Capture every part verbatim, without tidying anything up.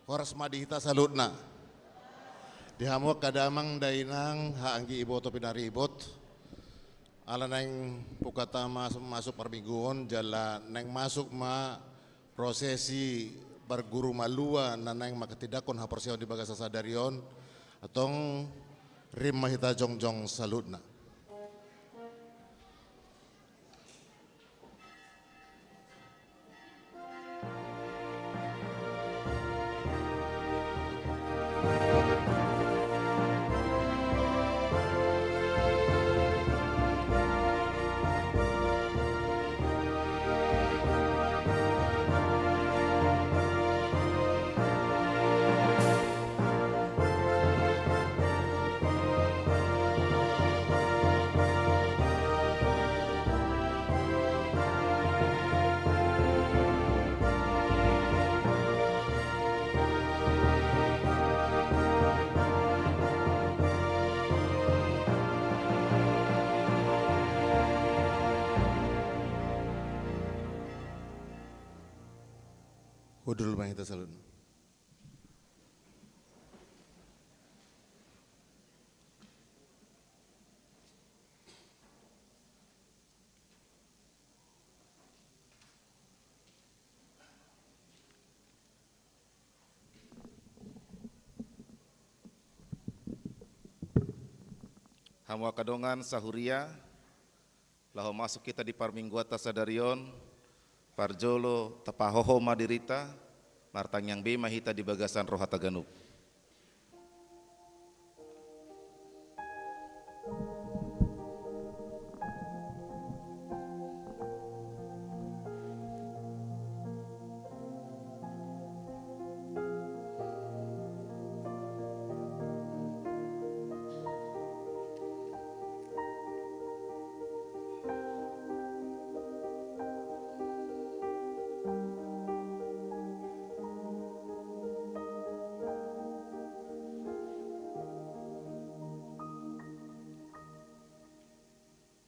Horas ma di hita saluhutna. Di hamu angka damang dainang, haha anggi, iboto pinaribot. Ala naeng pungkata masuk, masuk parmingguon, jala naeng masuk ma prosesi parguru malua na naeng manghatindanghon haporseaon di bagasan sadari on. Antong rim ma hita jongjong saluhutna. Hundul ma hita saluhutna. Hamu angka dongan sahuria, laho masuk hita di parmingguonta sadari on, parjolo tapahoho ma dirinta, martangiang be ma hita di bagasan rohanta ganup.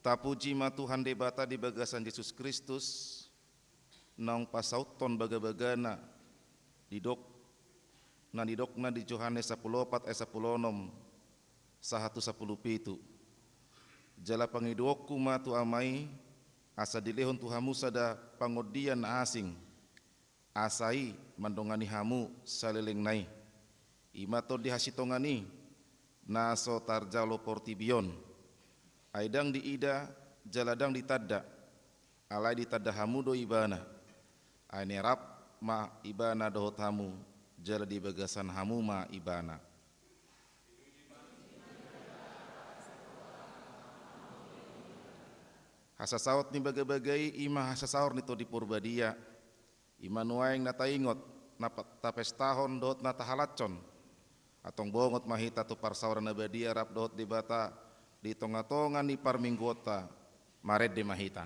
Tapuji ma Tuhan Debata di bagasan Jesus Kristus, naung pasauthon bagabagana, didok, na nidokna di Johannes sampulu opat ayat sampulu onom sahat tu sampulu pitu. Jala pangidoonku ma tu Ama i, asa dilehon tu hamu sada Pangondian na asing, asa i mandongani hamu salelengna i. I ma Tondi hasintongan i, na so tarjalo portibi on. Ai ndang diida, jala ndang ditanda, alai ditanda hamu do Ibana. Ai naeng rap ma Ibana dohot hamu, jala di bagasan hamu ma Ibana. Hasasaut ni bagabaga i, i ma hasasaor ni Tondi Porbadia. I ma nuaeng na taingot, na pa-, tapestahon dohot na tahalashon. Antong bongot ma hita tu parsaoran na badia rap dohot Debata di tongatonga ni parmingguonta. Marende ma hita.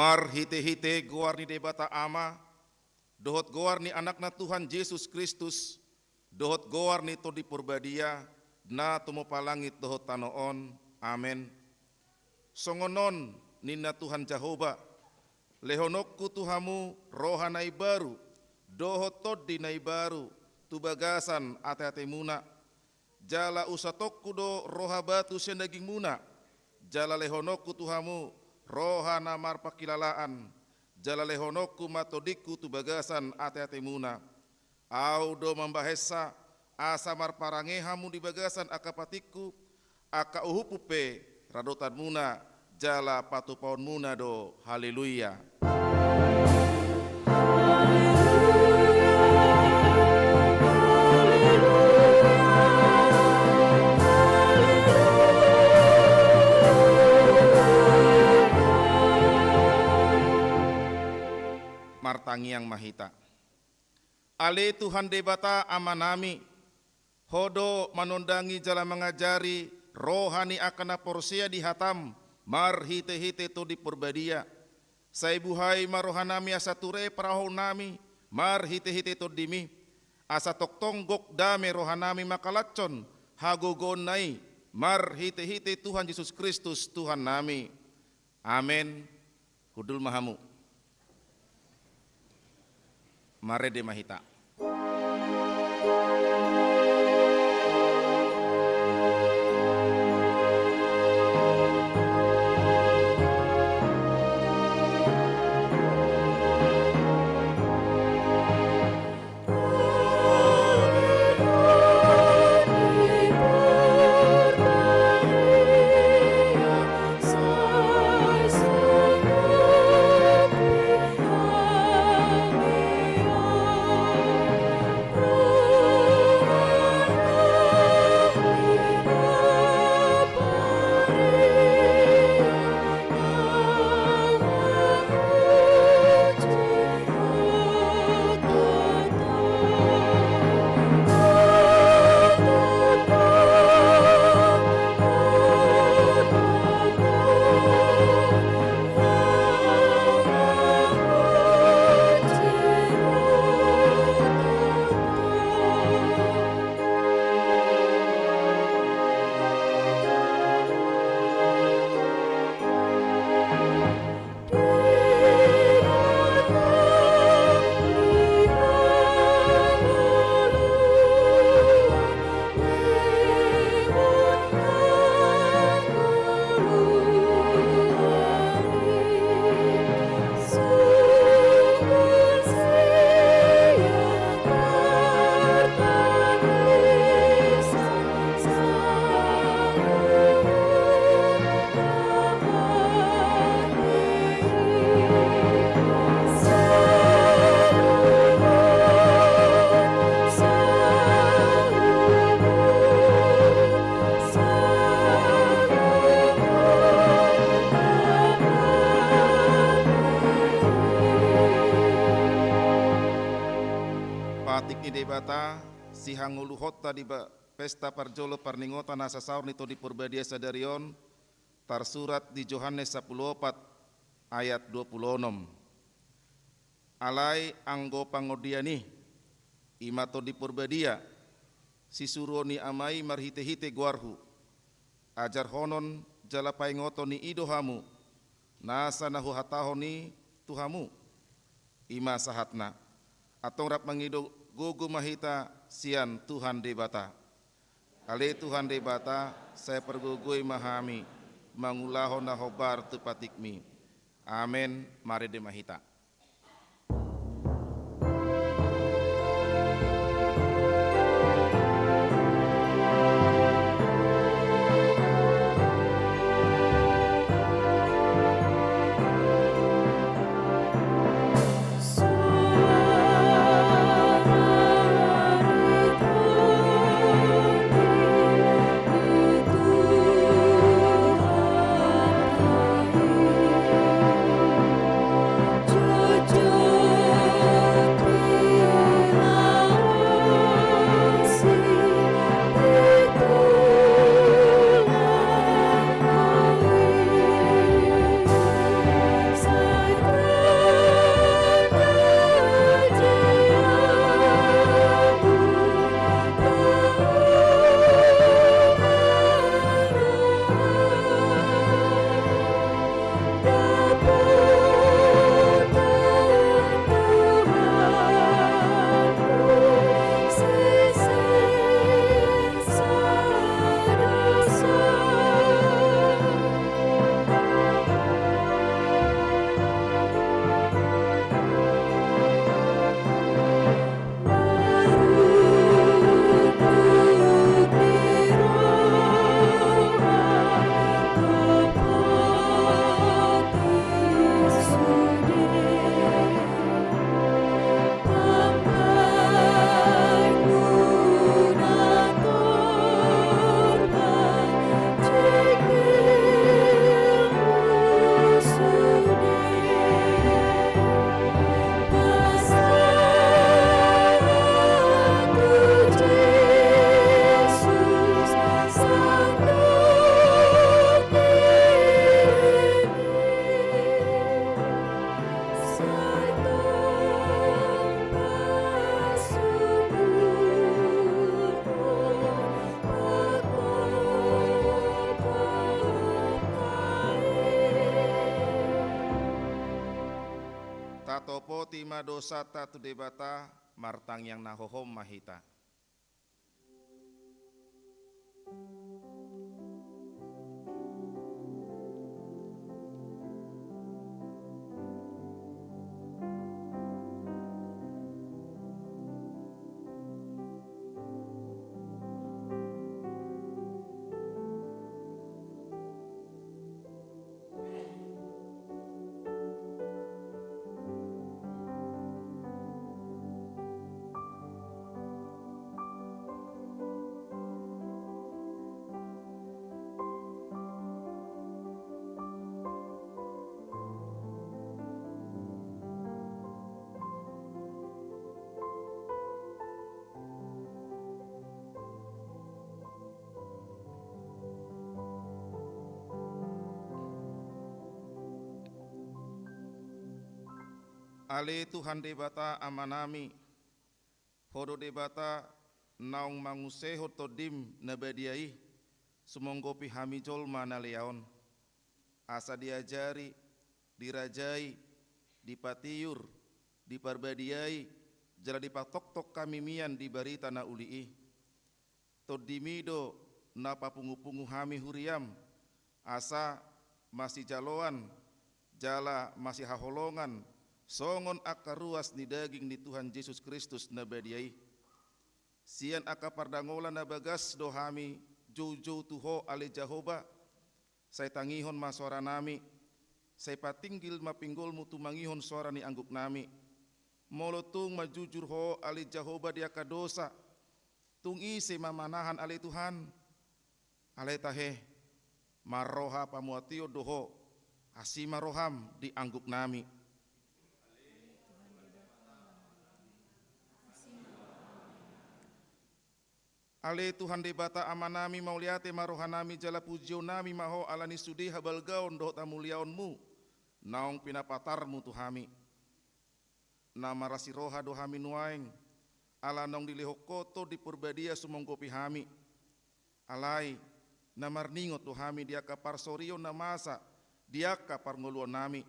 Marhitehite goar ni Debata Ama, dohot goar ni Anakna Tuhan Jesus Kristus, dohot goar ni Tondi Porbadia, na tumompa langit dohot tano on. Amen. Songon on ninna Tuhan Jahowa: Lehononku tu hamu roha na imbaru, dohot tondi na imbaru tu bagasan ateatemuna. Jala usatonku do roha batu sian dagingmuna, jala lehononku tu hamu roha na marpangkilalaan, jala lehononku ma tondingku tu bagasan ateatemuna. Ahu do mambahensa, asa marparange hamu di bagasan angka patikku, angka uhumhu pe radotanmuna, jala patupaonmuna do. Haleluya. Martangiang ma hita. Ale Tuhan Debata Amanami, Ho do manondangi jala mangajari roha ni angka na porsea di hataM marhitehite Tondi Porbadia. Sai buhai ma rohanami asa ture parrohaonnami marhitehite TondiMi, asa tongtong gok dame rohanami mangkalashon hagogoonna i, marhitehite Tuhan Jesus Kristus Tuhannami. Amen. Hundul ma hamu. Marende ma hita. Patik ni Debata, sihangoluhonta di ba-, pesta parjolo parningotan na sasaor ni Tondi Porbadia sadari on, tarsurat di Johannes sampulu opat ayat dua pulu onom. Alai anggo pangondian i, i ma Tondi Porbadia, sisuruon ni Ama i marhitehite goarhu, ajarhonon jala paingoton ni i do hamu, nasa na huhatahon i tu hamu. I ma sahatna. Antong rap mangido gogo ma hita sian Tuhan Debata. Ale Tuhan Debata, sai pargogoi ma hami mangulahon na hombar tu patikmi. Amen. Marende ma hita. Sopoti ma dosanta tu Debata, martangiang na hohom ma hita. Ale Tuhan Debata Amanami, Ho do Debata naung mangunsehon Tondim na badia i sumonggopi hami jolma na lea on, asa diajari, dirajai, dipatiur, diparbadiai, jala dipatoktok hami mian di barita na uli i. Tondimi do na papungupungu hami huriam, asa masijaloan jala masihaholongan songon angka ruas ni daging ni Tuhan Jesus Kristus na badia i. Sian angka pardangolan na bagas do hami joujou tu Ho ale Jahowa, sai tangihon ma soaranami, sai patinggil ma pinggolmu tumangihon soara ni angguknami. Molo tung manjujur Ho ale Jahowa di angka dosa, tung ise ma manahan ale Tuhan? Alai tahe, marroha pamuation do Ho, asi ma roham di angguknami. Ale Tuhan Debata Amanami, mauliate ma rohanami jala pujionami ma Ho ala ni sude habalgaon dohot hamuliaonmu naung pinapatarmu tu hami. Na marasi roha do hami nuaeng, ala naung dilehon Ho Tondi Parbadia sumonggopi hami. Alai na marningot do hami di angka parsorion na masa di angka parngoluonnami.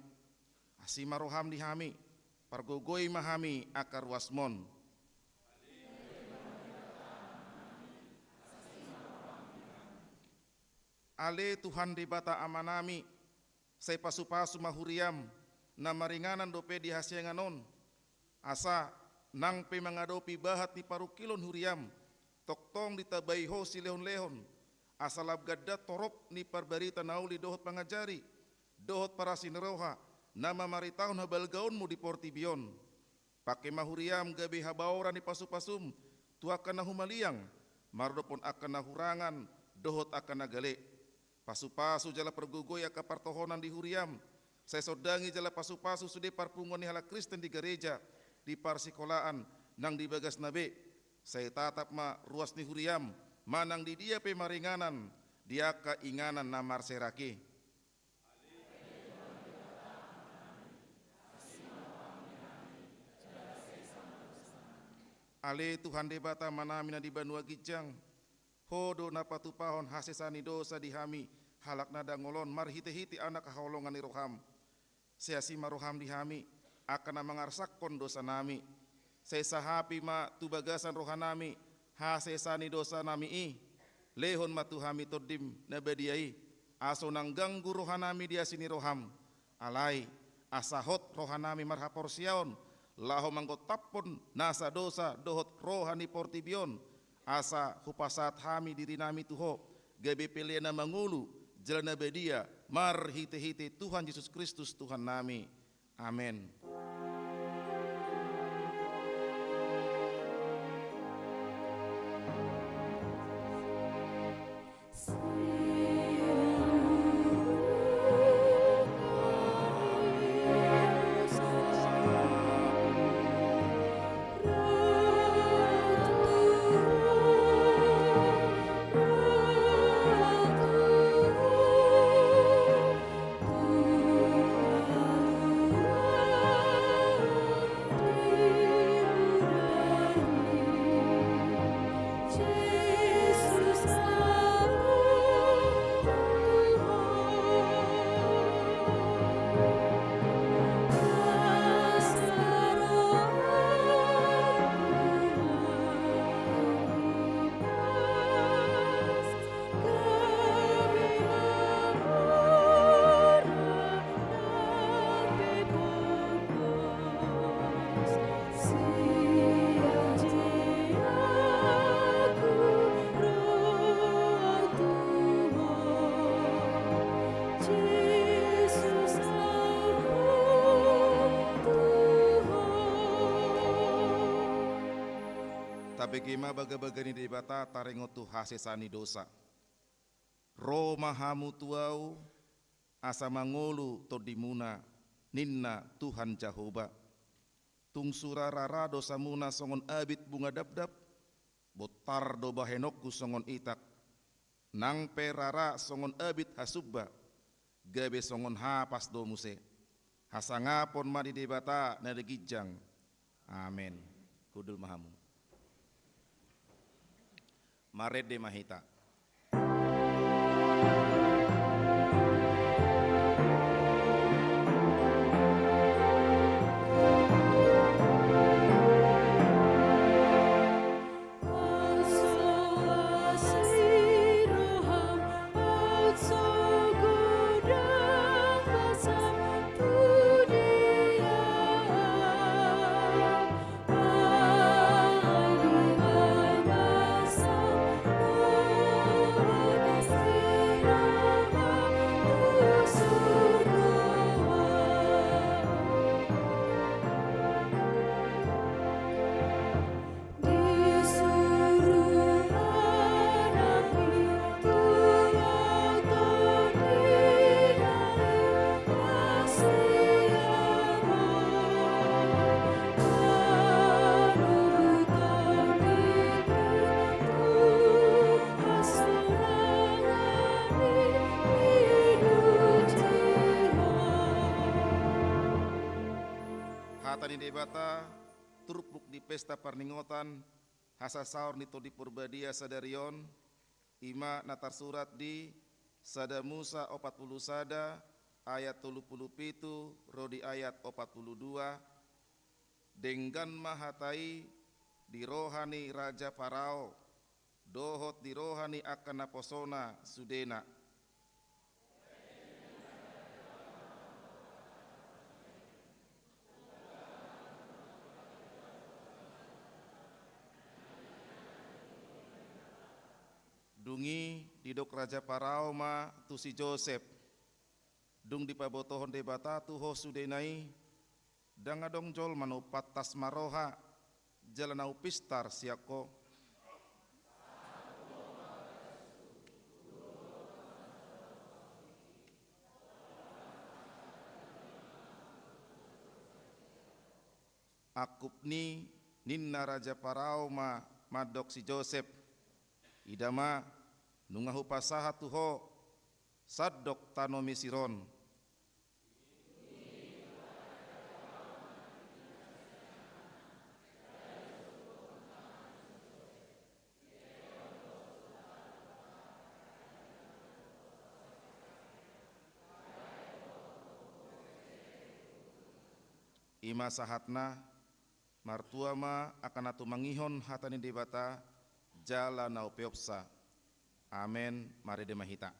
Asi ma roham di hami, pargogoi ma hami angka ruasmon. Ale Tuhan Debata Amanami, sai pasupasu ma huriam na maringanan dope di hasiangan on, asa nang pe mangadopi bahat ni parungkilon huriam, tongtong ditabai Ho silehonlehon, asa lam ganda torop ni parbarita na uli dohot pangajari dohot parasi ni roha na mamaritahon habalgaonmu di portibi on. Pangke ma huriam gabe habaoran ni pasupasum tu angka na humaliang, maradophon angka na hurangan dohot angka na gale. Pasupasu jala pargogoi angka partohonan di huriam, sai sondangi jala pasupasu sude parpunguan ni halak Kristen di gareja, di parsikolaan, nang di bagasna be. Sai tatap ma ruas ni huriam manang di dia pe maringanan di angka inganan na marserak i. Ale Tuhan Debata Amanami na di banua ginjang, Ho do na patupahon hasesaan ni dosa di hami halak na dangol on marhitehite anak haholongan ni roham. Sai asi ma roham di hami angka na mangarsakkon dosanami. Sai sahapi ma tu bagasan rohanami hasesaan ni dosanami i. Lehon ma tu hami Tondim na badia i, asa unang ganggu rohanami di asi ni roham. Alai asa hot rohanami marhaporseaon laho manggontaphon nasa dosa dohot roha ni portibi on, asa hupasahat hami dirinami tu Ho gabe pelean na mangolu jala na badia, marhitehite Tuhan Jesus Kristus Tuhannami. Amen. Tabege ma bagabaga ni Debata taringot tu hasesaan ni dosa. Ro ma hamu tu Ahu, asa mangolu tondimuna, ninna Tuhan Jahowa. Tung sura rara dosamuna songon abit bunga dapdap, bontar do bahenonku songon itak. Nang pe rara songon abit hasumba, gabe songon hapas do muse. Hasangapon ma di Debata na ginjang. Amen. Hundul ma hamu. Marende ma hita. Hata ni Debata, turpuk di pesta parningotan hasasaor ni Tondi Porbadia sadari on, i ma na tarsurat di Sada Musa opat pulu sada ayat tolu pulu pitu ro di ayat opat pulu dua. Denggan ma hata i di roha ni Raja Parao, dohot di roha ni angka naposona sudena. Dung i didok Raja Parao ma tu si Josep, dung dipabotohon Debata tu ho sudena i, ndang adong jolma na umpantas marroha jala na umpistar sian ho. Angkup ni, ninna Raja Parao ma mandok si Josep, ida ma, nunga hupasahat tu ho sandok tano Misir on. I ma sahatna. Martua ma angka na tumangihon hata ni Debata jala na umpeopsa. Amen. Marende ma hita.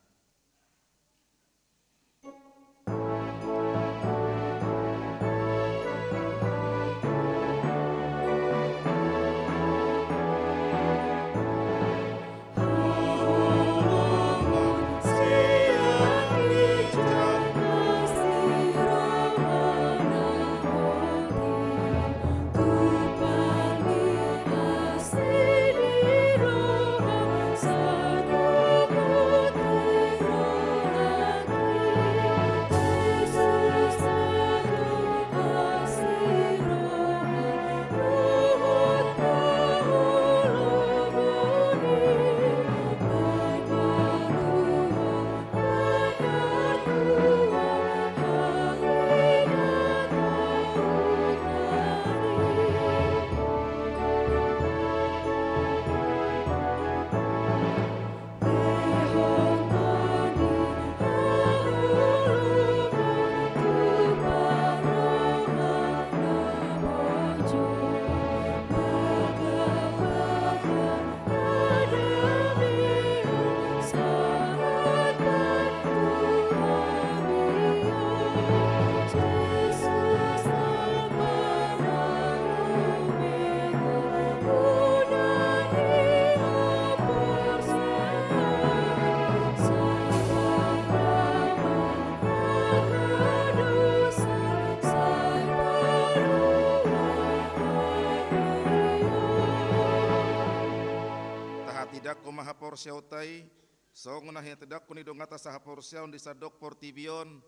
haporseaonta i, songon na hinatindangkon ni donganta sahaporseaon di sandok portibi on,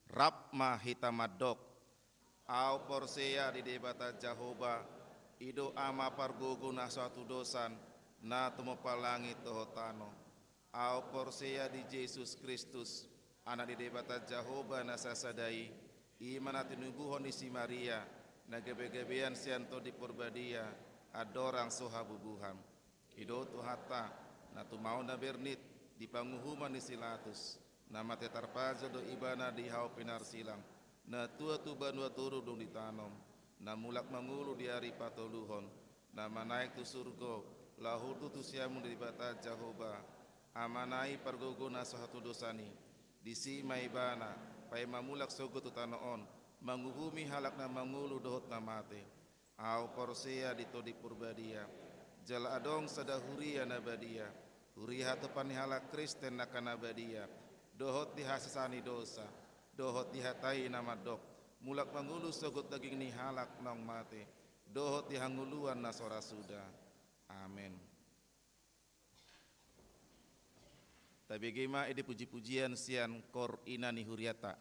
rap ma hita mandok. Ahu porsea di Debata Jahowa, i do Ama pargogo na so hatudosan, na tumompa langit dohot tano. Ahu porsea di Jesus Kristus, Anak ni Debata Jahowa na sasada i, i ma na tinubuhon ni si Maria, na gabegabean sian Tondi Porbadia, andorang so habubuhan. I do Tuhanta, na tumaon na bernit di panguhuman ni si Pilatus, na mate tarpajal do Ibana di hau pinarsilang, na tua tu banua toru dung ditanom, na mulak mangolu di ari patoluhon, na manaek tu surgo, laho tutu siamun ni Debata Jahowa, Amana i pargogo na so hatudosan i. Disi ma Ibana, paima mulak sogot tu tano on, manguhumi halak na mangolu dohot na mate. Ahu porsea di Tondi Porbadia, jala adong sada huria na badia, huria hatopan ni halak Kristen angka na badia, dohot di hasesaan ni dosa, dohot di hata i na mandok, mulak mangolu sogot daging ni halak naung mate, dohot di hangoluan na so ra suda. Amen. Tabege ma i di pujipujian sian kor ina ni huriata.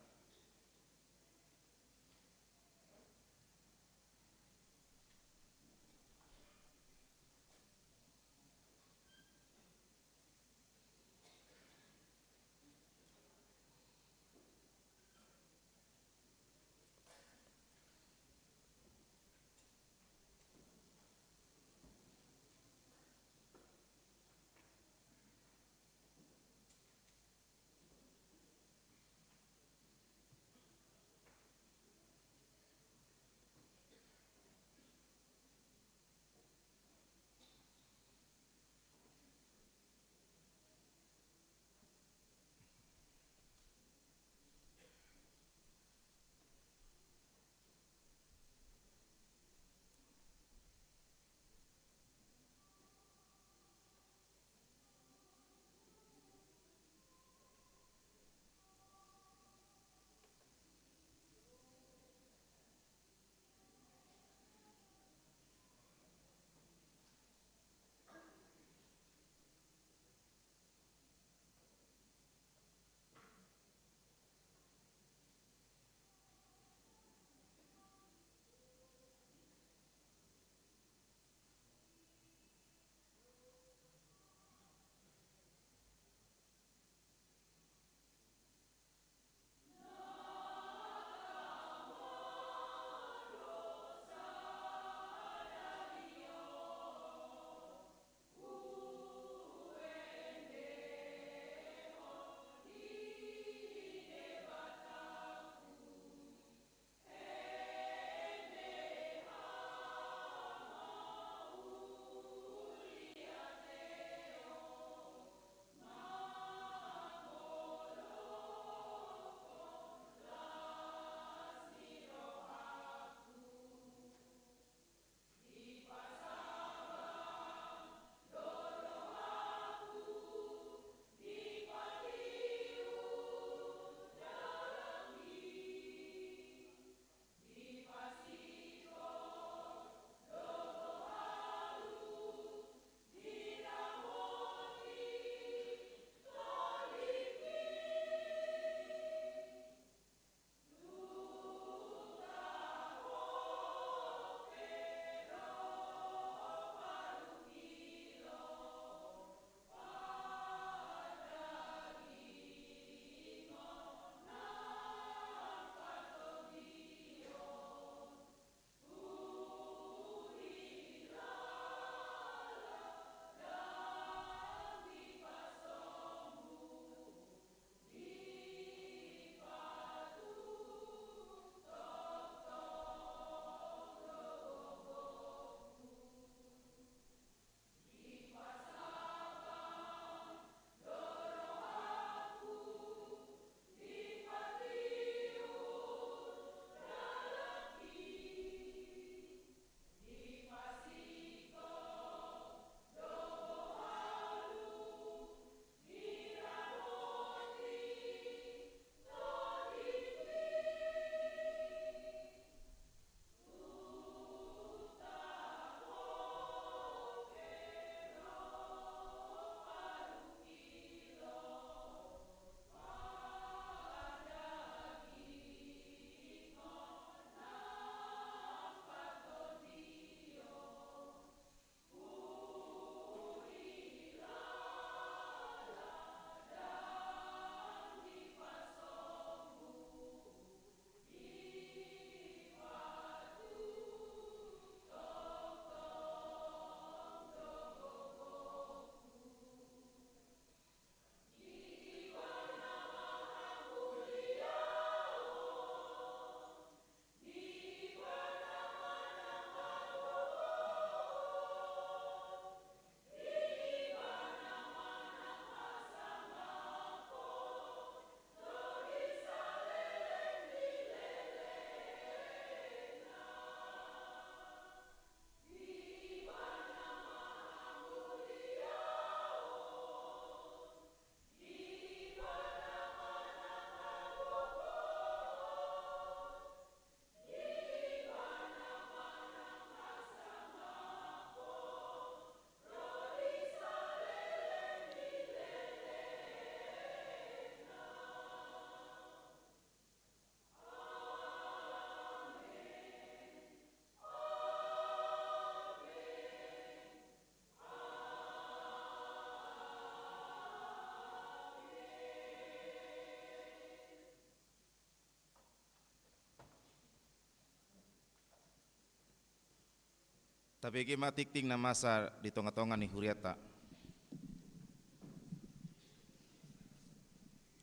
Tabege ma tingting na masa di tonga-tonga ni huriata.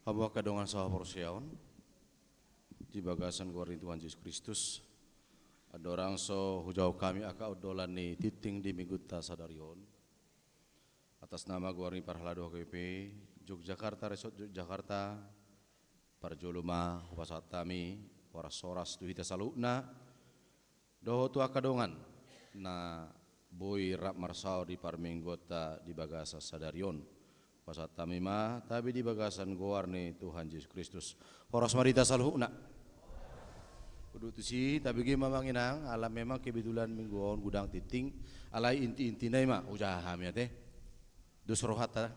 Hamu angka dongan sahaporseaon, di bagasan goar ni Tuhan Jesus Kristus, andorang so hujalo hami angka ondolan ni tingting di minggunta sadari on. Atas nama goar ni parhalado H K B P Yogyakarta, Resort Yogyakarta, parjolo ma hupasahat hami horas-horas tu hita saluhutna, dohot tu angka dongan na boi rap marsaor di parmingguonta di bagasan sadari on. Hupasahat hami ma tabi di bagasan goar ni Tuhan Jesus Kristus. Horas ma di hita saluhutna. Udut tusi, tabege ma amang inang, ala memang kebetulan minggu on godang tingting, alai inti-intina i ma hujaha hami ate. Dos rohanta.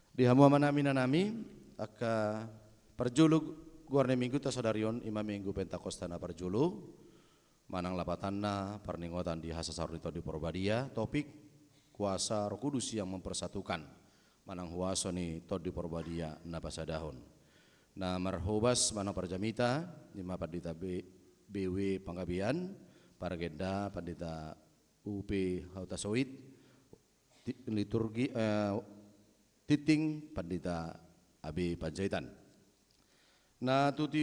Di hamu amanami, inanami, angka parjolo goar ni minggunta sadari on, i ma Minggu Pentakosta na parjolo, manang lapatanna parningotan di hasasaor ni Tondi Porbadia, topik Kuasa Roh Kudus yang mempersatukan, manang huaso ni Tondi Porbadia na pasadahon. Na marhobas manang parjamita, i ma Pandita B-, B W Panggabean, paragenda Pandita U P Hutasoit, ti-, liturgi, eh, tingting Pandita A B Panjaitan. Na tutu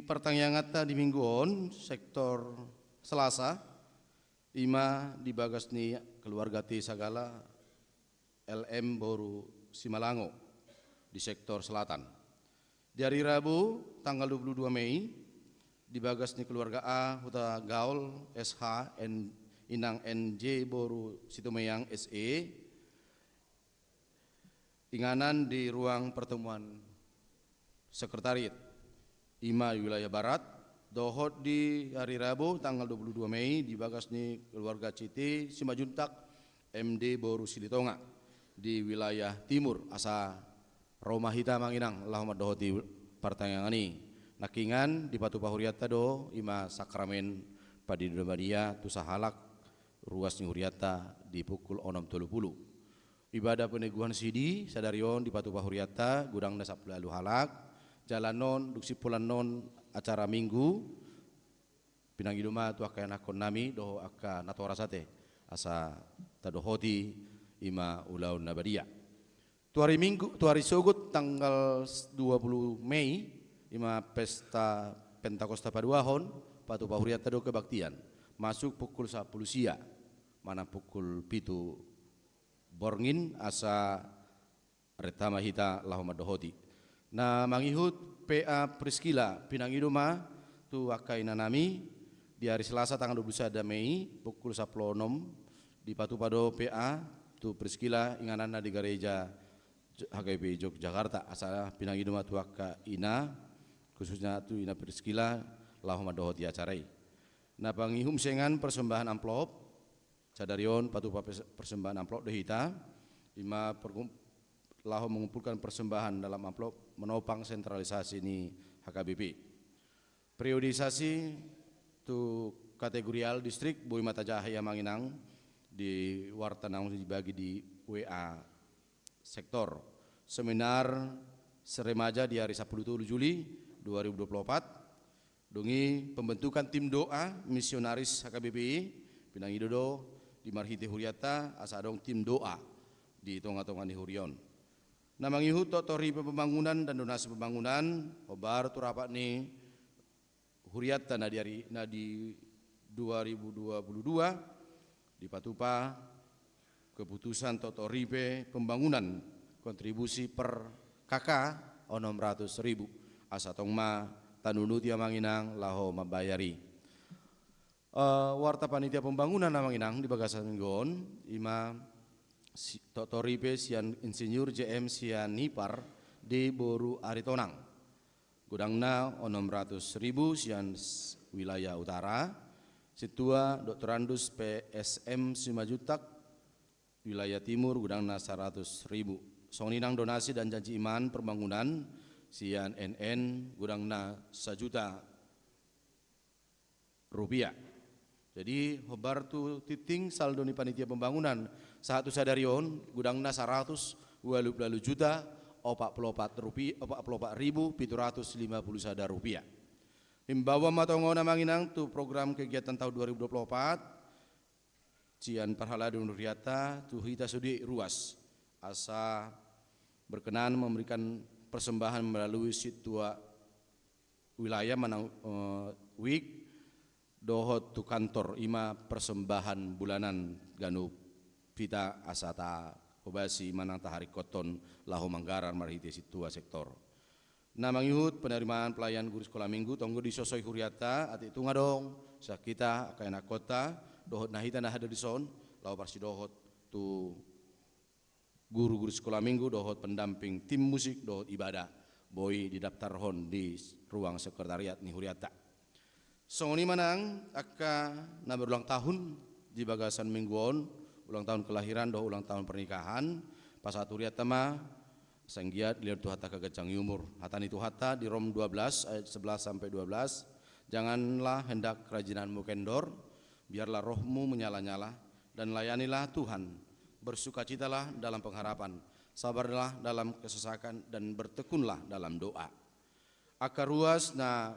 partangianganta di minggu on, sektor Selasa, i ma di bagas ni keluarga T Sagala L M boru Simalango di sektor selatan. Di ari Rabu tanggal dua puluh dua Mei, di bagas ni keluarga A Hutagaol S H, N-, Inang N J boru Situmeang S E, inganan di ruang pertemuan sekretariat, i ma wilayah barat. Dohot di ari Rabu tanggal dua puluh dua Mei, di bagas ni keluarga C T Simanjuntak M D boru Silitonga di wilayah timur. Asa ro ma hita amang inang laho mandohoti partangiangan i. Nangkiningan dipatupa hurianta do, i ma sakramen Pandidion Badia tu sahalak ruas ni hurianta di pukul onom tolu pulu. Ibadah peneguhan sidi sadari on dipatupa hurianta, godangna sampulu ualu halak. Jala annon dung simpulan on acara Minggu, pinangido ma tu angka ianakkonnami dohot angka natoras ate, asa tadohoti i ma ulaon na badia. Tu ari Minggu, tu ari Sogot tanggal dua puluh Mei, i ma pesta Pentakosta paduahon, patupa hurianta do kebaktian. Masuk pukul sampulu sia, manang pukul pitu borngin, asa rap ma hita laho mandohoti. Na mangihut P A Priskila, pinangido ma tu angka inanami, di ari Selasa tanggal dua puluh sada Mei pukul sampulu onom, dipatupa do P A tu Priskila, ingananna di gareja J-, H K B P Yogyakarta, asa pinangido ma tu angka ina, khususna tu ina Priskila, laho mandohoti acara i. Na mangihut muse inganan persembahan amplop, sadari on patupa pers-, persembahan amplop do hita, i ma pergum-, laho mengumpulkan persembahan dalam amplop menopang sentralisasi ni H K B P. Periodisasi tu kategorial distrik boi ma tajaha i amang inang di warta naung dibagi di W A sektor. Seminar remaja di ari sampulu tolu Juli dua ribu dua puluh opat. Dung i pembentukan tim doa misionaris H K B P I, pinangido do di marhite hurianta asa adong tim doa di tonga-tonga ni huria on. Na mangihut toto ripe pembangunan dan donasi pembangunan, hombar tu rapat ni hurianta na di ari, na di dua ribu dua puluh dua, dipatupa keputusan toto ripe pembangunan, kontribusi per K K onom ratus ribu. Asa tong ma tanunuti amang inang laho mambayar i. Eh, warta panitia pembangunan amang inang di bagasan minggu on, i ma si-, toto ripe sian Insinyur J M Sianipar D boru Aritonang. Godangna onom ratus ribu sian s-, wilayah utara, sintua Doktorandus P S M Simanjuntak, wilayah timur, godangna saratus ribu. Songon i nang donasi dan janji iman perbangunan sian N N, godangna sajuta rupiah. Jadi, hombar tu tingting saldo ni panitia pembangunan sahat tu sadari on, godangna saratus ualu pulu ualu juta opat pulu opat rupi-, opat pulu opat ribu pitu ratus lima pulu sada rupiah. Imbauan ma tong on amang inang tu program kegiatan tahun dua ribu dua puluh opat, sian parhalado ni hurianta tu hita sude ruas, asa berkenan memberikan persembahan melalui sintua wilayah manang, eh, wik, dohot tu kantor, i ma persembahan bulanan ganup hita asa tahobasi manang taharingkothon laho manggarar marhite sintua sektor. Na mangihut penerimaan pelayan guru sekolah minggu, tonggo disosoi hurianta, atik tung adong sian hita angka ianakhonta dohot na hita na hadir dison, laho parsidohot tu guru-guru sekolah minggu dohot pendamping tim musik dohot ibadah, boi didaftarhon di ruang sekretariat ni hurianta. Songon i ma nang angka na berulang tahun di bagasan minggu on, ulang tahun kelahiran dohot ulang tahun pernikahan, pasahat hurianta ma, asa anggiat dilehon Tuhanta haganupan umur. Hata ni Tuhanta di Rom dua belas ayat sebelas sampai dua belas, "Janganlah hendak kerajinanmu kendor, biarlah rohmu menyala-nyala, dan layanilah Tuhan. Bersukacitalah dalam pengharapan, sabarlah dalam kesesakan, dan bertekunlah dalam doa." Angka ruas na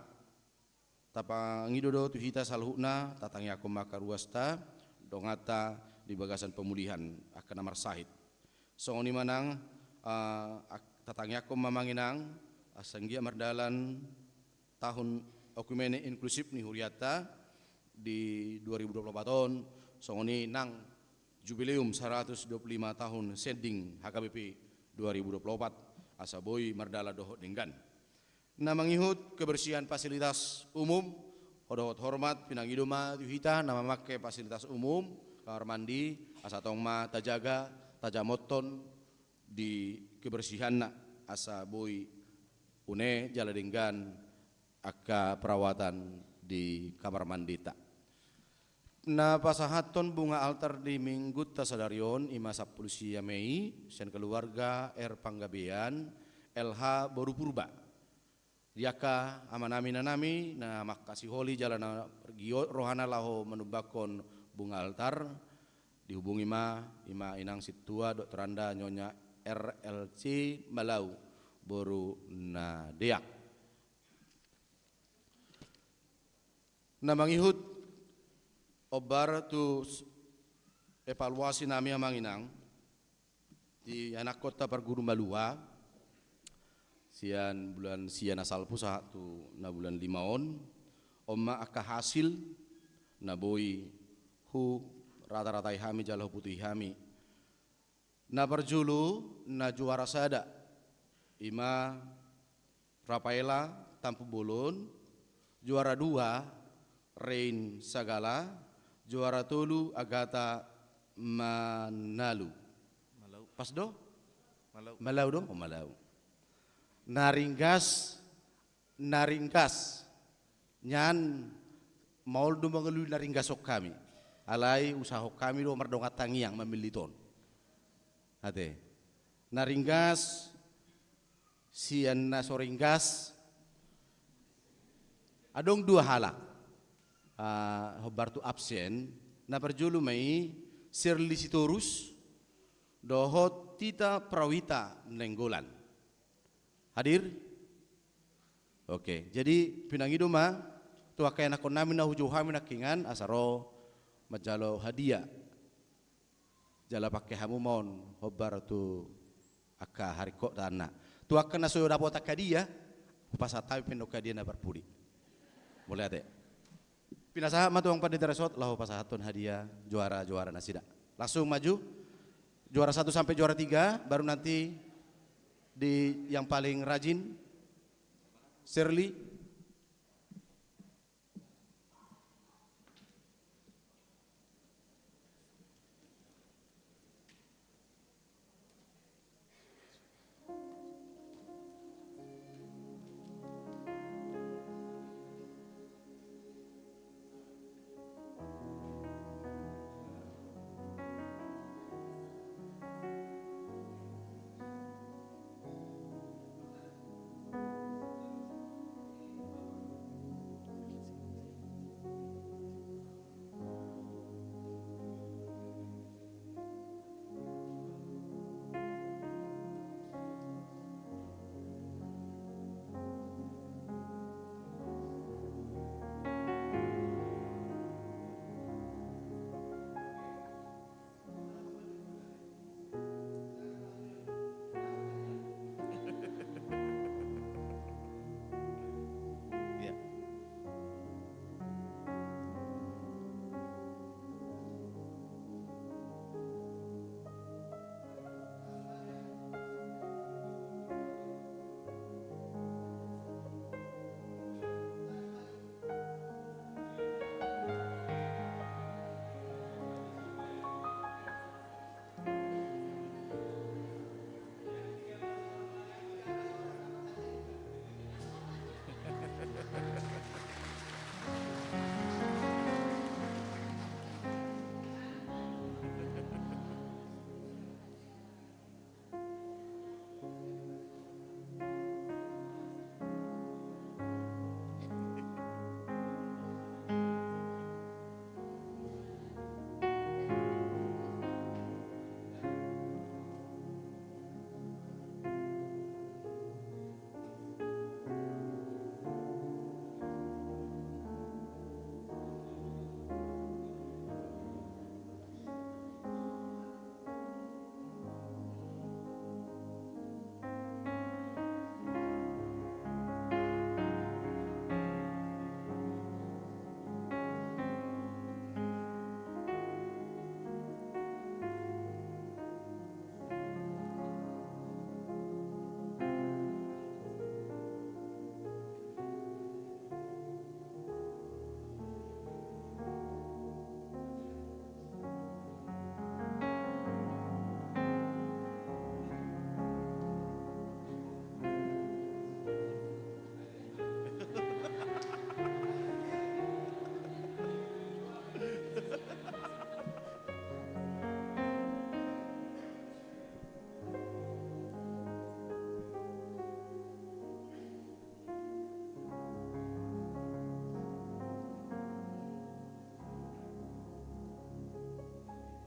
tapangido do tu hita saluhutna, tatangiangkon ma angka ruasta, donganta di bagasan pemulihan angka na marsahit. Songon i ma nang, eh, ak-, tatangiangkon ma amang inang, asa anggiat mardalan tahun oikumene inklusif ni hurianta di dua ribu dua puluh empat on, songon i nang jubileum seratus dua puluh lima tahun sending H K B P dua ribu dua puluh empat, asa boi mardalan dohot denggan. Na mangihut kebersihan fasilitas umum, ho dohot hormat, pinangido ma tu hita na mamangke fasilitas umum, kamar mandi, asa tong ma tajaga, tajamothon di kebersihanna, asa boi une jala denggan angka perawatan di kamar mandita. Na pasahathon bunga altar di minggunta sadari on, i ma sampulu sia Mei, sian keluarga R Panggabean, L H boru Purba. Di angka amanami inanami, na mangkasiholi jala na giot rohana laho manumbakhon bunga altar, dihubungi ma, i ma inang sintua doktoranda Nyonya R L C Malau, boru na deak. Na mangihut hombar tu s-, evaluasi nami amang inang, di anakhonta parguru malua, sian bulan sia na salpu sahat tu na bulan lima on, on ma angka hasil na boi hurata-ratai hami jala huputuhi hami. Na parjolo na juara sada, i ma Rafaela Tampubolon, juara dua Rein Sagala, juara tolu Agata Manalu. Malau. Pas do? Malau. Malau do? Oh, Malau. Na ringgas, na ringgas. Nian maol do mangalului na ringgas on hami. Alai usahahon hami do mardongan tangiang mamillit on. Ate. Na ringgas, sian na so ringgas, adong dua halak, ah, hombar tu absen, na parjolo ma i Sirli Sitorus, dohot Tita Prawita Nainggolan. Hadir? Oke, jadi pinangido ma tu angka ianakhonnami na hujou hami nangkiningan asa ro manjalo hadiah. Jala pangke hamu ma on hombar tu angka haringkothonna. Tu angka na so dapotan hadiah, hupasahat hami pe nangkin hadiah na parpudi. Mauliate. Pinasahat ma tu amang pandita resort laho pasahathon hadiah juara-juara nasida. Langsung maju. Juara satu sampai juara tiga, baru nanti di yang paling rajin, Sirli.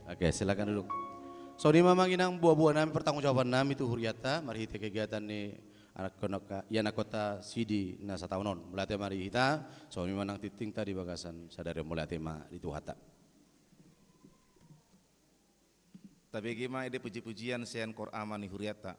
Oke, silakan duduk. Songon i ma amang inang buha-buha nami, pertanggungjawaban nami tu hurianta marhite kegiatan ni anak, ianakhonta sidi na sataon on. Mauliate ma di hita, songon i ma nang tingtingta di bagasan sadari on, mauliate ma di Tuhanta. Tabege ma ende puji-pujian sian koor ama ni hurianta.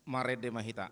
Marende ma hita.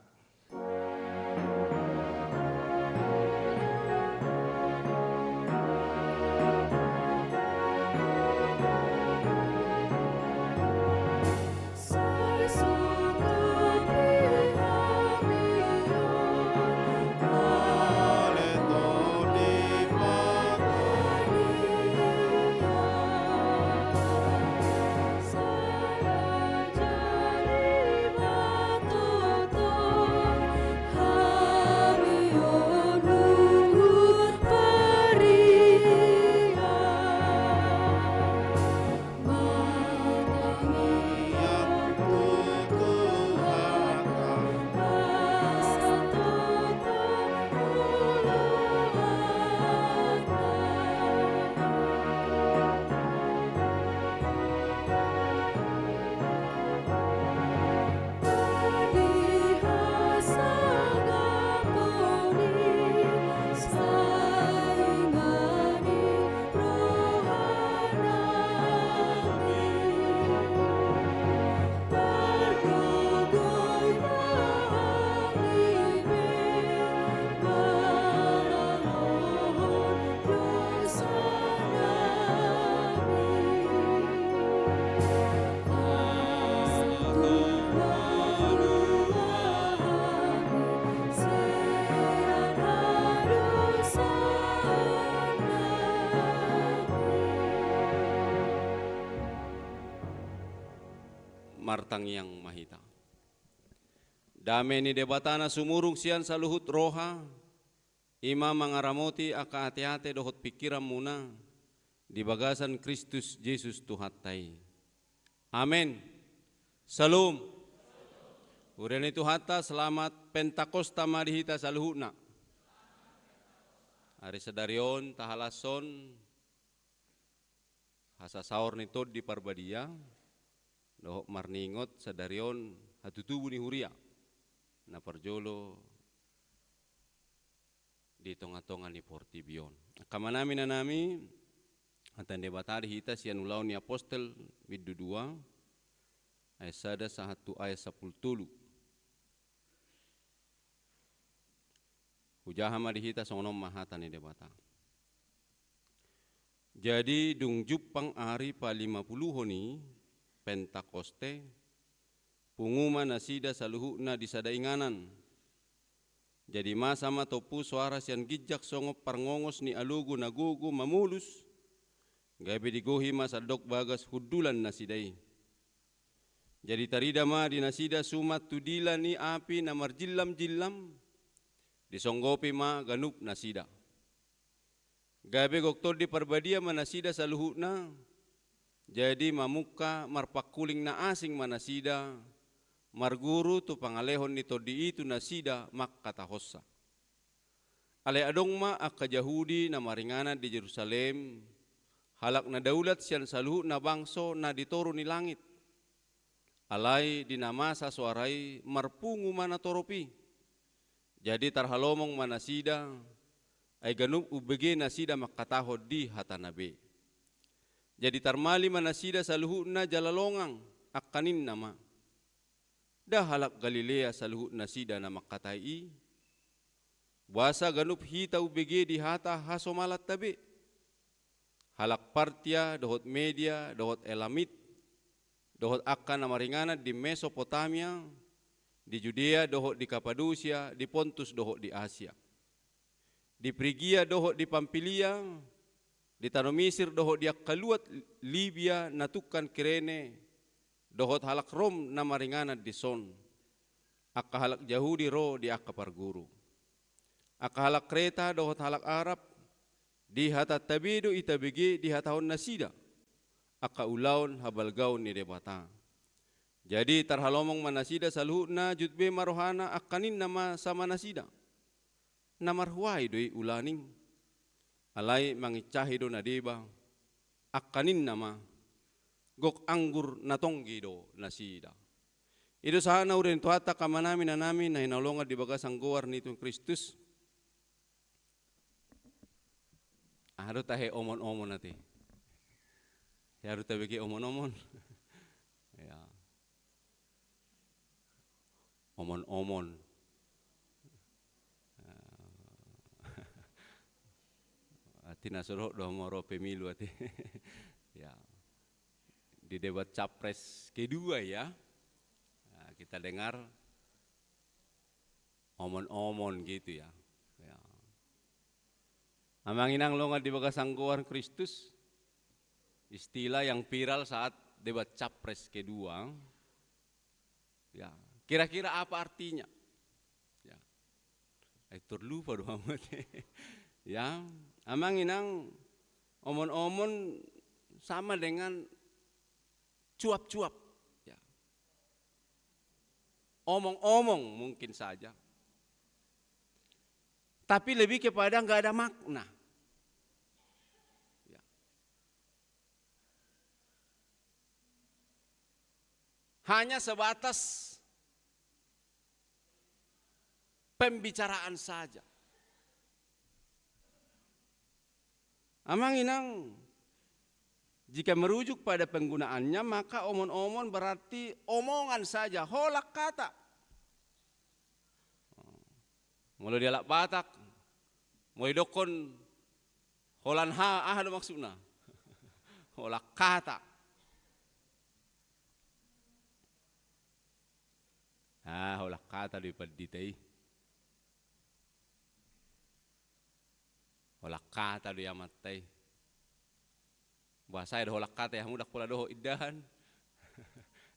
Martangiang ma hita. Dame ni Debata na sumurung sian saluhut roha, i ma mangaramoti angka ateate dohot pingkiranmuna di bagasan Kristus Jesus Tuhanta i. Amen. Syalom. Huria ni Tuhanta, selamat Pentakosta ma di hita saluhutna. Ari sadari on tahalashon hasasaor ni Tondi Parbadia dohot marningot sadari on hatutubu ni huria na parjolo di tongatonga ni portibi on. Angka amanami, inanami, hata ni Debata di hita sian Ulaon ni Apostel bindu dua ayat sada sahat tu ayat sampulu tolu. Hujaha ma di hita, songon on ma hata ni Debata. Jadi dung jumpang ari palimapuluhon i, Pentakoste, pungu ma nasida saluhutna di sada inganan. Jadi masa ma tompu soara sian ginjang songon parngongos ni alogo na gogo mamolus, gabe digohi ma sandok bagas hundulan nasida i. Jadi tarida ma di nasida suman tu dila ni api na marjillamjillam, disonggopi ma ganup nasida. Gabe gok Tondi Parbadia ma nasida saluhutna, jadi mamungka marpangkuling na asing ma nasida, marguru tu pangalehon ni Tondi i tu nasida mangkatahonsa. Alai adong ma angka Jahudi na maringanan di Jerusalem, halak na daulat sian saluhut na bangso na di toru ni langit. Alai di na masa soara i marpungu ma natorop i. Jadi tarhalomong ma nasida, ai ganup umbege nasida mangkatahon di hatana be. Jadi tarmali ma nasida saluhutna jala longang, angka ninna ma: Nda halak Galilea saluhut nasida na mangkatai i? Boasa ganup hita umbege di hata hasomalanta be? Halak Partia dohot Media dohot Elamit, dohot angka na maringanan di Mesopotamia, di Judea dohot di Kapadosia, di Pontus dohot di Asia, di Prigia dohot di Pampilia, di tano Misir dohot di angka luat Libia na tungkan Kirene, dohot halak Rom na maringanan dison, angka halak Jahudi ro di angka parguru. Angka halak Kreta dohot halak Arab, di hatanta be do itabege dihatahon nasida angka ulaon habalgaon ni Debata. Jadi tarhalomong ma nasida saluhutna, jut be ma rohana, angka ninna ma sama nasida: Na marhuai do i ulaning? Alai mangincahi do na deba, angka ninna ma: Gok anggur na tonggi do nasida. I do sahatna, huria ni Tuhanta, angka amanami, inanami na hinaholongan di bagasan goar ni Tuhan Kristus. Aha do tahe omon-omon ate? Aha do tabege omon-omon? Ya. omon-omon. Ati na so dohot do hamu ro pemilu ati. Ya. Di debat capres kedua ya. Nah, kita dengar omon-omon gitu ya. Ya. Amang inang dongan di bagasan goar Kristus, istilah yang viral saat debat capres kedua. Ya, kira-kira apa artinya? Ya. Ai terlupa do amat. Ya, amang inang, omon-omon sama dengan cuap-cuap. Ya. Omong-omong mungkin saja. Tapi lebih kepada nggak ada makna. Ya. Hanya sebatas pembicaraan saja. Amang inang, jika merujuk pada penggunaannya, maka omon-omon berarti omongan saja, holan hata. Molo di halak Batak, molo didokkon holan ha, aha do maksudna? Holan hata. Ah, holan hata do i pandita i. Holan hata do i amanta i. Boasa i do holan hata i, hamu ndang pola dohot indahan.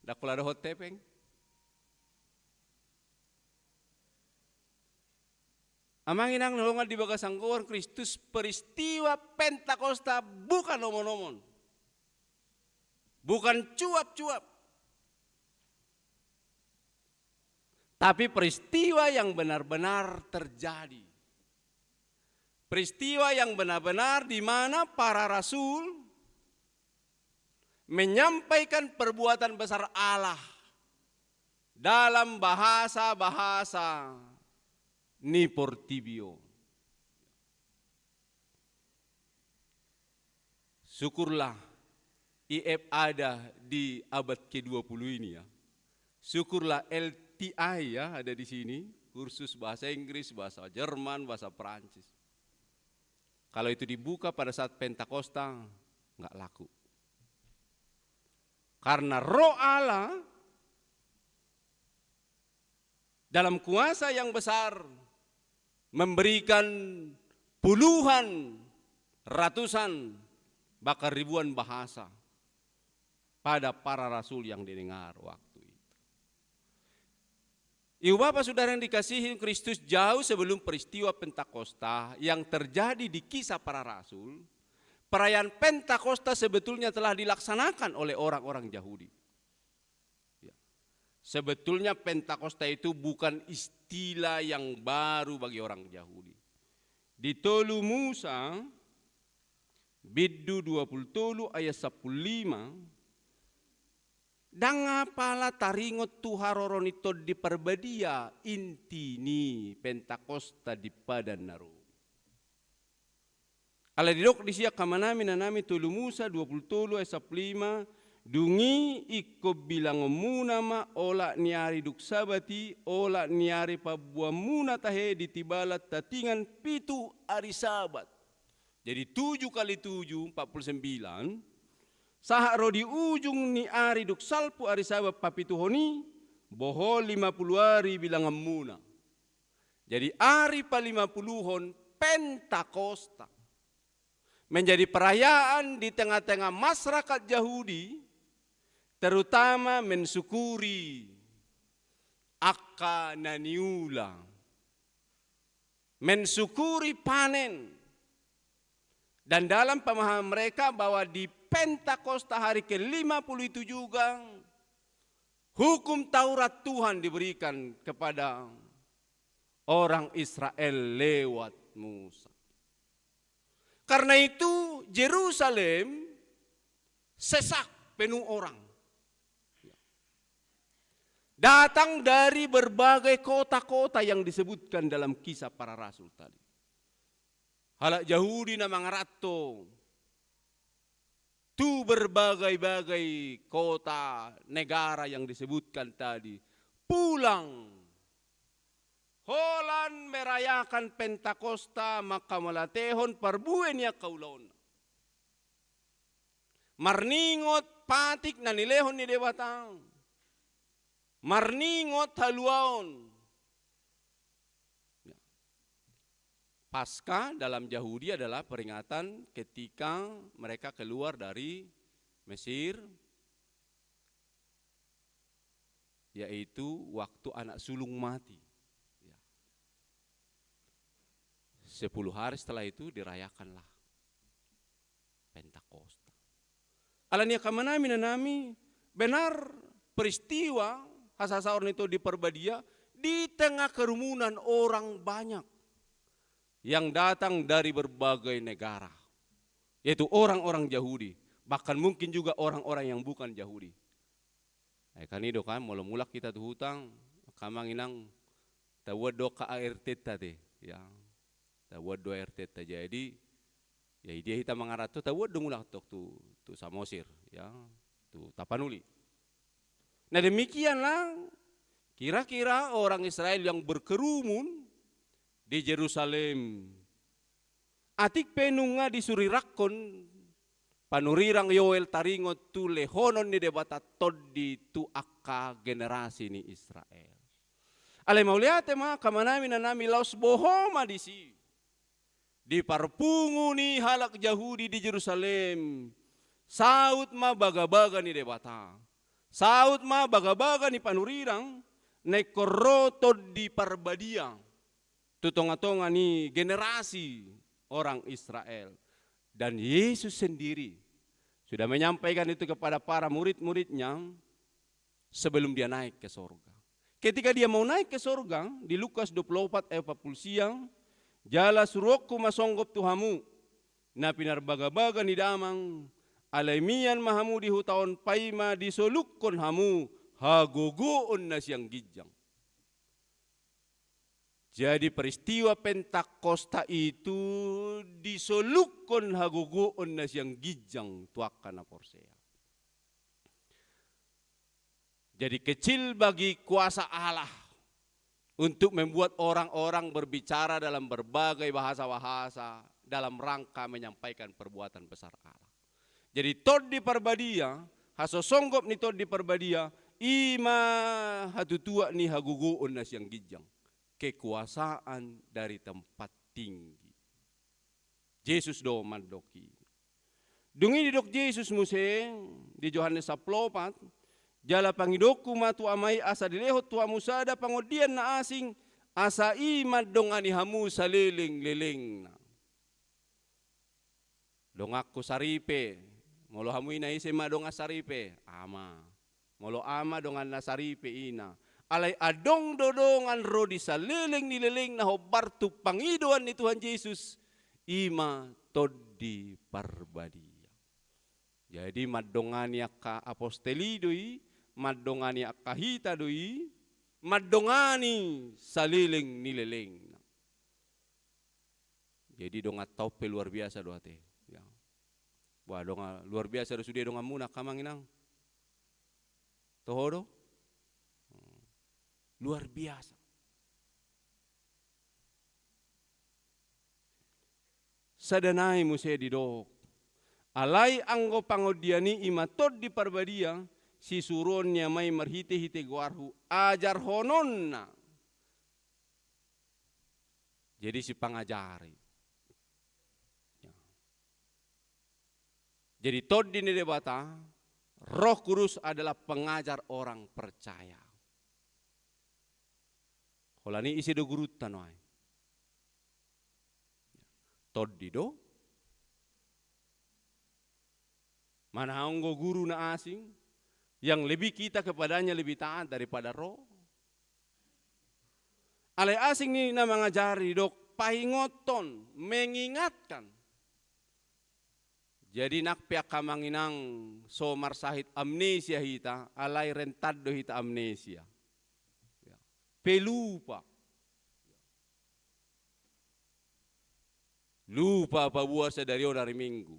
Ndang pola dohot hepeng. Amang inang na dongan di bagasan goar Kristus, peristiwa Pentakosta bukan omon-omon. Bukan cuap-cuap. Tapi peristiwa yang benar-benar terjadi. Peristiwa yang benar-benar di mana para rasul menyampaikan perbuatan besar Allah dalam bahasa-bahasa ni portibi on. Syukurlah I F ada di abad kedua puluh ini ya. Syukurlah L T I ya ada di sini, kursus bahasa Inggris, bahasa Jerman, bahasa Perancis. Kalau itu dibuka pada saat Pentakosta, nggak laku. Karena Roh Allah dalam kuasa yang besar memberikan puluhan, ratusan, bahkan ribuan bahasa pada para rasul yang didengar waktu itu. Ibu bapak saudara yang dikasihi Kristus, jauh sebelum peristiwa Pentakosta yang terjadi di Kisah Para Rasul, perayaan Pentakosta sebetulnya telah dilaksanakan oleh orang-orang Yahudi. Ya. Sebetulnya Pentakosta itu bukan istilah yang baru bagi orang Yahudi. Di Tolu Musa, bindu dua puluh tolu ayat sampulu lima, ndang apala taringot tu haroro ni Tondi Parbadia inti ni Pentakosta di Padan Arum. Alai didok di sian hamanami nanami Tolu Musa dua puluh tolu ayat sampulu lima, dung i ingkon bilangonmuna ma olat ni ari dung Sabat i, olat ni ari pamboanmuna tahe di tibalan tatingan pitu ari Sabat. Jadi tujuh kali tujuh, empat puluh sembilan, sahat ro di ujung ni ari dung salpu ari Sabat papituhon i, bohol lima puluh ari bilangonmuna. Jadi ari palimapuluhon Pentakosta menjadi perayaan di tengah-tengah masyarakat Yahudi, terutama mensyukuri angka na niula, mensyukuri panen. Dan dalam pemahaman mereka bahwa di Pentakosta hari ke lima puluh itu juga hukum Taurat Tuhan diberikan kepada orang Israel lewat Musa. Karena itu Jerusalem sesak, penuh orang. Datang dari berbagai kota-kota yang disebutkan dalam Kisah Para Rasul tadi. Halak Jahudi na mangaranto tu berbagai-bagai kota negara yang disebutkan tadi, pulang holan merayakan Pentakosta, mangkamauliatehon parbue ni angka ulaonna. Marningot patik na nilehon ni Debata. Marningot haluaon. Ya. Paskah dalam Yahudi adalah peringatan ketika mereka keluar dari Mesir, yaitu waktu anak sulung mati. Ya. Sepuluh hari setelah itu dirayakanlah Pentakosta. Alani i angka amanami, inanami, benar peristiwa hasasaor ni Tondi Parbadia di tengah kerumunan orang banyak yang datang dari berbagai negara, yaitu orang-orang Yahudi, bahkan mungkin juga orang-orang yang bukan Yahudi. Ai kan i do kan, molo mulak hita tu huta, angka amang inang, taboan do angka A R T-ta te, ya. Taboan do A R T-ta. Jadi, ya, i dia hita mangaranto, taboan do mulak tong tu, tu Samosir, ya, tu Tapanuli. Nah, demikianlah kira-kira orang Israel yang berkerumun di Jerusalem. Atik pe nunga disurirangkon panurirang Yoel taringot tu lehonon ni Debata tondi tu angka generasi ni Israel. Alai mauliate ma, angka amanami, inanami, laos boha ma disi. Di parpungu ni halak Jahudi di Jerusalem, saut ma bagabaga ni Debata. Saut ma bagabaga ni panurirang, na ingkon ro Tondi Parbadia tu tongatonga ni generasi orang Israel. Dan Yesus sendiri sudah menyampaikan itu kepada para murid-muridnya sebelum dia naik ke sorga. Ketika dia mau naik ke sorga, di Lukas dua puluh opat ayat empat puluh sia, jala suruonku ma songgop tu hamu, na pinarbagabaga ni Damang, alai mian ma hamu di huta on paima disolukkon hamu hagogoon na sian ginjang. Jadi peristiwa Pentakosta itu disolukkon hagogoon na sian ginjang tu angka na porsea. Jadi kecil bagi kuasa Allah untuk membuat orang-orang berbicara dalam berbagai bahasa-bahasa dalam rangka menyampaikan perbuatan besar Allah. Jadi Tondi Parbadia, hasosonggop ni Tondi Parbadia, i ma hatutuak ni hagogoon na sian ginjang, kekuasaan dari tempat tinggi. Jesus do mandok i. Dung i didok Jesus muse di Johannes sampulu opat, jala pangidoonku ma tu Ama i asa dilehon tu hamu sada pangondian na asing, asa i mandongani hamu saleleng-lelengna. Donganku saripe, molo hamu ina ise ma dongan saripe? Ama. Molo ama donganna saripe ina. Alai adong do dongan ro di saleleng ni lelengna hombar tu pangidoan ni Tuhan Jesus, i ma Tondi Parbadia. Jadi mandongani angka apostel i do i, mandongani angka hita do i, mandongani saleleng ni lelengna. Jadi dongan taon pe luar biasa do ate. Ya. Wah, dongan luar biasa do sude donganmuna, angka amang inang. Toho do? Hmm. Luar biasa. Sada nai muse didok. Alai anggo pangondian i, i ma Tondi Parbadia, sisuruon ni Ama i marhite-hite goarhu, ajarhononna. Jadi sipangajari. Ya. Jadi Tondi ni Debata, Roh Kudus adalah pengajar orang percaya. Holan i ise do gurunta nuaeng? Tondi do. Mana anggo guru na asing, yang lebih kita kepadanya lebih taat daripada roh. Alai asing ni na mangajari, didok paingothon, mengingatkan. Jadi nang pe angka amang inang so marsahit amnesia hita, alai rentan do hita amnesia. Ya. Pelupa. Lupa paboa sadari on ari Minggu.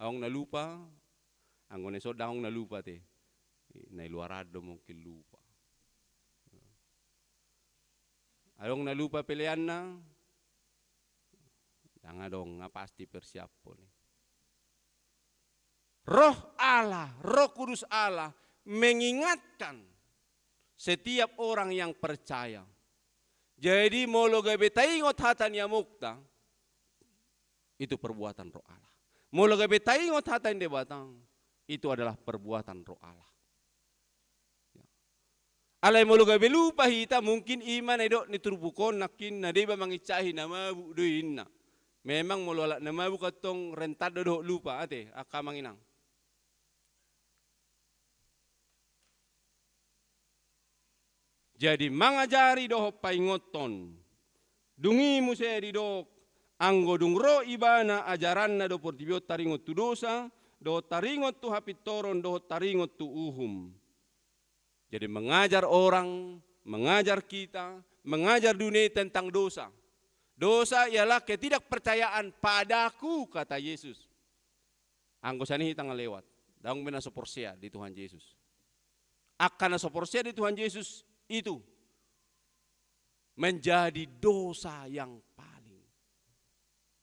Adong na lupa, anggo na i so adong na lupa te. Na i luaran do mungkin lupa. Adong na lupa peleanna? Ndang adong, nga pasti persiaphon. Roh Allah, Roh Kudus Allah mengingatkan setiap orang yang percaya. Jadi, molo gabe taingot hata ni amokta, itu perbuatan Roh Allah. Molo gabe taingot hata ni Debata, itu adalah perbuatan Roh Allah. Ya. Alai molo gabe lupa hita, mungkin i ma na nidok ni turpuk on nangkin na deba manginsahi na mabuk do i inna. Memang molo halak na mabuk antong rentan do dohot lupa, ate, angka amang inang. Jadi mangajari dohot paingothon. Dung i muse didok, anggo dung ro ibana ajaranna do portibi on taringot tu dosa, dohot taringot tu hapintoron, dohot taringot tu uhum. Jadi mengajar orang, mengajar kita, mengajar dunia tentang dosa. Dosa ialah ketidakpercayaan padaku, kata Yesus. Anggo sian i hita nga lewat. Ndang be na so porsea di Tuhan Yesus. Angka na so porsea di Tuhan Yesus itu menjadi dosa yang paling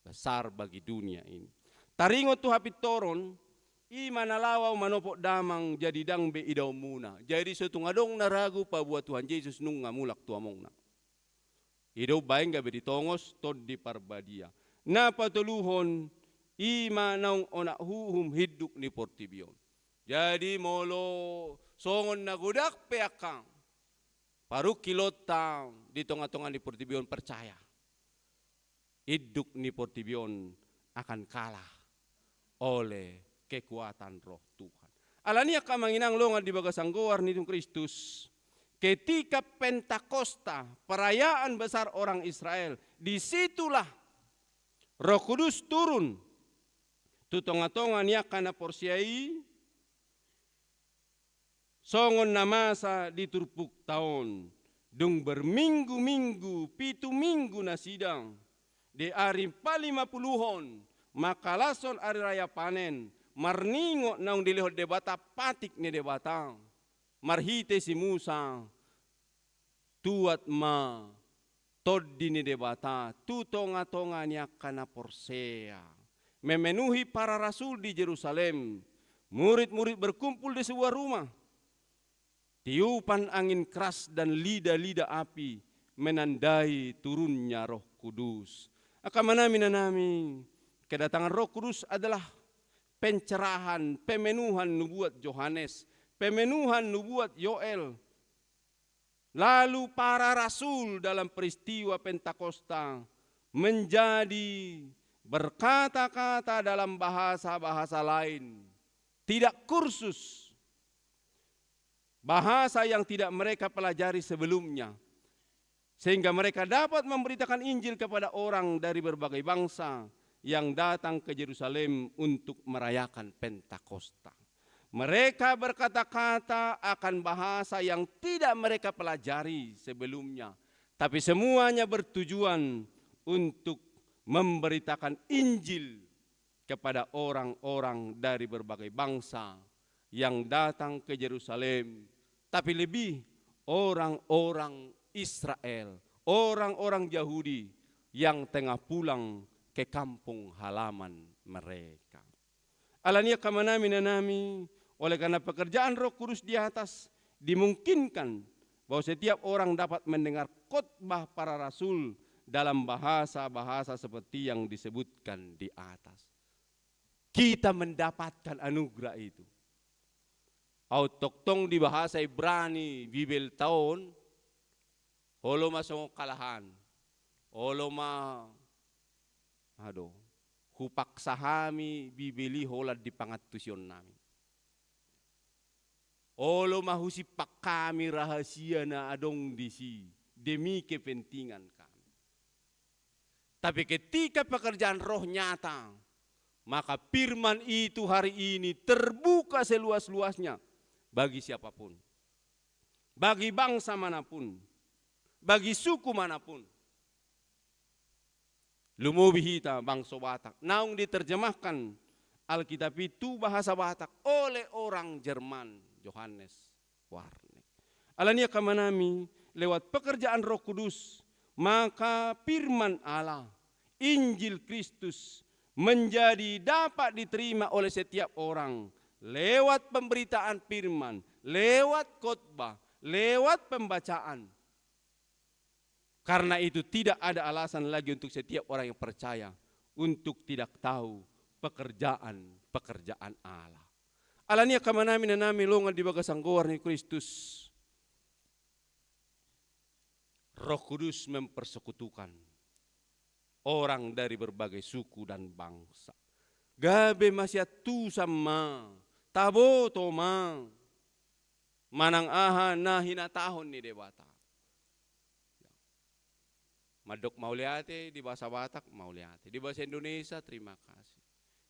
besar bagi dunia ini. Taringot tu hapintoron, i ma na laho manopot damang jadi ndang be idaonmuna. Jadi so tung adong na ragu paboa Tuhan Yesus nunga mulak tu amongna. I do umbaen gabe ditongos Tondi Parbadia. Na patoluhon, i ma naung onak uhum hinduk ni portibi on. Jadi molo songon na godang pe angka parungkilonta di tonga-tonga ni portibi on, percaya, induk ni portibi on akan kalah oleh kekuatan Roh Tuhan. Alani i angka amang inang dongan di bagasan goar ni Tuhan Kristus, ketika Pentakosta, perayaan besar orang Israel, di situlah Roh Kudus turun tu tonga-tonga ni angka na porsea i, songon na masa di turpukta on, dung berminggu-minggu, pitu minggu nasida, di ari palimapuluhon, mangkalashon ari raya panen, marningot naung dilehon Debata patik ni Debata marhite si Musa, tuat ma Tondi ni Debata tu tonga-tonga ni angka na porsea. Memenuhi para rasul di Jerusalem. Murid-murid berkumpul di sebuah rumah. Tiupan angin keras dan lida-lida api menandai turunnya Roh Kudus. Angka amanami, inanami, kedatangan Roh Kudus adalah pencerahan, pemenuhan nubuat Yohanes, pemenuhan nubuat Yoel. Lalu para rasul dalam peristiwa Pentakosta menjadi berkata-kata dalam bahasa-bahasa lain. Tidak kursus, bahasa yang tidak mereka pelajari sebelumnya, sehingga mereka dapat memberitakan Injil kepada orang dari berbagai bangsa yang datang ke Yerusalem untuk merayakan Pentakosta. Mereka berkata-kata akan bahasa yang tidak mereka pelajari sebelumnya, tapi semuanya bertujuan untuk memberitakan Injil kepada orang-orang dari berbagai bangsa yang datang ke Yerusalem, tapi lebih orang-orang Israel, orang-orang Yahudi yang tengah pulang ke kampung halaman mereka. Alani i angka amanami, inanami, oleh karena pekerjaan Roh Kudus di atas, dimungkinkan bahwa setiap orang dapat mendengar khotbah para rasul dalam bahasa-bahasa seperti yang disebutkan di atas. Kita mendapatkan anugerah itu. Aut tongtong di bahasa Ibrani Bibelta on, olo ma songon halahan, olo ma, aha do, hupaksa hami Bibel i holan di pangantusionnami. Olo ma husimpan hami rahasia na adong disi demi kepentingan kami. Tapi ketika pekerjaan Roh nyata, maka firman itu hari ini terbuka seluas-luasnya bagi siapapun, bagi bangsa manapun, bagi suku manapun. Lumobi hita bangso Batak, naung diterjemahkan Alkitab i tu bahasa Batak oleh orang Jerman, Johannes Warneck. Alani i angka amanami, lewat pekerjaan Roh Kudus, Maka firman Allah, Injil Kristus, menjadi dapat diterima oleh setiap orang lewat pemberitaan firman, lewat khotbah, lewat pembacaan. Karena itu, tidak ada alasan lagi untuk setiap orang yang percaya untuk tidak tahu pekerjaan-pekerjaan Allah. Alani i, angka amanami inanami na hinaholongan di bagasan goar ni Kristus, Roh Kudus mempersekutukan orang dari berbagai suku dan bangsa. Gabe masiantusan ma, taboto ma, manang aha na hinatahon ni Debata. Mandok mauliate, di bahasa Batak mauliate, di bahasa Indonesia terima kasih,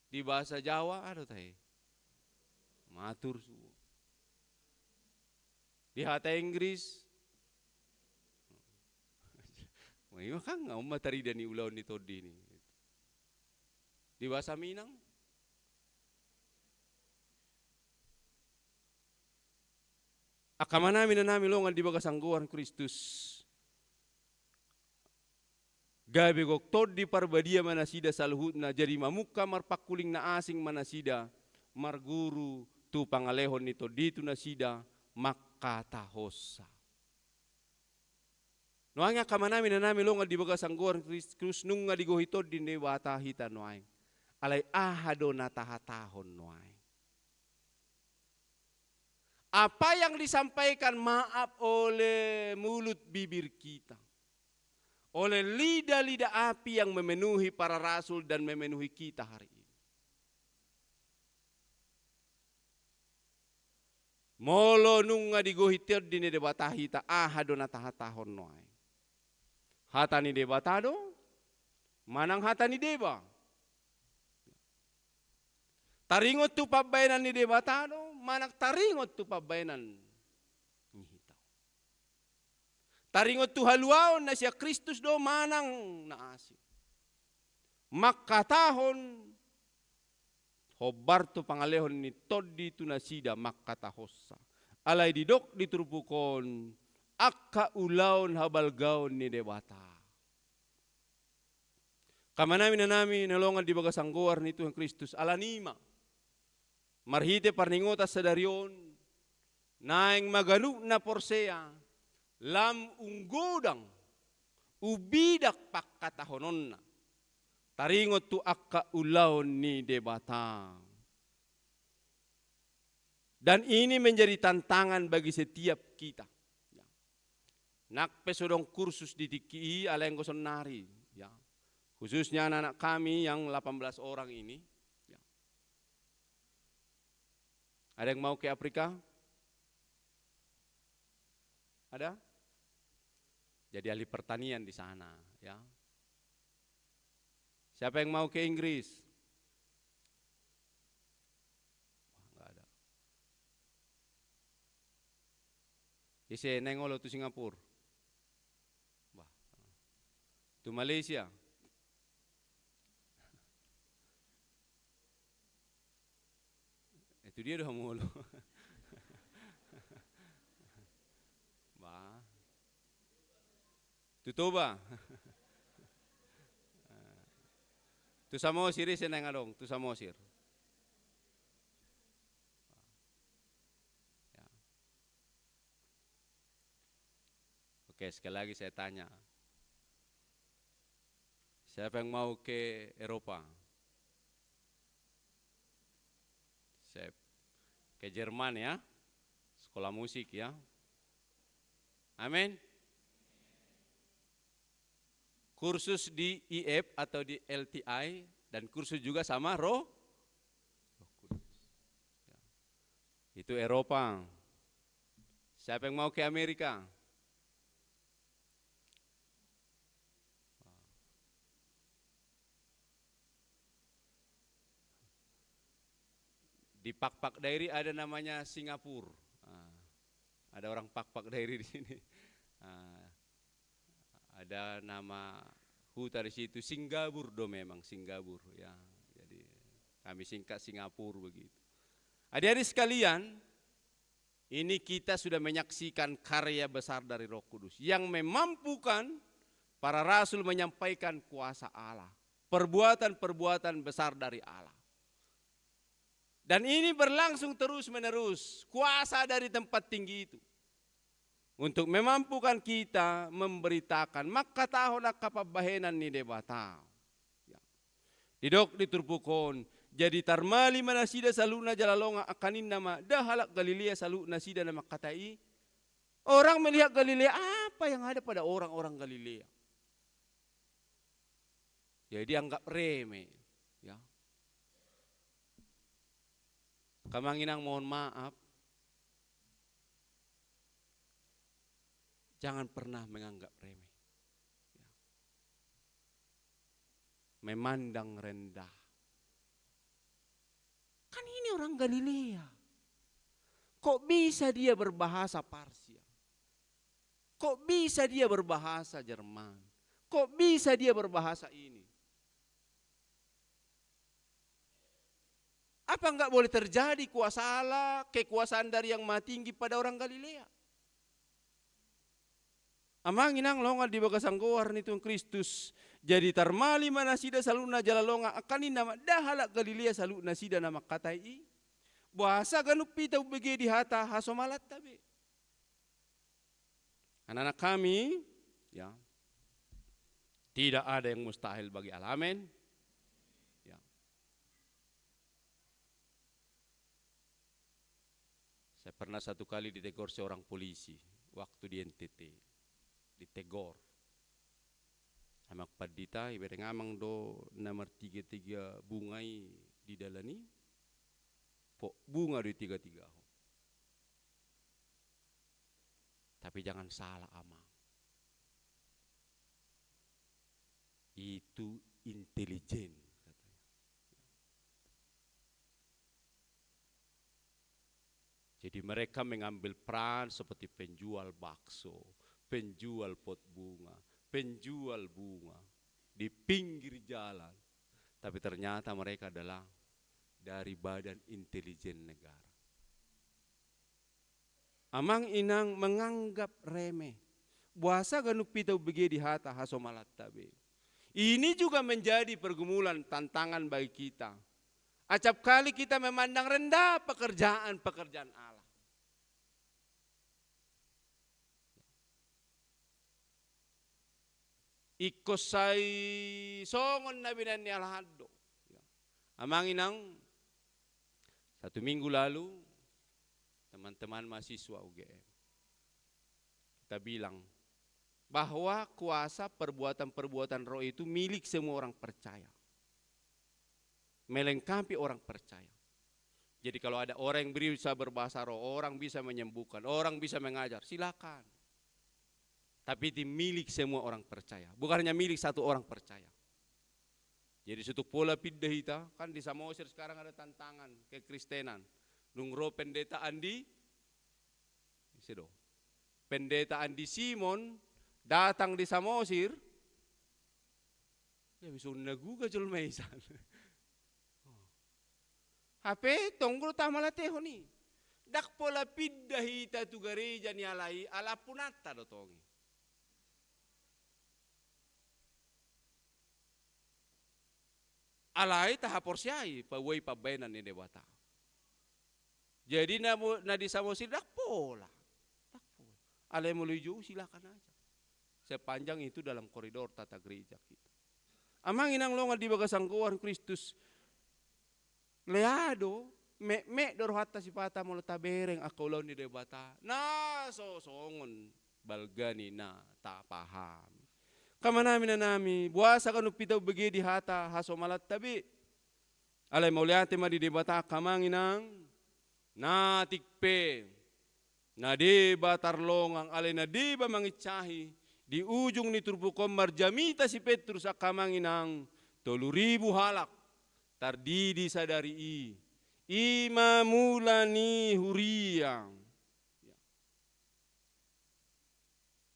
di bahasa Jawa, aduh, tahe, matur suwun. Di hata Inggris, ima kan nga umma tarida ni ulaon ni tondi ni. Di bahasa Minang. Angka amanami inanami na hinaholongan di bagasan goar Kristus. Gabe gok Tondi Parbadia ma nasida saluhutna, jadi mamungka marpangkuling na asing ma nasida, marguru tu pangalehon ni tondi tu nasida, mangkatahonsa. Nuaeng, angka amanami inanami na hinaholongan di bagasan goar Kristus, nunga digohi Tondi ni Debata hita nuaeng. Alai aha do na tahatahon nuaeng? Apa yang disampaikan maaf oleh mulut bibir kita, oleh lidah-lidah api yang memenuhi para rasul dan memenuhi kita hari ini. Molo nunga digohi Tondi ni Debata hita, aha do na tahatahon nuaeng? Hata ni Debata do, manang hata ni deba? Taringot tu pambahenan ni Debata do, manang taringot tu pambahenan ni hita? Taringot tu haluaon na sian Kristus do, manang na asing? Mangkatahon hombar tu pangalehon ni tondi tu nasida, mangkatahonsa. Alai didok di turpuk on, angka ulaon habalgaon ni Debata. Angka amanami inanami na hinaholongan di bagasan goar ni Tuhan Kristus, alani i ma, marhite parningotan sadari on, naeng ma ganup na porsea lam umgodang, umbidak pangkatahononna, taringot tu angka ulaon ni Debata. Dan ini menjadi tantangan bagi setiap kita. Ya. Nang pe so adong kursus di tingki i, alai anggo saonari, ya. Khususnya anak-anak kami yang delapan belas orang ini, ya. Ada yang mau ke Afrika? Ada? Jadi ahli pertanian di sana, ya. Siapa yang mau ke Inggris? Wah, nggak ada. Ise naeng olo tu Singapura? Bah. Tu Malaysia? Eh, tu dia do hamu olo. Bah. Tu Toba. Tu Samosir, ise naeng adong tu Samosir? Ya. Oke, sekali lagi saya tanya. Siapa yang mau ke Eropa? Sip. Ke Jerman, ya. Sekolah musik, ya. Amin. Kursus di I F atau di L T I, dan kursus juga sama Roh, Roh Kudus. Ya. Itu Eropa. Siapa yang mau ke Amerika? Di Pakpak Dairi ada namanya Singapura. Ah, ada orang Pakpak Dairi di sini. Ah, ada nama huta di situ, Singgabur do memang, Singgabur, ya. Jadi kami singkat Singapura begitu. Adik-adik sekalian, ini kita sudah menyaksikan karya besar dari Roh Kudus yang memampukan Para rasul menyampaikan kuasa Allah, perbuatan-perbuatan besar dari Allah. Dan ini berlangsung terus-menerus, kuasa dari tempat tinggi itu untuk memampukan kita memberitakan, mangkatahon angka pambahenan ni Debata. Ya. Didok di turpuk on, jadi tarmali ma nasida saluhutna jala longang, angka ninna ma, nda halak Galilea saluhut nasida na mangkatai i? Orang melihat Galilea, apa yang ada pada orang-orang Galilea? Jadi dianggap remeh, ya. Angka amang inang, mohon maaf, jangan pernah menganggap remeh. Ya. Memandang rendah. Kan ini orang Galilea. Kok bisa dia berbahasa Parsia? Kok bisa dia berbahasa Jerman? Kok bisa dia berbahasa ini? Apa nggak boleh terjadi kuasa Allah, kekuasaan dari Yang Maha Tinggi pada orang Galilea? Amang inang longan di bagasan goar ni Tuhan Kristus, jadi tarmali ma nasida saluhutna jala longang, angka ninna ma, nda halak Galilea saluhut nasida na mangkatai i? Boasa ganup hita umbege di hata hasomalanta be? Anak-anak kami, ya, tidak ada yang mustahil bagi Allah. Amin. Ya. Saya pernah satu kali ditegur seorang polisi waktu di N T T. Ditegur. Amang pandita, ibereng amang do na martiga-tiga bunga i di dalan i? Pok, bunga do i tiga-tiga ho. Tapi jangan salah, amang. Itu intelijen, katanya. Jadi mereka mengambil peran seperti penjual bakso, penjual pot bunga, penjual bunga di pinggir jalan. Tapi ternyata mereka adalah dari Badan Intelijen Negara. Amang inang menganggap remeh. Boasa ganup hita umbege di hata hasomalanta be? Ini juga menjadi pergumulan, tantangan bagi kita. Acap kali kita memandang rendah pekerjaan-pekerjaan Allah. Ingkon sai songon na binahen ni Allah do. Amang inang, satu minggu lalu, teman-teman mahasiswa U G M, kita bilang bahwa kuasa perbuatan-perbuatan roh itu milik semua orang percaya. Melengkapi orang percaya. Jadi kalau ada orang yang bisa berbahasa roh, orang bisa menyembuhkan, orang bisa mengajar, silakan. Tapi itu milik semua orang percaya, bukan hanya milik satu orang percaya. Jadi sutung pola pinda hita, kan di Samosir sekarang ada tantangan kekristenan. Dung ro pendeta Andi, ise do, pendeta Andi Simon datang di Samosir, ya bisa unna guga jolma i san. Hape tong do tamalatehon i. Ndang pola pinda hita tu gareja ni alai, ala ampunanta do tong i. Alai tahaporseai paboa i pambahenan ni Debata. Jadi na, na di Samosir ndang pola. Ndang pola. Alai molo i jou silakan aja. Sepanjang itu dalam koridor tata gereja kita. Amang inang longan di bagasan goar Kristus. Lea do, metmet do rohanta sipata molo tabereng angka ulaon ni Debata. Na so songon balga ni na tapahami. Angka amanami, inanami, boasa ganup hita umbege di hata hasomalanta be? Alai mauliate ma di Debata, angka amang inang, na tingki pe na deba tarlongang, alai na deba manginsahi, di ujung ni turpuk on marjamita si Petrus, angka amang inang, tolu ribu halak tardidi sadari i. I ma mula ni huria.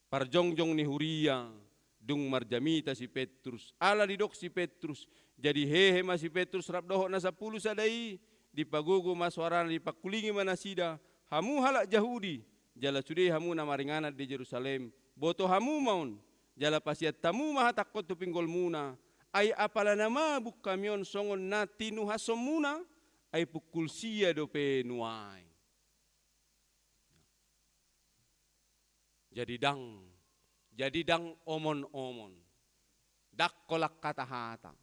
Parjongjong ni huria, dung marjamita si Petrus. Ala didok si Petrus, jadi hehe ma si Petrus rap dohot na sampulu sada i, dipagogo ma soarana, dipangkulingi ma nasida, hamu halak Jahudi, jala sude hamu na maringanan di Jerusalem, boto hamu ma on, Jala pasian hamu ma hatangkon tu pinggolmuna, ai apala na mabuk hami on songon na tinuhashonmuna, ai pukul sia dope nuaeng. Jadi ndang, jadi ndang omon-omon, ndang holan hata-hata,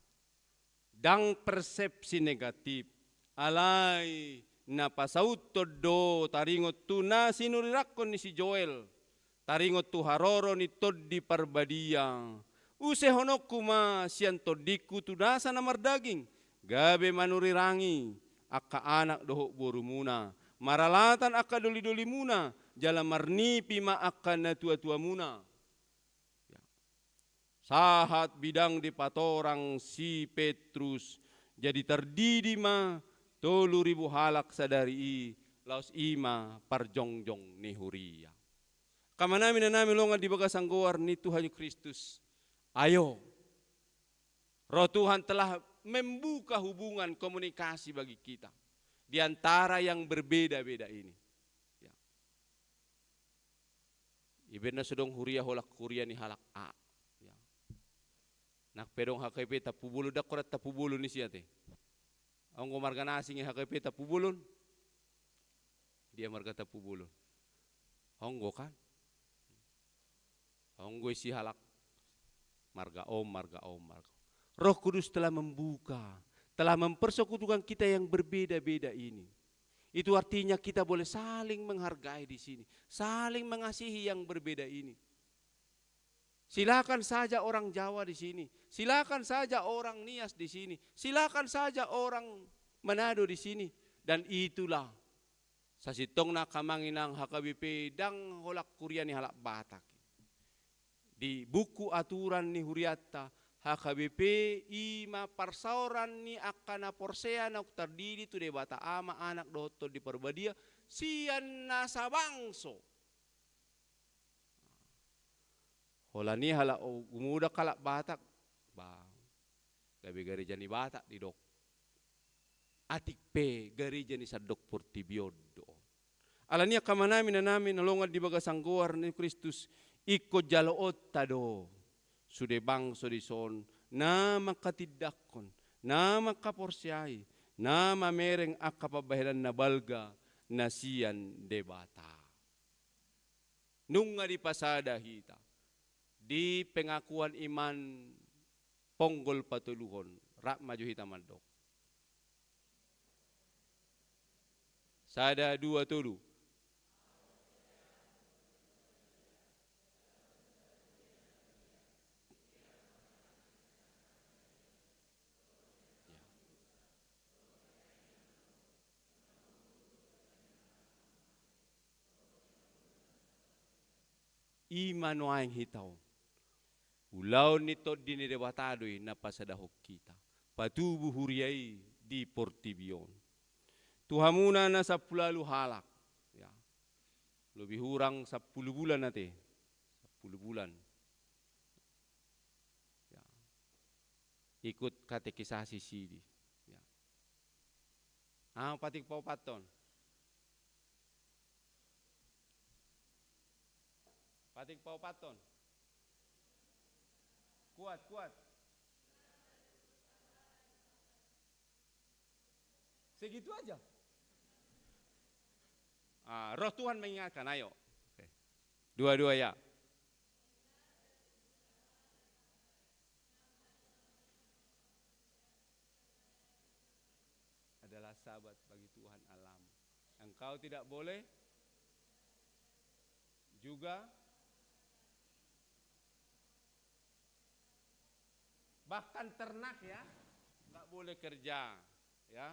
ndang persepsi negatif, alai na pasauthon do taringot tu na sinurirangkon ni si Joel, taringot tu haroro ni Tondi Parbadia. Usehononku ma sian tondingku tu nasa na mardaging, gabe manurirangi angka anak dohot borumuna, maralatan angka doli-dolimuna, jala marnipi ma angka natuatuamuna. Ya. Sahat bidang dipatorang si Petrus, jadi tardidi ma tolu ribu halak sadari i, laos i ma parjongjong ni huria. Angka amanami, inanami, na hinaholongan di bagasan goar ni Tuhan Kristus. Ayo, Roh Tuhan telah membuka hubungan komunikasi bagi kita di antara yang berbeda-beda ini. Ya. Ibaen na so adong huria, holan huria ni halak A. Ya. Nang pe adong H K B P Tampubolon, ndang holan Tampubolon i sia te. Onggo marga na asing i H K B P Tampubolon. Dia marga Tampubolon. Onggo kan? Onggo isi halak marga on, marga on, marga on. Roh Kudus telah membuka, telah mempersekutukan kita yang berbeda-beda ini. Itu artinya kita boleh saling menghargai di sini, saling mengasihi yang berbeda ini. Silakan saja orang Jawa di sini, silakan saja orang Nias di sini, silakan saja orang Manado di sini. Dan itulah sasintongna, angka amang inang, H K B P ndang holan huria ni halak Batak. Di buku aturan ni hurianta, H K B P i ma parsaoran ni angka na porsea naung tardidi tu Debata Ama, Anak dohot Tondi Parbadia sian nasa bangso. Holan i halak, o, gumuda halak Batak, ba, gabe gareja ni Batak didok. Atik pe gareja ni sandok portibi on do on. Alani i, angka amanami, inanami, na hinaholongan di bagasan goar ni Kristus, ingkon jaloonta do sude bangso dison na mangkatindangkon, na mangkaporseai, na mamereng angka pambahenan na balga na sian Debata. Nunga dipasada hita di pengakuan iman ponggol patoluhon, rap ma jo hita mandok. Sada, dua, tolu. I ma nuaeng hita on. Ulaon ni Tondi ni Debata do i na pasadahon hita. Patubu huria i di portibi on. Tu hamuna na sampulu ualu halak. Ya. Lobi hurang sampulu bulan ate. Sampulu bulan. Ya. Ikut katekisasi sidi. Ya. Ah, patik paopathon. Patik paopathon. Kuat, kuat. Segitu aja. Ah, Roh Tuhan mengingatkan, ayo. Oke. Dua-dua ya. Adalah Sabat bagi Tuhan Allahmu. Engkau tidak boleh juga, bahkan ternak ya, nggak boleh kerja, ya.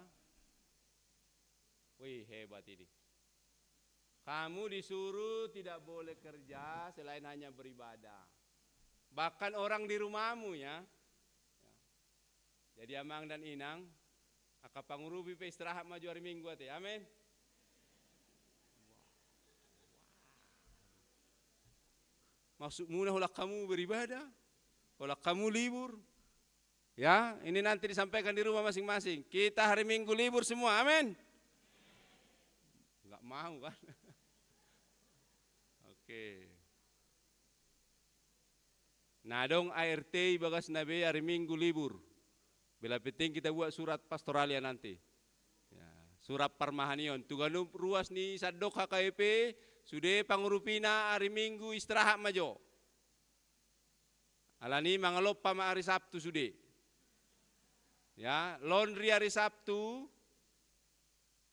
Wih, hebat ini. Kamu disuruh tidak boleh kerja selain hanya beribadah. Bahkan orang di rumahmu ya. Ya. Jadi amang dan inang, angka pangurupi pe istirahat ma jo ari Minggu ate. Amin. Maksudmuna holan hamu beribadah, holan hamu libur. Ya, ini nanti disampaikan di rumah masing-masing. Kita hari Minggu libur semua, amin. Nggak mau kan? Oke. Na adong A R T i bagasna be ari Minggu libur. Bila penting kita buat surat pastoralia nanti. Ya, surat parmahanion. Tu ganup ruas ni sandok H K B P, sude pangurupina ari Minggu istirahat ma jo. Alani mangalompa ma ari Sabtu sude. Ya, laundry ari Sabtu,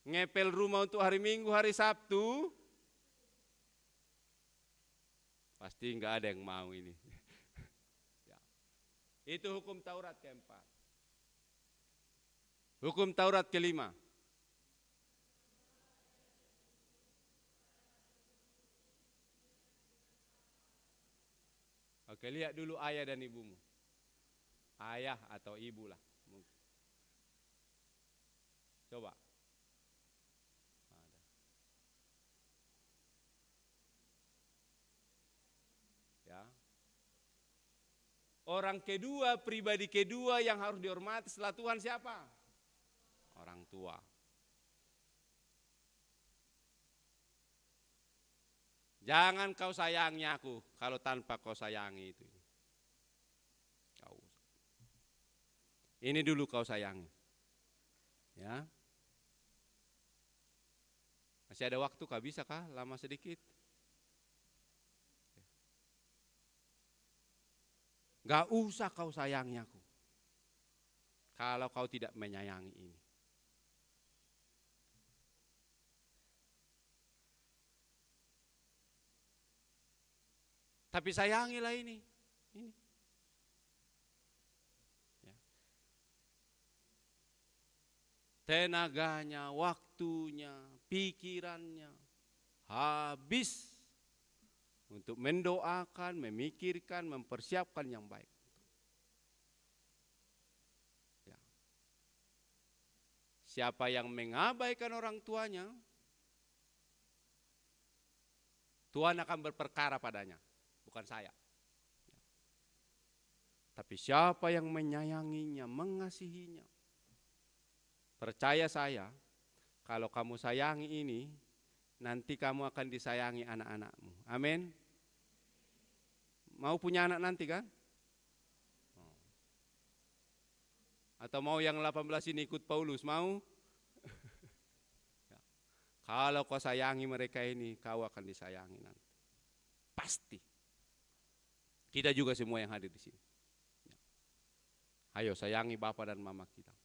ngepel rumah untuk hari Minggu, hari Sabtu. Pasti nggak ada yang mau ini. Ya. Itu hukum Taurat keempat. Hukum Taurat kelima. Oke, lihat dulu ayah dan ibumu. Ayah atau ibu lah, mungkin. Coba. Ada. Ya. Orang kedua, pribadi kedua yang harus dihormati setelah Tuhan siapa? Orang tua. Jangan kau sayangi aku kalau tanpa kau sayangi itu. Kau. Ini dulu kau sayangi. Ya. Masih ada waktu kah? Bisa kah? Lama sedikit. Gak usah kau sayangi aku kalau kau tidak menyayangi ini. Tapi sayangilah ini. Ini. Ya. Tenaganya, waktunya, pikirannya habis untuk mendoakan, memikirkan, mempersiapkan yang baik. Ya. Siapa yang mengabaikan orang tuanya, Tuhan akan berperkara padanya, bukan saya. Tapi siapa yang menyayanginya, mengasihinya, percaya saya, kalau kamu sayangi ini, nanti kamu akan disayangi anak-anakmu. Amin. Mau punya anak nanti kan? Atau mau yang delapan belas ini ikut Paulus? Mau? Ya. Kalau kau sayangi mereka ini, kau akan disayangi nanti. Pasti. Kita juga semua yang hadir di sini. Ya. Ayo, sayangi bapa dan mama kita.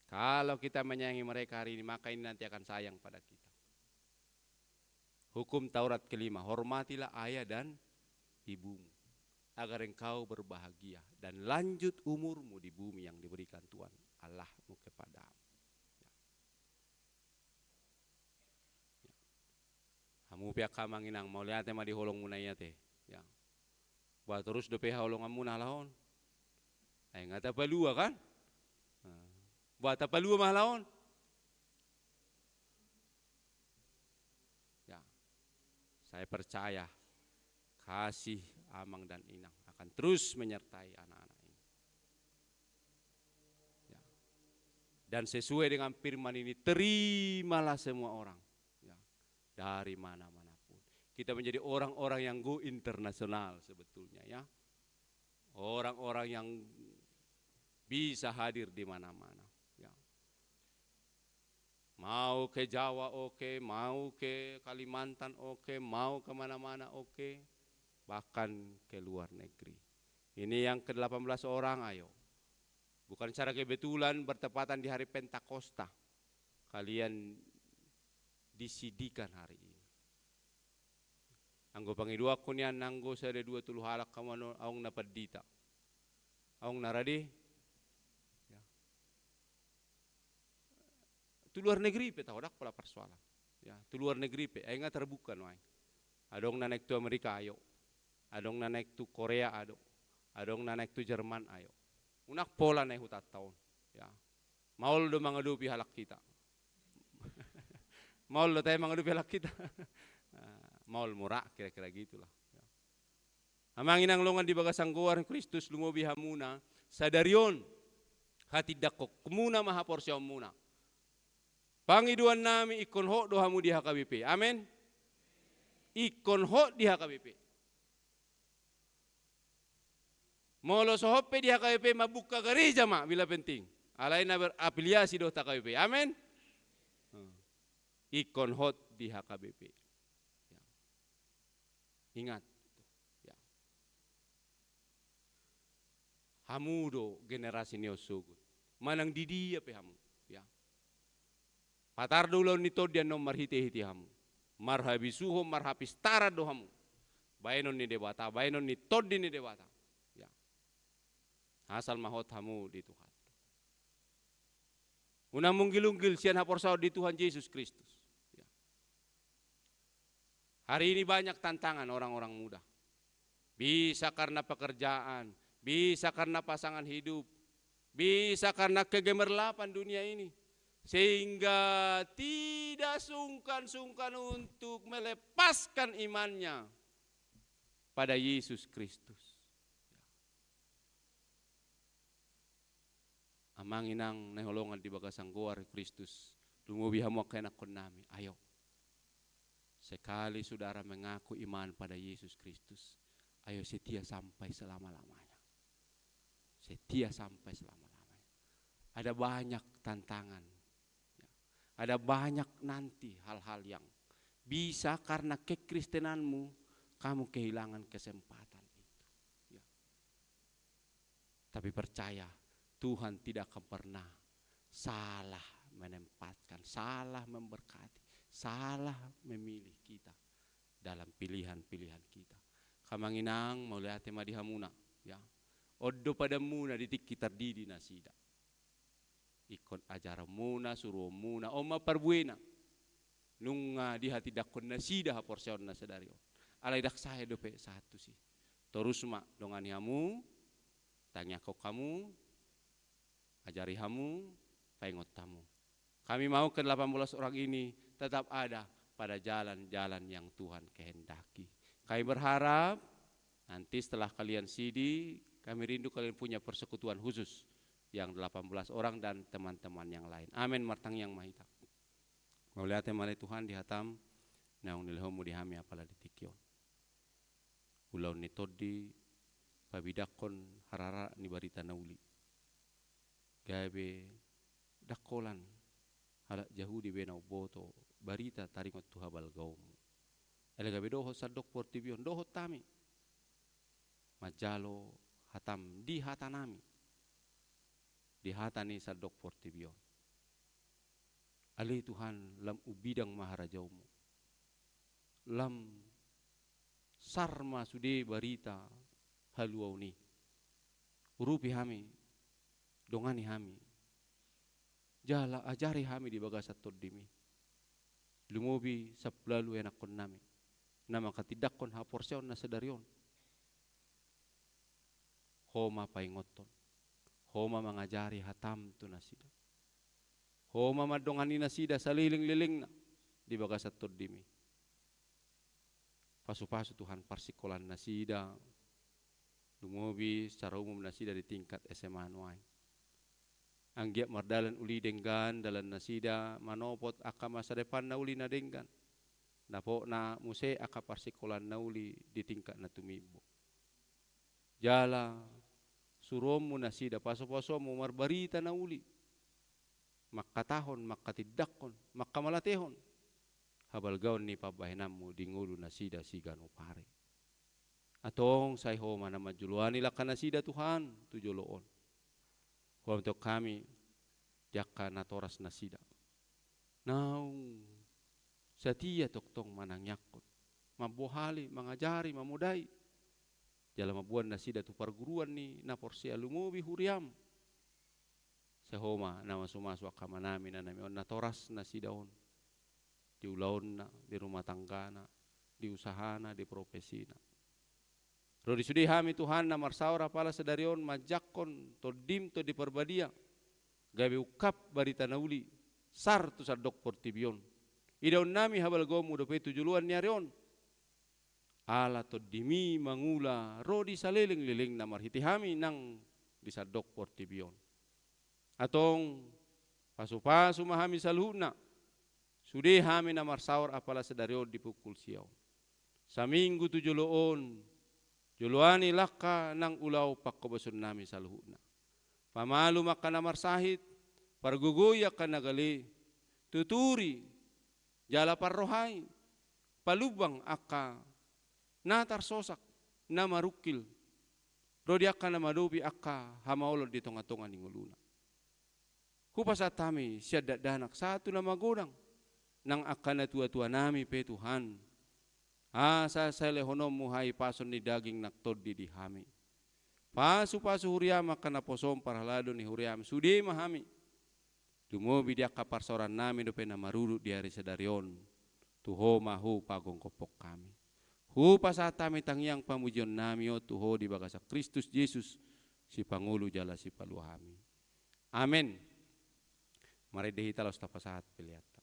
Kalau kita menyayangi mereka hari ini, maka ini nanti akan sayang pada kita. Hukum Taurat kelima, hormatilah ayah dan ibumu, agar engkau berbahagia dan lanjut umurmu di bumi yang diberikan Tuhan Allahmu kepadamu. Ya. Ya. Hamu pe angka amang inang, mauliate ma di holongmuna i ate. Ya. Ba torus dope haholonganmuna halak on. Ai nga tapalua kan? Nah. Ba tapalua ma halak on. Ya. Saya percaya kasih amang dan inang akan terus menyertai anak-anak ini. Ya. Dan sesuai dengan firman ini, terimalah semua orang. Ya. Dari mana-mana pun. Kita menjadi orang-orang yang go internasional sebetulnya, ya. Orang-orang yang bisa hadir di mana-mana. Ya. Mau ke Jawa oke, mau ke Kalimantan oke, mau ke mana-mana oke, bahkan ke luar negeri. Ini yang ke delapan belas orang, ayo. Bukan secara kebetulan bertepatan di hari Pentakosta kalian disidikan hari ini. Anggo pangidoanku nian, anggo sada dua tolu halak hamu, aung na pandita, aung na rade. Ya. Tu luar negeri pe taho, ndang pola parsoalan. Ya, tu luar negeri pe, ai nga terbuka nuaeng. Adong na naeng tu Amerika, ayo. Adong na naeng tu Korea, adong. Adong na naeng tu Jerman, ayo. Unang pola na i hutanta on. Ya. Maol do mangadopi halak hita. Maol do tahe mangadopi halak hita. Ah, maol mura, kira-kira gitulah. Ya. Amang inang longan di bagasan goar Kristus, lumobi hamuna sadari on, hatindangkonmuna ma haporseaonmuna. Pangidoannami ingkon hot do hamu di H K B P. Amen. Ingkon hot di H K B P. Molo so hot pe di H K B P, mambuka gareja ma, bila penting. Alai na berafiliasi dohot H K B P. Amen. Ingkon hot di H K B P. Ya. Ingat. Ya. Hamu do generasi ni on sogot. Manang di dia pe hamu. Ya. Patar do ulaon ni Tondi annon marhite-hite hamu. Marhabisuhon, marhapistaran do hamu. Baenon ni Debata, baenon ni Tondi ni Debata. Ya. Asal ma hot hamu di Tuhan. Unang munggil-unggil sian haporseaon di Tuhan Jesus Kristus. Ya. Hari ini banyak tantangan orang-orang muda. Bisa karena pekerjaan, bisa karena pasangan hidup, bisa karena kegemerlapan dunia ini. Sehingga tidak sungkan-sungkan untuk melepaskan imannya pada Yesus Kristus. Amang inang na hinaholongan di bagasan goar Kristus, lumobi hamu angka ianakkonnami, ayo. Sekali saudara mengaku iman pada Yesus Kristus, ayo setia sampai selama-lamanya. Setia sampai selama-lamanya. Ada banyak tantangan. Ya. Ada banyak nanti hal-hal yang bisa karena kekristenanmu, kamu kehilangan kesempatan itu. Ya. Tapi percaya, Tuhan tidak akan pernah salah menempatkan, salah memberkati, salah memilih kita dalam pilihan-pilihan kita. Angka amang inang, mauliate ma di hamuna, ya. On do padanmuna di tingki tardidi nasida. Ingkon ajaronmuna, suruonmuna, on ma parbuena. Nunga dihatindangkon nasida haporseaon na sadari on. Alai ndang sae dope sahat tusi. Torus ma dongani hamu, tangiangkon hamu, ajari hamu, paingot hamu. Kami mau ke delapan belas orang ini tetap ada pada jalan-jalan yang Tuhan kehendaki. Kami berharap nanti setelah kalian sidi, kami rindu kalian punya persekutuan khusus yang delapan belas orang dan teman-teman yang lain. Amin. Martangiang ma hita. Mauliate ma ale Tuhan di hatam naung nilehonmu di hami apala di tingki on. Ulaon ni Tondi pabidangkon harara ni barita na uli. Gabe ndang holan halak Jahudi be na umboto barita taringot tu habalgaonmu. Alai gabe dohot sandok portibi on, dohot hami manjalo hatam di hatanami, di hata ni sandok portibi on. Ale Tuhan, lam umbidang ma harajaonmu. Lam sar ma sude barita haluaon i. Urupi hami, dongani hami. Jala ajari hami di bagasan Tondimi. Lumobi sampulu ualu ianakkonnami na manghatindangkon haporseaon na sadari on. Ho ma paingothon. Ho ma mangajari hatam tu nasida. Ho ma mandongani nasida saleleng-lelengna di bagasan Tondimi. Pasu-pasu Tuhan parsingkolaan nasida, lumobi secara umum nasida di tingkat S M A nuaeng. Anggiat mardalan uli denggan dalan nasida, manopot angka masa depan na uli na denggan. Dapotna muse angka parsingkolaan na uli di tingkat na tumimbo. Jala suruonmu nasida, pasu-pasuonmu marbarita na uli. Mangkatahon, mangkatindangkon, mangkamalatehon habalgaon ni pambahenanmu di ngolu nasida siganup ari. Antong sai Ho ma na manjoloani langka nasida Tuhan tu jolo on. Huhut hami di angka natoras nasida naung satia tongtong manangiangkon, mambohali, mangajari, mamodai. Jala mamboan nasida tu parguruan ni na porsea lumobi huriam. Sai Ho ma na masu-masu angka amanami, inanami on, natoras nasida on di ulaonna, di rumah tanggana, di usahana, di profesina. Ro di sude hami Tuhan na marsaor apala sadari on manjangkon Tondim Tondi Parbadia, gabe ungkap barita na uli, sar tu sandok portibi on. Idaonnami habalgaonmu dope tu joloan ni ari on. Ala Tondimi mangula ro di saleleng-lelengna marhite hami nang di sandok portibi on. Antong pasu-pasu ma hami saluhutna. Sude hami na marsaor apala sadari on di pukul sia on. Saminggu tu jolo on, Joloani langka nang ulaon panghobason nami saluhutna. Pamalum angka na marsahit, pargogoi angka na gale, tuturi jala parrohai, palumbang angka na tarsosak, na marungkil, ro di angka na mangadopi angka hamaolon di tonga-tonga ni ngoluna. Hupasahat hami sian dakdanak sahat tu na magodang, nang angka na tua-tua nami pe Tuhan. Asa sai lehononmu hahipason ni daging nang tondi di hami. Pasu-pasu huriam angka naposom parhalado ni huriam, sude ma hami. Lumobi di angka parsaoran nami dope na marudut di ari sadari on. Tu Ho ma hupagomgophon hami. Hupasahat hami tangiang pamujion nami on tu Ho di bagasan Kristus Jesus, Sipangolu jala Sipalua hami. Amen. Marende hita laos tapasahat peleanta.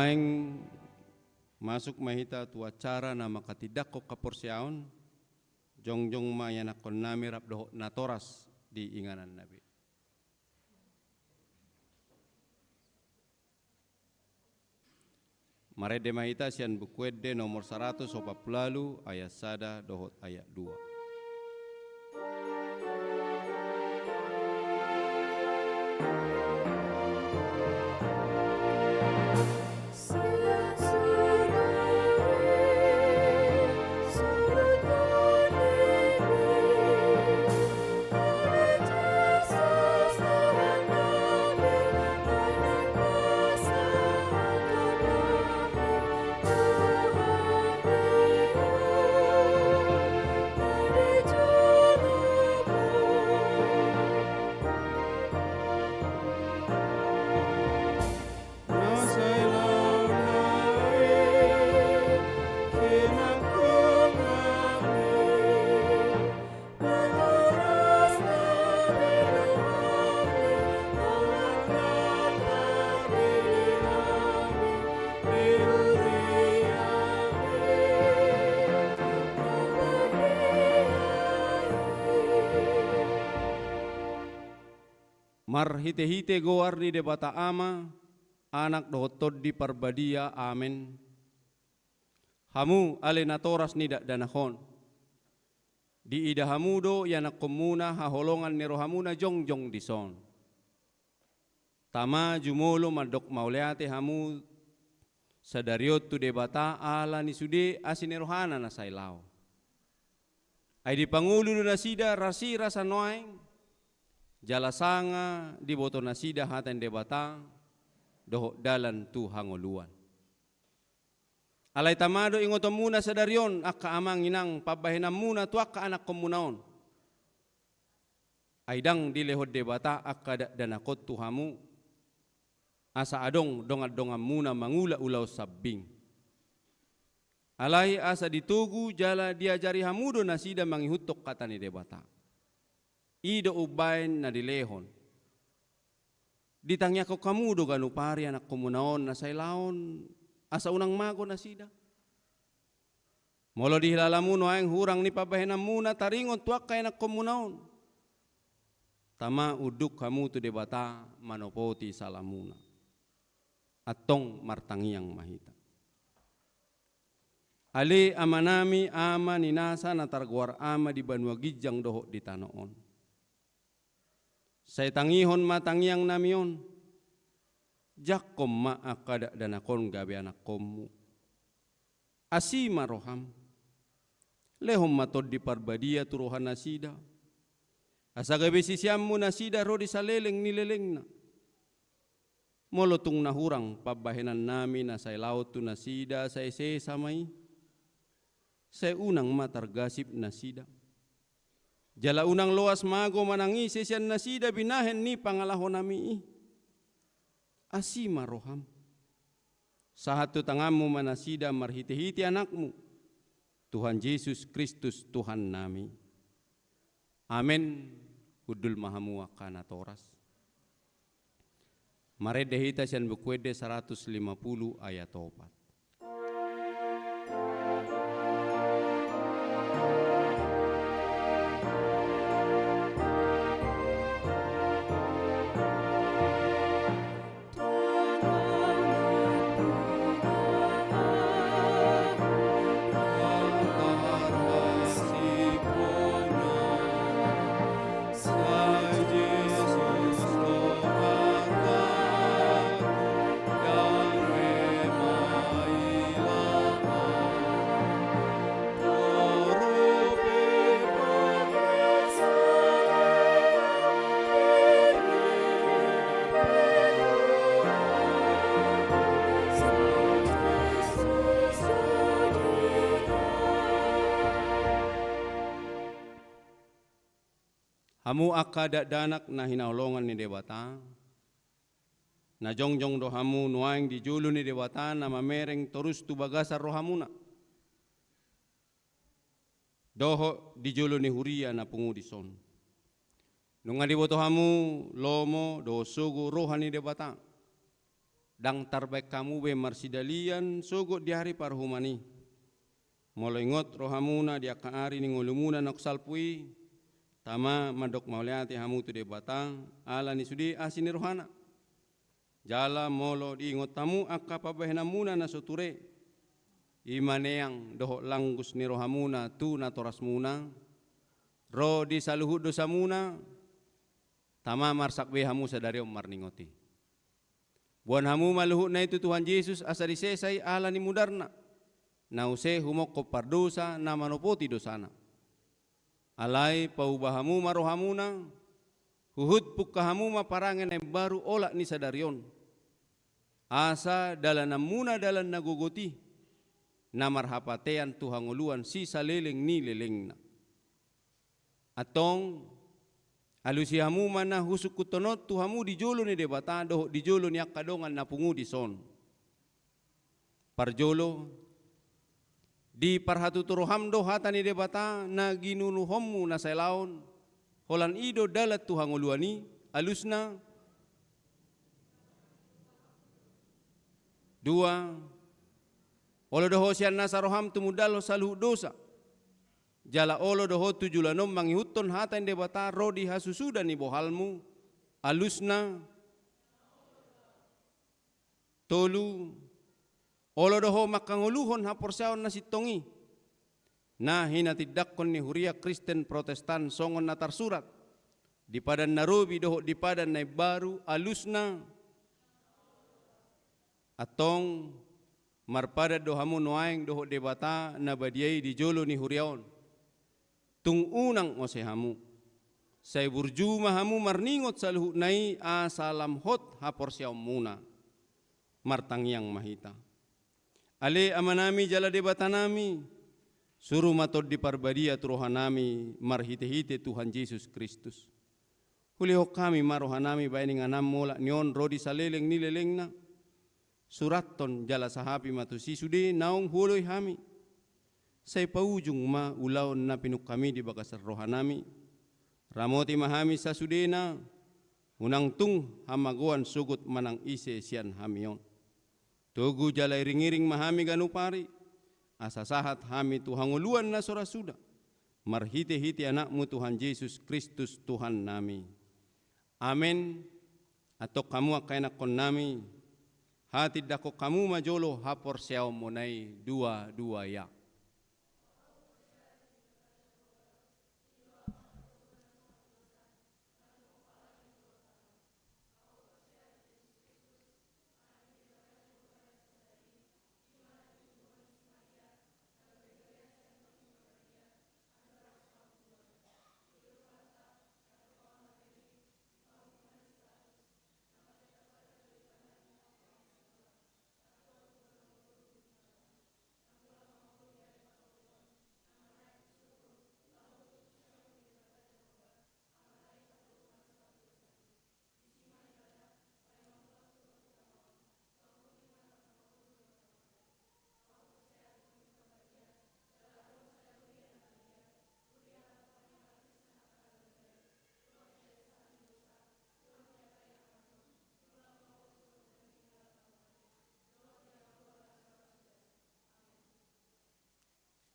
Naeng masuk ma hita tu acara na manghatindanghon haporseaon, jongjong ma ianakhon nami rap dohot natoras di inganan na be. Marende ma hita sian Buku Ende nomor saratus opat pulu ualu, ayat sada dohot ayat dua. Marhitehite goar ni Debata Ama, Anak dohot Tondi Parbadia. Amen. Hamu ale natoras ni dakdanak on, diida hamu do ianakhonmuna haholongan ni rohamuna jongjong dison. Tama jumolo mandok mauliate hamu sadari on tu Debata ala ni sude asi ni rohana na sai laho. Ai dipangolu do nasida rasi rasa nuaeng, jala sanga diboto nasida hata ni Debata dohot dalan tu hangoluan. Alai tama do ingotonmuna sadari on angka amang inang pambahenanmuna tu angka anakhonmuna on. Ai ndang dilehon Debata angka dakdanak on tu hamu, asa adong dongandonganmuna mangula ulaon sambing. Alai asa ditogu jala diajari hamu do nasida mangihuthon hata ni Debata. I do umbaen na dilehon. Ditangiangkon hamu do ganup ari anakhonmuna on na sai laho on, asa unang mago nasida. Molo dihilalamu nuaeng hurang ni pambahenanmuna taringot tu angka ianakhonmuna on, tama unduk hamu tu Debata manopoti salamuna. Antong martangiang ma hita. Ale Amanami, Ama ni nasa na targoar Ama di banua ginjang dohot di tano on. Sai tangihon ma tangiangnami on. Jangkon ma angka dakdanak on gabe anakhonmu. Asi ma roham. Lehon ma Tondi Parbadia tu rohanasida. Asa gabe siseanmu nasida ro di saleleng ni lelengna. Molo tung na hurang pambahenannami na sai laho tu nasida, sai sesa ma i. Sai unang ma targasip nasida. Jala unang loas mago manang ise sian nasida binahen ni pangalahonami i. Asi ma roham. Sahat tu tanganmu ma nasida marhitehite Anakmu, Tuhan Jesus Kristus Tuhannami. Amen. Hundul ma hamu angka natoras. Marende hita sian Buku Ende saratus lima pulu ayat opat. Hamu angka dakdanak na hinaholongan ni Debata, na jongjong do hamu nuaeng di jolo ni Debata na mamereng torus tu bagasan rohamuna dohot di jolo ni huria na pungu dison. Nunga diboto hamu lomo dohot sogo roha ni Debata. ndang tarbaen hamu be marsidalian sogot di ari paruhuman i. Molo ingot rohamuna di angka ari ni ngolumuna naung salpu i, tama mandok mauliate hamu tu Debata, ala ni sude asi ni rohana. Jala molo diingot hamu angka pambahenanmuna na so ture, i ma neang dohot langgus ni rohamuna tu natorasmuna, ro di saluhut dosamuna, tama marsak be hamu sadari on marningot i. Boan hamu ma luhutna i tu Tuhan Jesus asa disesa i ala ni mudarna, na use humongkop pardosa na manopoti dosana. Alai pauba hamu ma rohamuna, huhut pungka hamu ma parange na imbaru olat ni sadari on. Asa dalananmuna dalan na gogot i, na marhapatean tu hangoluan sisaleleng ni lelengna. Antong, alusi hamu ma na husungkunhon on tu hamu di jolo ni Debata dohot di jolo ni angka dongan na pungu dison. Parjolo, diparhatutu roham do hata ni Debata na ginuruhonmu na saelaon, holan i do dalan tu hangoluan i, alusna. Dua, olo do ho sian nasa roham tumundalhon saluhut dosa. Jala olo do ho tu joloan on mangihuthon hata ni Debata ro di hasusuda ni bohalmu, alusna. Tolu, olo do ho manghangoluhon haporseaon na sintong i, na hinatindangkon ni huria Kristen Protestan songon na tarsurat di Padan na Robi dohot di Padan na Imbaru, alusna. Antong, marpadan do hamu nuaeng dohot Debata na badia i di jolo ni huria on. Tung unang ose hamu. Sai burju ma hamu marningot saluhutna i asa lam hot haporseaonmuna. Martangiang ma hita. Ale Amanami jala Debatanami, suru ma Tondi Parbadia tu rohanami marhitehite Tuhan Jesus Kristus. Hulehon hami ma rohanami baen ingananmu olat ni on ro di saleleng ni lelengna. Surathon jala sahapi ma tusi sude naung huoloi hami. Sai paujung ma ulaon na pinungkami di bagasan rohanami. Ramoti ma hami sasudena, unang tung hamagoan sogot manang ise sian hami on. Togu jala iring-iring ma hami ganup ari, asa sahat hami tu hangoluan na so ra suda, marhite-hite Anakmu Tuhan Jesus Kristus Tuhannami. Amen. Antong hamu angka ianakkonnami, hatindangkon hamu ma jolo haporseaonmuna i dua-dua ia.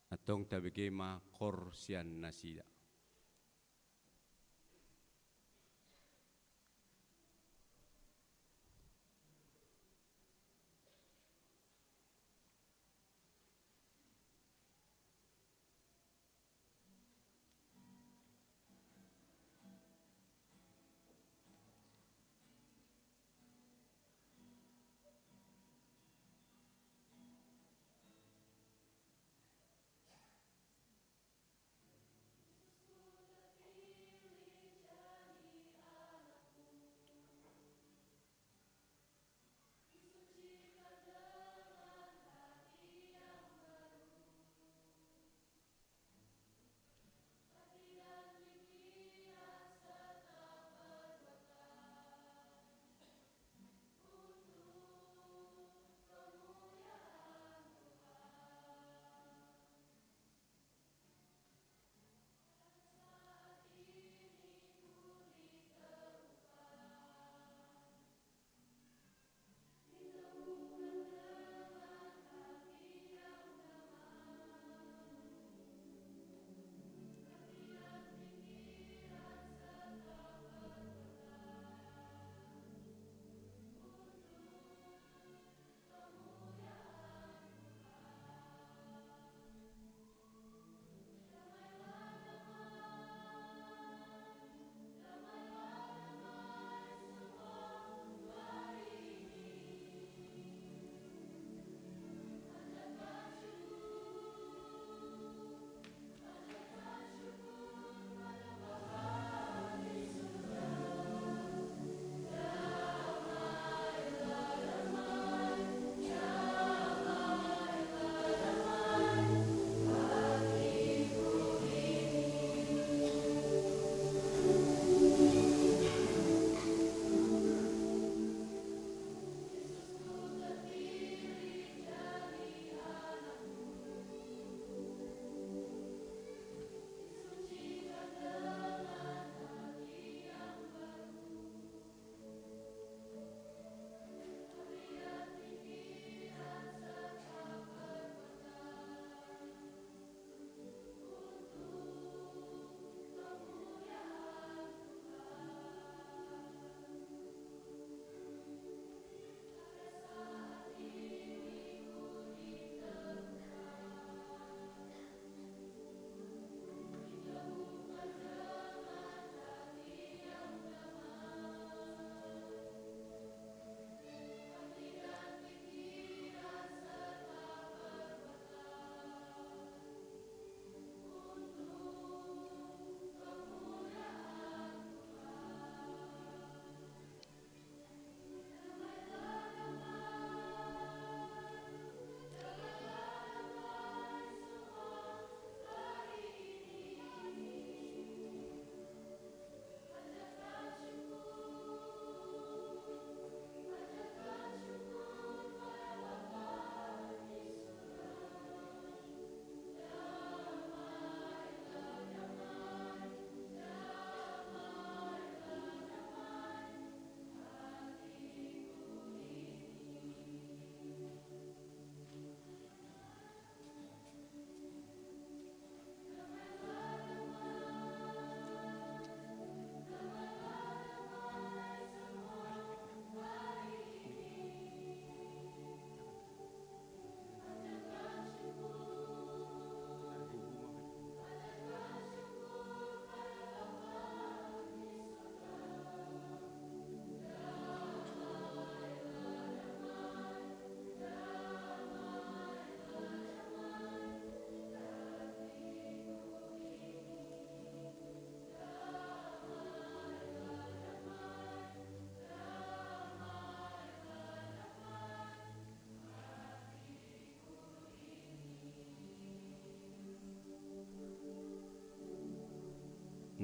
Antong tabege ma koor sian nasida.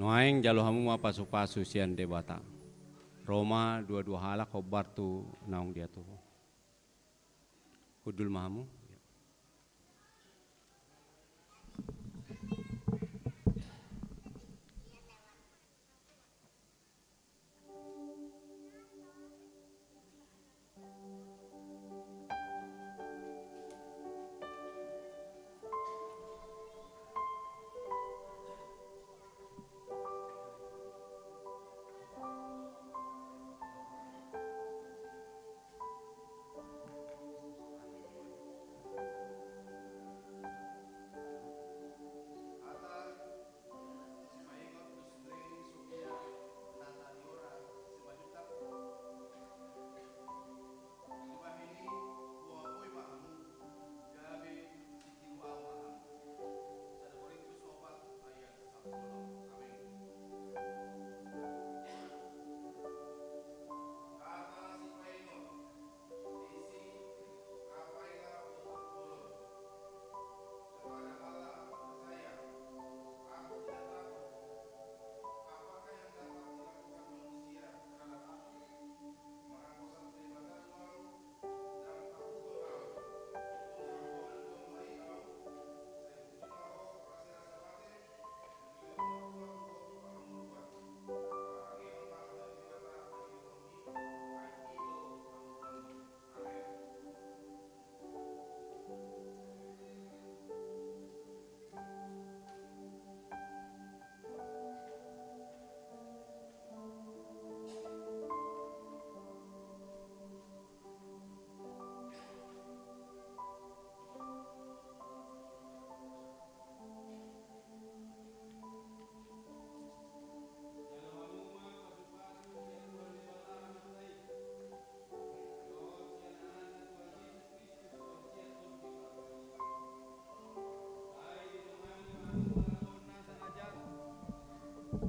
Nuaeng jalo hamu ma pasupasu sian Debata. Ro ma dua-dua halak hombar tu naung diatur. Hundul ma hamu.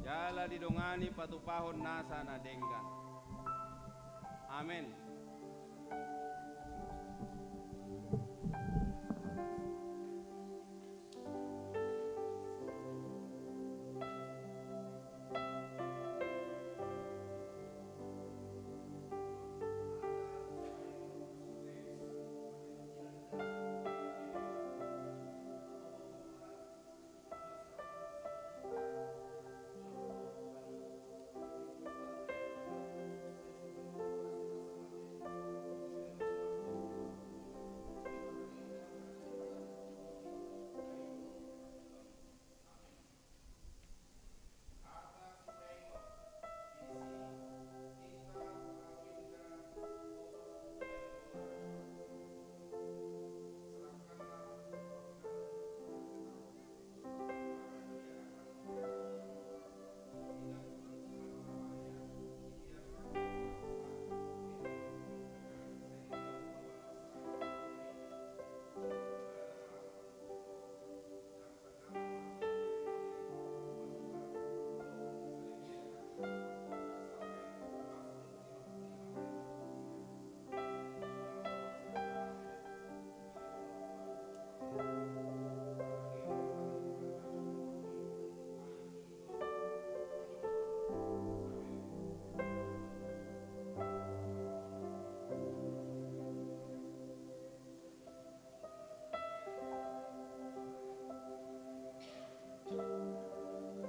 Jala didongani patupahon nasa na denggan. Amen.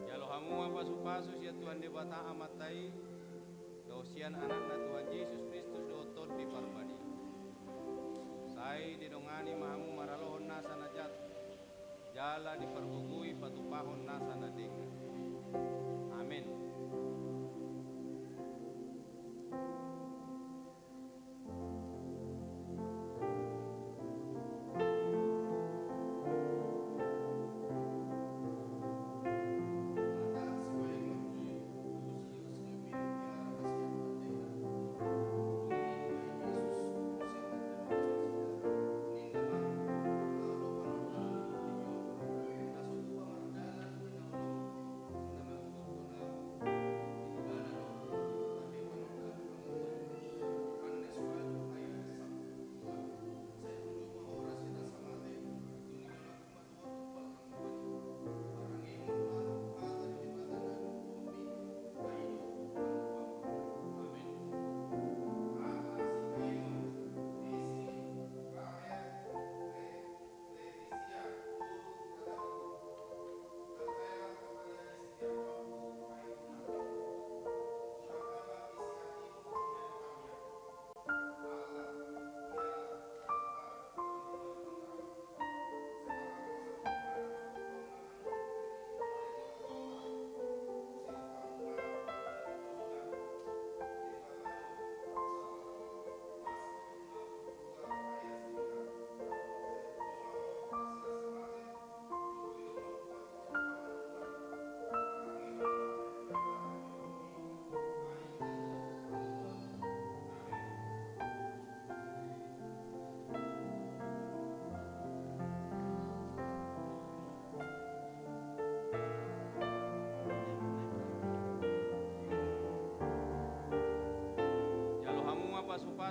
Jalo hamu ma pasupasu sian Tuhan Debata Amanta i, dohot sian Anakna Tuhan Jesus Kristus dohot Tondi Parbadia. Sai didongani ma hamu maralohon nasa na jat, jala dipargogoi patupahon nasa na denggan. Amen.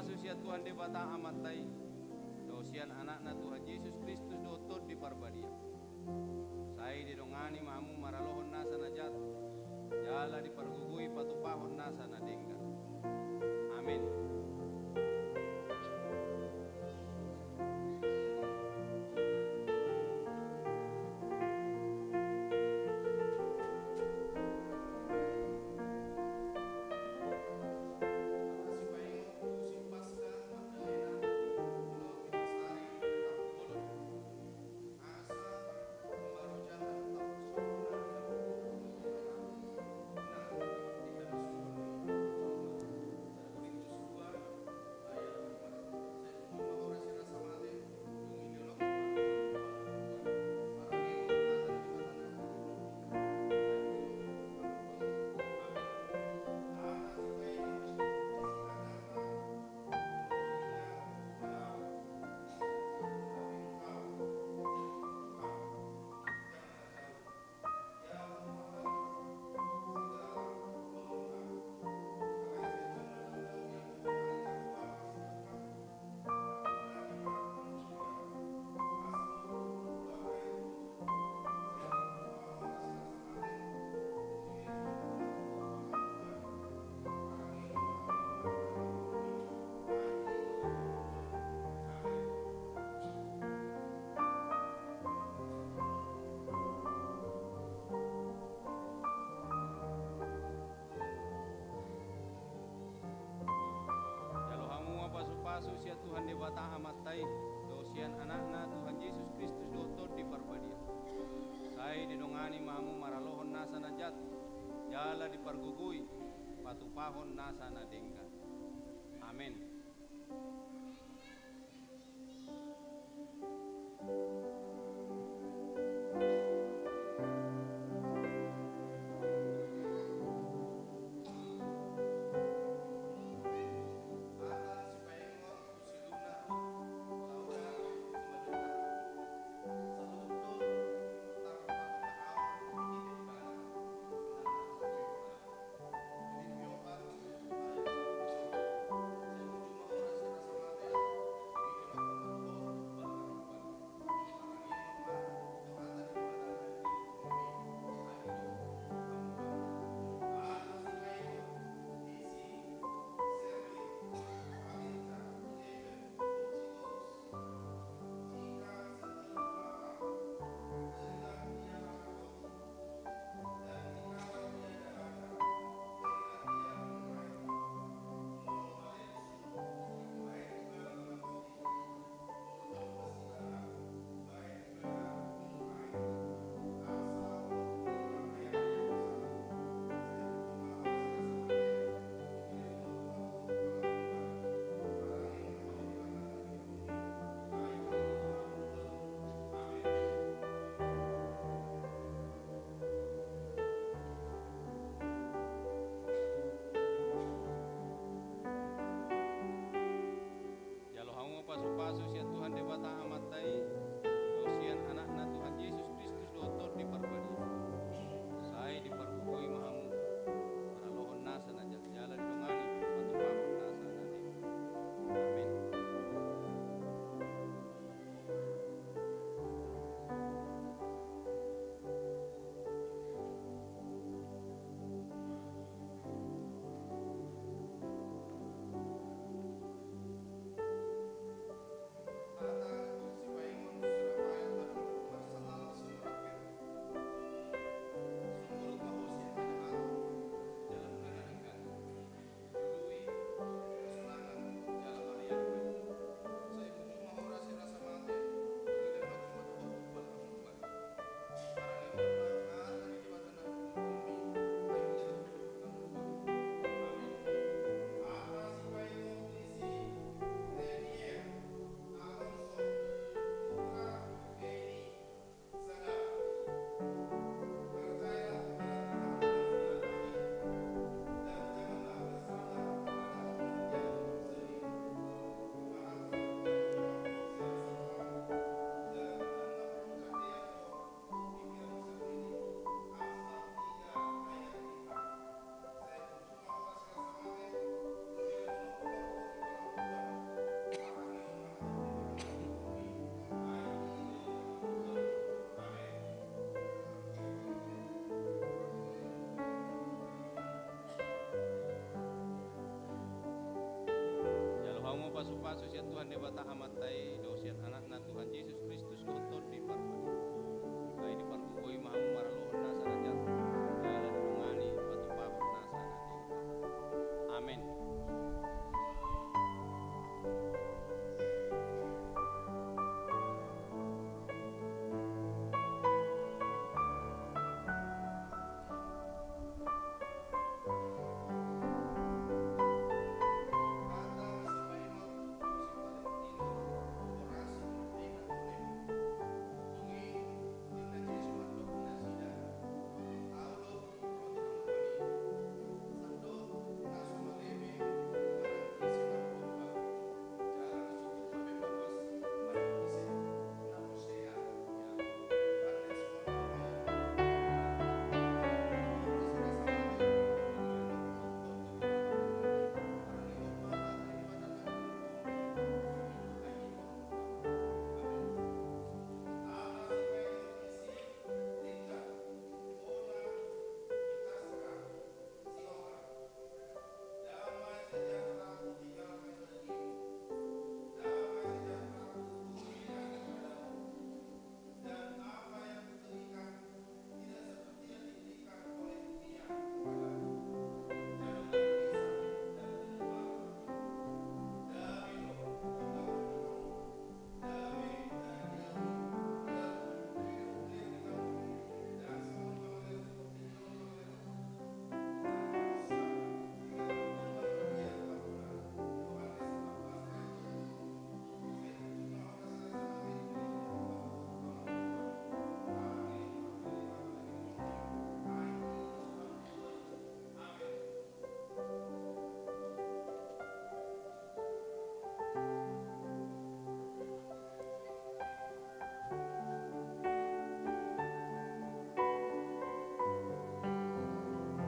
Sian Tuhan Debata Amanta i, dohot sian Anakna Tuhan Jesus Kristus dohot Tondi Parbadia. Sai didongani ma hamu maralohon nasa na jat, jala dipargogoi patupahon nasa na denggan. Amen. Jalo hamu ma pasupasu sian Tuhan Debata Amanta i, dohot sian Anakna Tuhan Jesus Kristus dohot Tondi Parbadia. Sai didongani ma hamu maralohon nasa na jat, jala dipargogoi patupahon nasa na denggan. Amen. Pasu-pasu sian Tuhan Debata Amanta i, dohot sian Anakna Tuhan Jesus Kristus dohot Tondi Parbadia. Sai dipargogoi ma hamu maralohon nasa na jat, jala didongani patupahon nasa na denggan. Amen.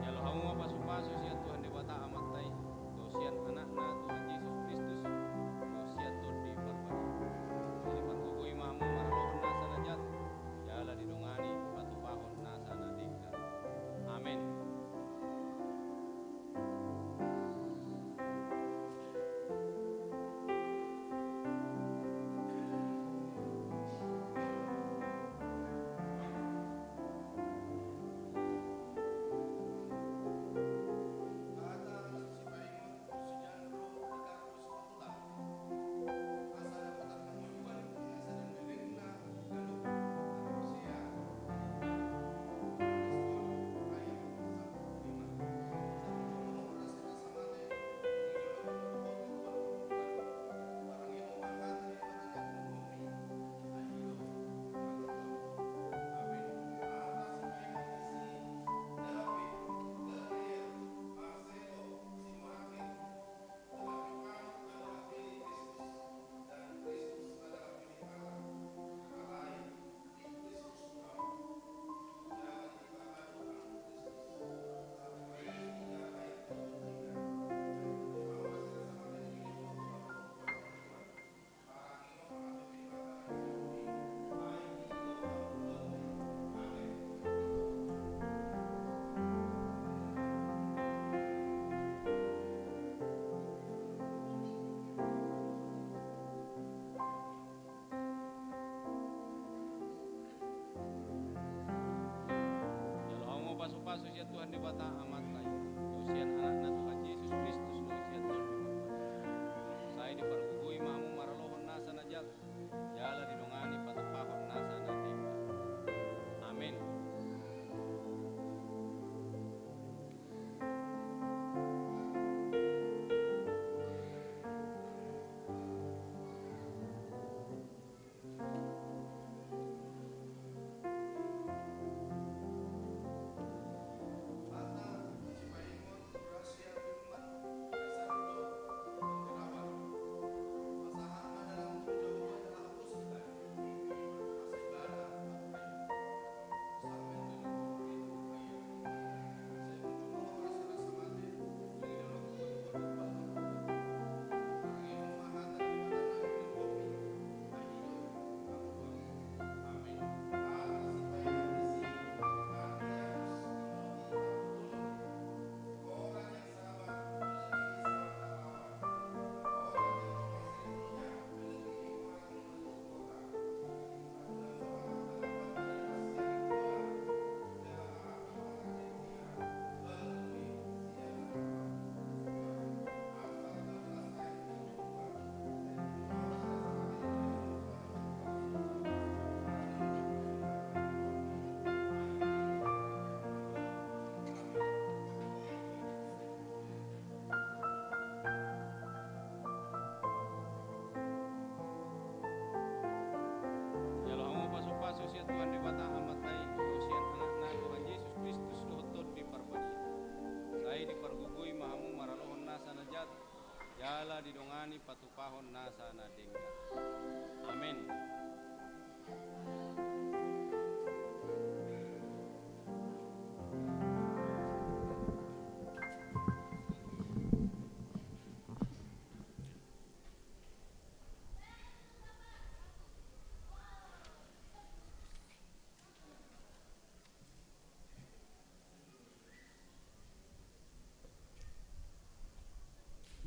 Jalo hamu ma pasu-pasu sian Tuhan Debata Amanta i, dohot sian Anakna Tuhan Jesus Kristus, dohot sian Tondi Parbadia. Sai dipargogoi ma hamu maralohon nasa na jat, jala didongani patupahon nasa na denggan. Amen. Jalo hamu ma pasu-pasu sian Tuhan Debata Amanta i, dohot sian Anakna Tuhan Jesus Kristus, dohot sian Tondi Parbadia. Sai dipargogoi ma hamu maralohon nasa na jat, jala didongani patupahon nasa na denggan. Amen. jala didongani patupahon nasa na denggan. Amen.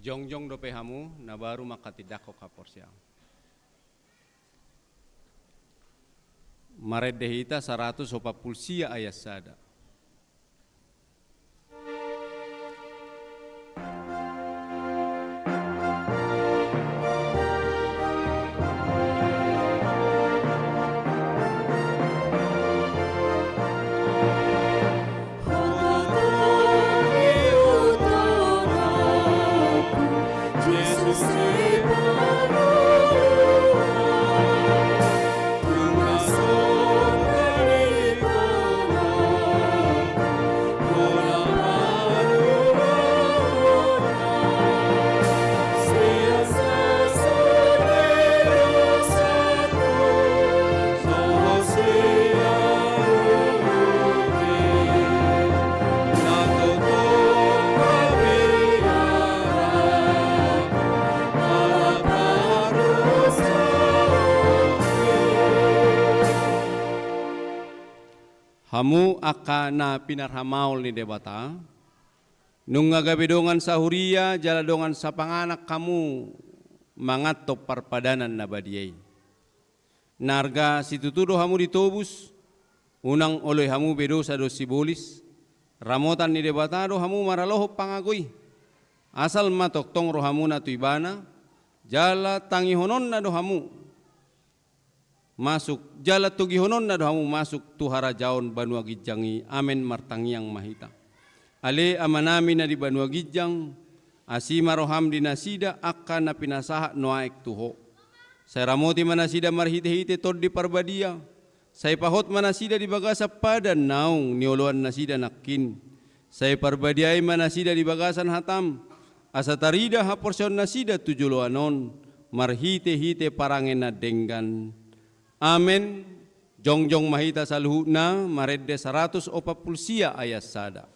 Jongjong dope hamu na baru manghatindanghon haporseaon. Marende hita saratus opat pulu sia ayat sada. Hamu angka na pinarhamaol ni Debata, nunga gabe dongan sahuria jala dongan sapanganan hamu manganhon parpadanan na badia i. Na arga situtu do hamu ditobus, unang oloi hamu be dosa dohot sibolis, ramotan ni Debata do hamu maralohon pangago i. Asal ma tongtong rohamuna tu Ibana, jala tangihononna do hamu masuk, jala togihononna do hamu masuk tu harajaon banua ginjang i. Amen. Martangiang ma hita. Ale Amanami na di banua ginjang, asi ma roham di nasida angka na pinasahat nuaeng tu Ho. Sai ramoti ma nasida marhitehite Tondi Parbadia. Sai pahot ma nasida di bagasan padan naung nioloan nasida nangkin. Sai parbadiai ma nasida di bagasan hatam, asa tarida haporseaon nasida tu joloan on marhitehite parange na denggan. Amen. Jongjong ma hita saluhutna, marende saratus opat pulu sia ayat sada.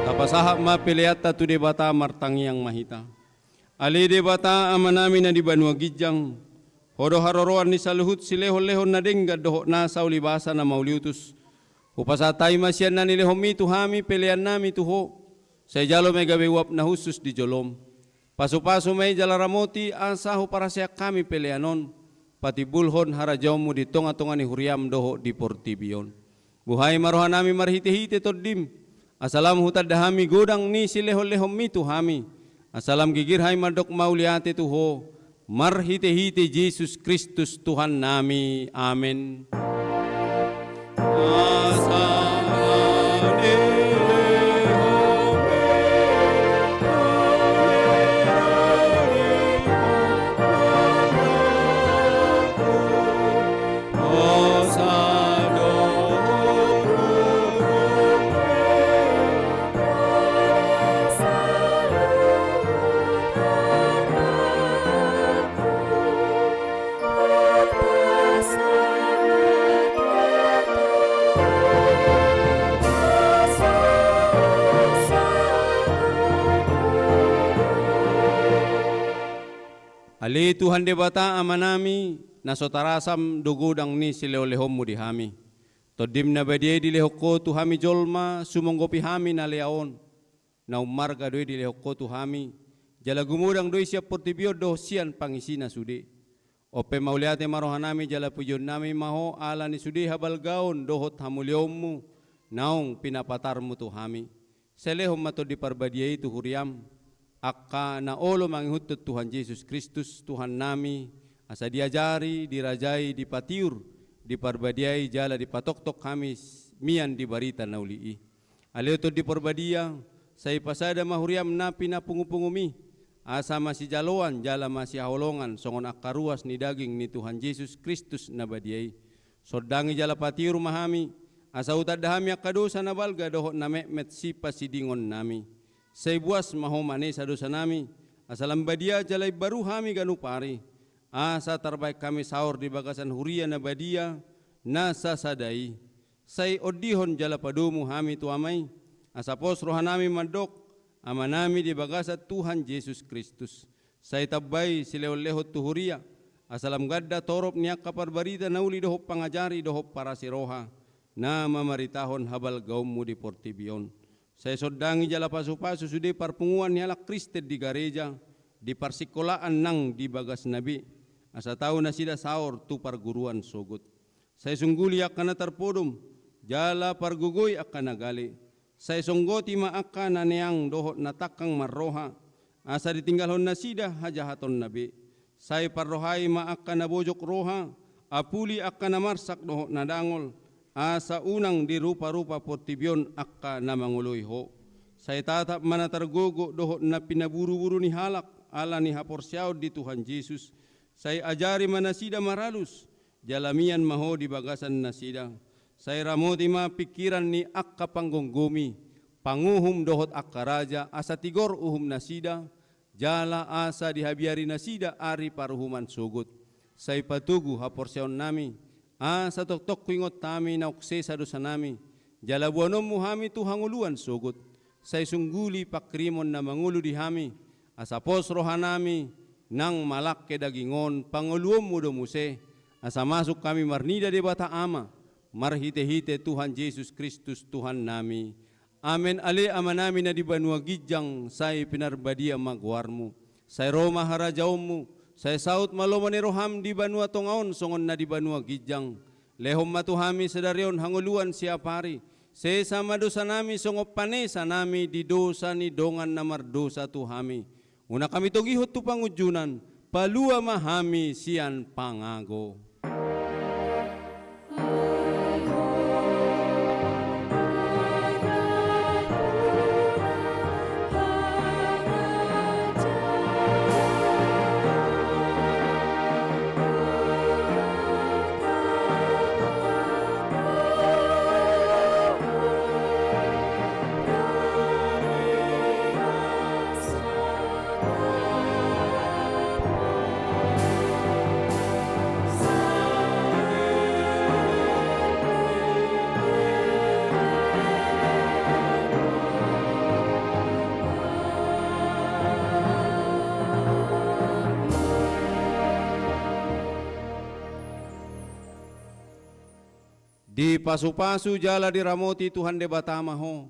Tapasahat ma peleanta tu Debata, martangiang ma hita. Ale Debata Amanami na di banua ginjang, Ho do haroroan ni saluhut silehonlehon na denggan dohot nasa ulibasa na mauliutus. Hupasahat hami ma sian na nilehonMi tu hami peleannami tu Ho. Sai jalo ma i gabe uap na hushus di joloM. Pasupasu ma i jala ramoti asa huparaseang hami pelean on patimbulhon harajaonMu di tongatonga ni huriaM dohot di portibi on. Buhai ma rohanami marhitehite TondiM, asa lam hutanda hami godang ni silehonlehonMi tu hami, asa lam gigir hami mandok mauliate tu Ho, marhitehite Jesus Kristus Tuhannami. Amen. Ale Tuhan Debata Amanami, na so tarasam do godang ni silehonlehonMu di hami. Tondim na badia i dilehon Ho tu hami jolma, sumonggopi hami na lea on. Na ummarga do i dilehon Ho tu hami, jala gumodang do i sian portibi on dohot sian pangisina sude. On pe mauliate ma rohanami jala pujionnami ma Ho ala ni sude habalgaon dohot hamuliaonMu naung pinapatarMu tu hami. Sai lehon ma Tondi Parbadia i tu huriaM, angka na olo mangihuthon Tuhan Jesus Kristus, Tuhannami, asa diajari, dirajai, dipatiur, diparbadiai, jala dipatoktok hami s-, mian di barita na uli i. Ale Tondi Parbadia, sai pasada ma huriaM na pinapungupungumi, asa masijaloan jala masihaholongan songon angka ruas ni daging ni Tuhan Jesus Kristus na badia i. Sondangi jala patiur ma hami, asa hutanda hami angka dosa na balga dohot na metmet sipasidingonnami. Sai buas ma Ho manesa dosanami, asa lam badia jala imbaru hami ganup ari, asa tarbahen hami saor di bagasan huria na badia, na sasada i. Sai ondihon jala padomu hami tu Ama i, asa pos rohanami mandok, Amanami di bagasan Tuhan Jesus Kristus. Sai tambai silehonlehon tu huria, asa lam ganda torop ni angka parbarita na uli dohot pangajari dohot parasi roha, na mamaritahon habalgaonMu di portibi on. Sai sondangi jala pasupasu sude parpunguan ni halak Kristen di gareja, di parsingkolaan nang di bagasna be, asa tau nasida saor tu parguruan sogot. Sai sungguli angka na tarpodom, jala pargogoi angka na gale. Sai songgoti ma angka na neang dohot na tangkang marroha, asa ditinggalhon nasida hajahatonna be. Sai parrohai ma angka na bojok roha, apuli angka na marsak dohot na dangol, asa unang diruparupa portibi on angka na mangoloi Ho. Sai tatap ma na targogo dohot na pinaburuburu ni halak ala ni haporseaon di Tuhan Jesus. Sai ajari ma nasida maralus, jala mian ma Ho di bagasan nasida. Sai ramoti ma pingkiran ni angka panggomgomi, panguhum dohot angka raja, asa tigor uhum nasida, jala asa dihabiari nasida ari paruhuman sogot. Sai patogu haporseaonnami, asa tongtong huingot hami naung sesa dosanami, jala boanonMu hami tu hangoluan sogot. Sai sungguli pangkirimon na mangolu di hami, asa pos rohanami, nang malangke daging on, pangoluonMu do muse, asa masuk hami marnida Debata Ama, marhitehite Tuhan Jesus Kristus Tuhannami. Amen. Ale Amanami na di banua ginjang, sai pinarbadia ma goarMu. Sai ro ma harajaonMu, sai saut ma lomo ni rohaM di banua tonga on songon na di banua ginjang. Lehon ma tu hami sadari on hangoluan siapari. Sesa ma dosanami songon panesanami di dosa ni dongan na mardosa tu hami. Unang hami togihon tu pangunjunan, palua ma hami sian pangago. Dipasupasu jala diramoti Tuhan Debata ma ho.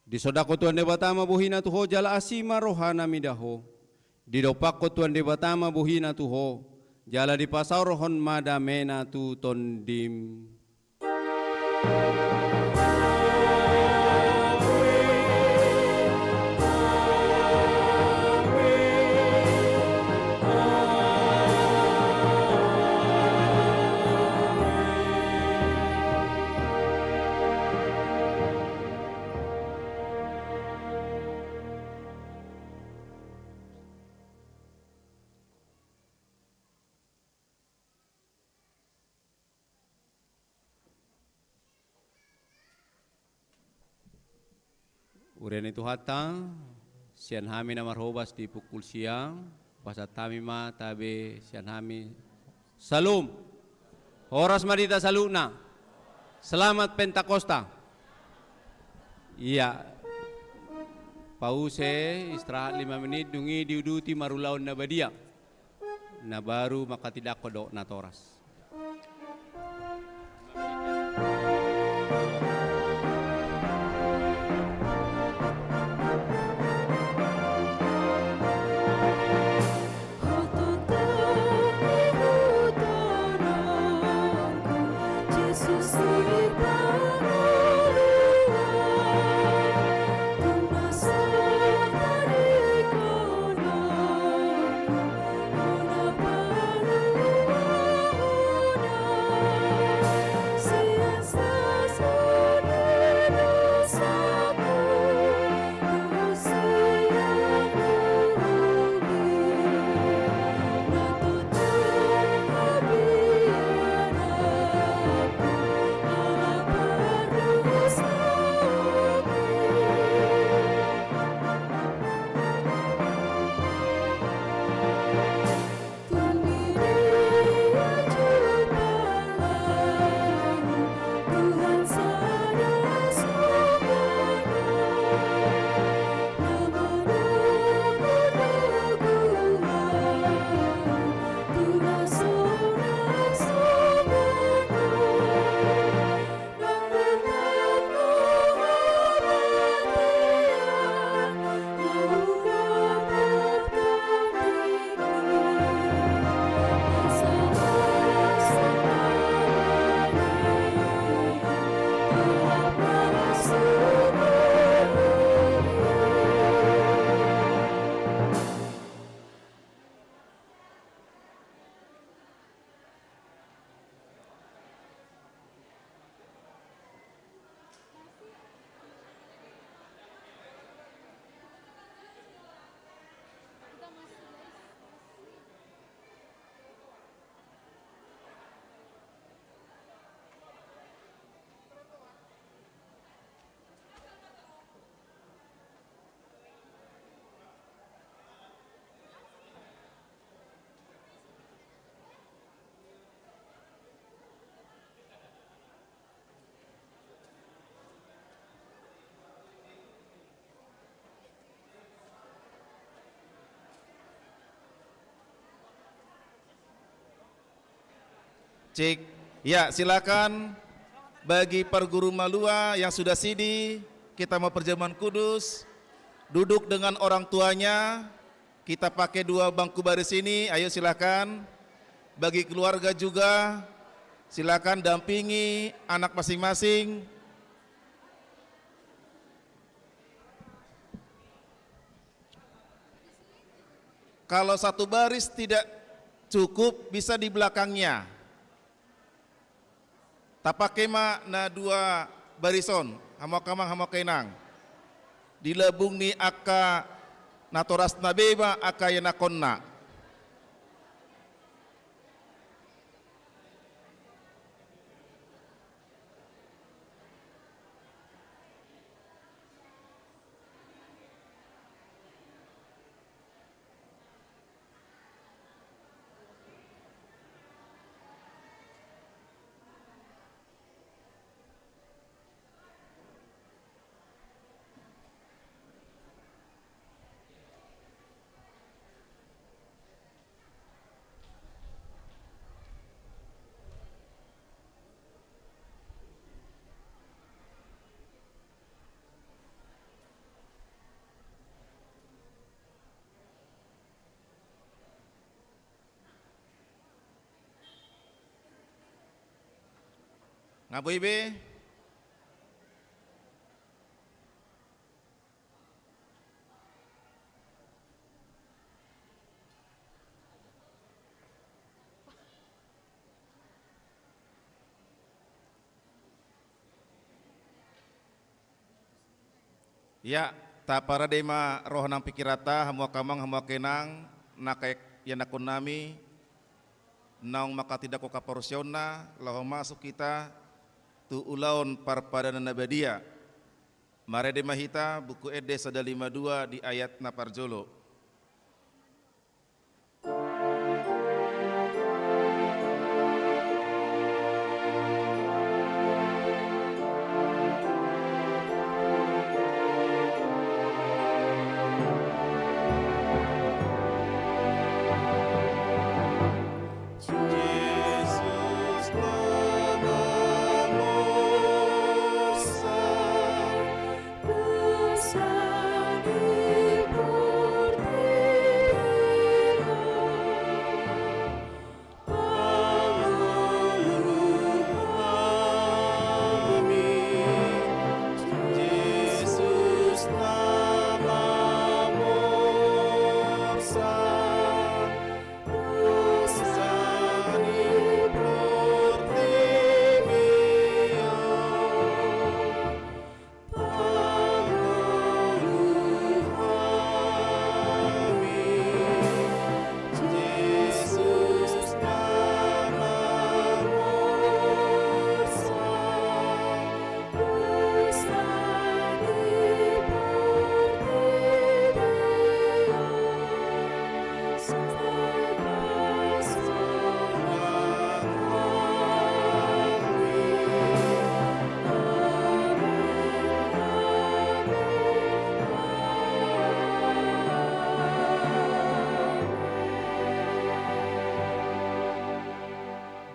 Disondangkon Tuhan Debata ma bohina tu ho jala asi ma rohana mida ho. Didompakkon Tuhan Debata ma bohina tu ho, jala dipasaorhon ma damena tu tondim. Huria ni Tuhanta, sian hami na marhobas di pukul sia, pasahat hami ma tabe sian hami. Syalom. Horas ma di hita saluhutna. Selamat Pentakosta. Ia. Pause, istirahat lima menit, dung i diuduti marulaon na badia. Na baru manghatindanghon dohot natoras. Cek. Ya, silakan. Bagi parguru malua yang sudah sidi, kita mau perjamuan kudus. Duduk dengan orang tuanya. Kita pakai dua bangku baris ini. Ayo, silakan. Bagi keluarga juga, silakan dampingi anak masing-masing. Kalau satu baris tidak cukup, bisa di belakangnya. Tapake ma na dua baris on, hamu angka amang, hamu angka inang. Di lambung ni angka natorasna be ma angka ianakhonna. Nga boi be? Ya, taparade ma roha nang pikiranta, hamu angka amang, hamu angka inang, na angka ianakhonnami, naung manghatindanghon haporseaonna, laho masuk hita tu ulaon parpadanan na badia. Marende ma hita, Buku Ende sada lima dua di ayat na parjolo.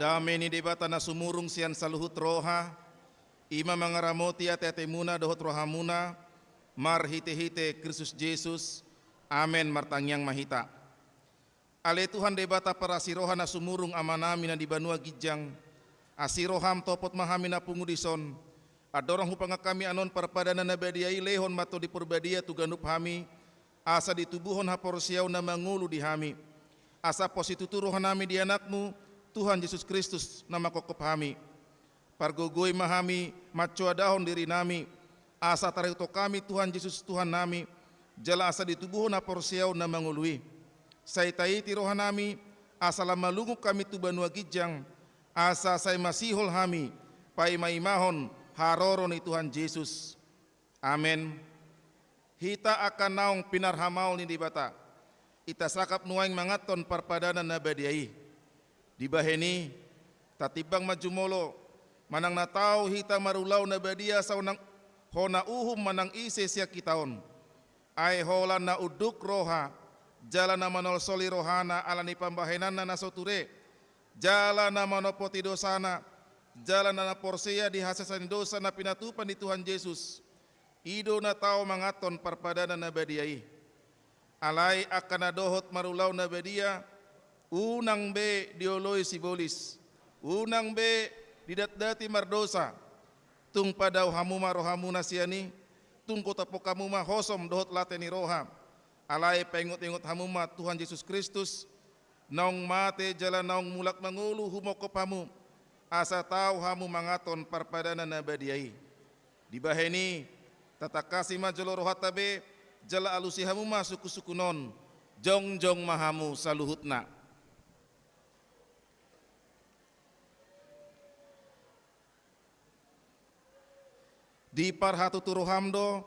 Dame ni Debata na sumurung sian saluhut roha, i ma mangaramoti ateatemuna dohot rohamuna, marhitehite Kristus Jesus. Amen. Martangiang ma hita. Ale Tuhan Debata parasi roha na sumurung, Amanami na di banua ginjang, asi roham topot ma hami na pungu dison. Andorang hupangan hami annon parpadanan na badia i, lehon ma Tondi Porbadia tu ganup hami, asa ditubuhon haporseaon na mangolu di hami. Asa pos situtu rohanami di Anakmu, Tuhan Jesus Kristus, na mangkophop hami. Pargogoi ma hami mansoadahon dirinami, asa tarihuthon hami Tuhan Jesus Tuhannami, jala asa ditubuhon haporseaon na mangolu i. Sai taiti rohanami, asa lam malungun hami tu banua ginjang, asa sai masihol hami paimaimahon haroro ni Tuhan Jesus. Amen. Hita angka naung pinarhamaol ni Debata, hita sangkap nuaeng manganhon parpadanan na badia i. Dibahen i, tatimbang ma jumolo, manang na tau hita marulaon na badia asa unang hona uhum manang ise sian hita on. Ai holan na unduk roha, jala na manolsoli rohana ala ni pambahenanna na so ture, jala na manopoti dosana, jala na porsea di hasesaan ni dosa na pinatupa ni Tuhan Jesus, i do na tau manganhon parpadanan na badia i. Alai angka na dohot marulaon na badia, unang be dioloi sibolis, unang be didatdati mardosa. Tung padao hamu ma rohamuna sian i, tung gotopon hamu ma hosom dohot late ni roha. Alai paingotingot hamu ma Tuhan Jesus Kristus, naung mate jala naung mulak mangolu humongkop hamu, asa tau hamu manganhon parpadanan na badia i. Dibahen i, tatangkasi ma jolo rohanta be, jala alusi hamu ma sungkunsungkun on, jongjong ma hamu saluhutna. Diparhatutu roham do,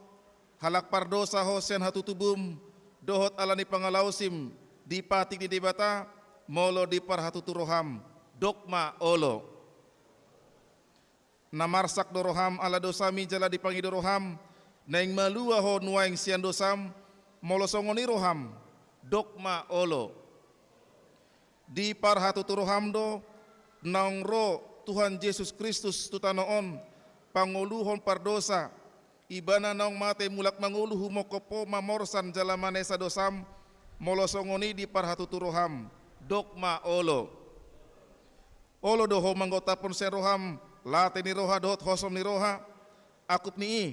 halak pardosa ho sian hatutubum, dohot ala ni pangalaosim di patik ni Debata, molo diparhatutu roham, dok ma olo. Na marsak do roham ala dosami jala dipangido roham, naeng malua ho nuaeng sian dosam, molo songon i roham, dok ma olo. Diparhatutu roham do, naung ro Tuhan Jesus Kristus tu tano on, pangoluhon pardosa, Ibana naung mate mulak mangolu humongkop ho mamorsan jala manesa dosam, molo songon i diparhatutu roham, dok ma olo. Olo do ho manggotaphon sian roham, late ni roha dohot hosom ni roha, akup ni i,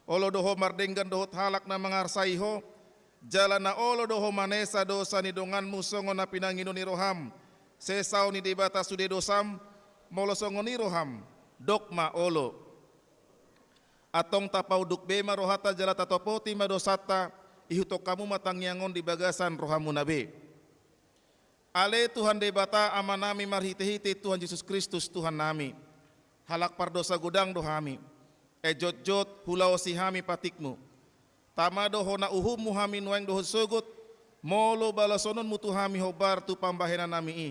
olo do ho mardenggan dohot halak na mangarsai ho, jala na olo do ho manesa dosa ni donganmu songon na pinangido ni roham, sesaon ni Debata sude dosam, molo songon i roham, dok ma olo. Antong tapaunduk be ma rohanta jala tatopoti ma dosanta, ihuthon hamu ma tangiang on di bagasan rohamuna be. Ale Tuhan Debata Amanami marhitehite Tuhan Jesus Kristus Tuhannami, halak pardosa godang do hami, ai jotjot hulaosi hami patikmu. Tama do hona uhummu hami nuaeng dohot sogot, molo balasononmu tu hami hombar tu pambahenannami i.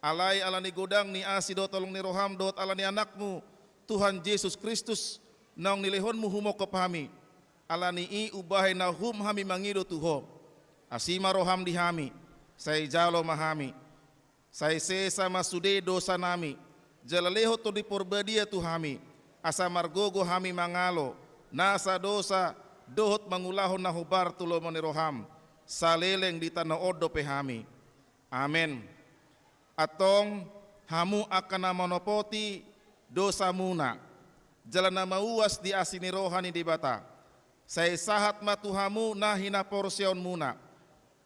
Alai ala ni godang ni asi dohot holong ni roham dohot ala ni Anakmu, Tuhan Jesus Kristus, naung nilehonmu humongkop hami. Ala ni i umbahen na uhum hami mangido tu Ho. Asi ma roham di hami, sai jalo ma hami. Sai sesa ma sude dosanami, jala lehon Tondi Porbadia tu hami, asa margogo hami mangalo, nasa dosa, dohot mangulahon na hombar tu lomo ni roham, saleleng di tano on dope hami. Amen. Antong, hamu angka na manopoti dosamuna, jala na mauas di asi ni roha ni Debata, sai sahat ma tu hamu na hinaporseaonmuna,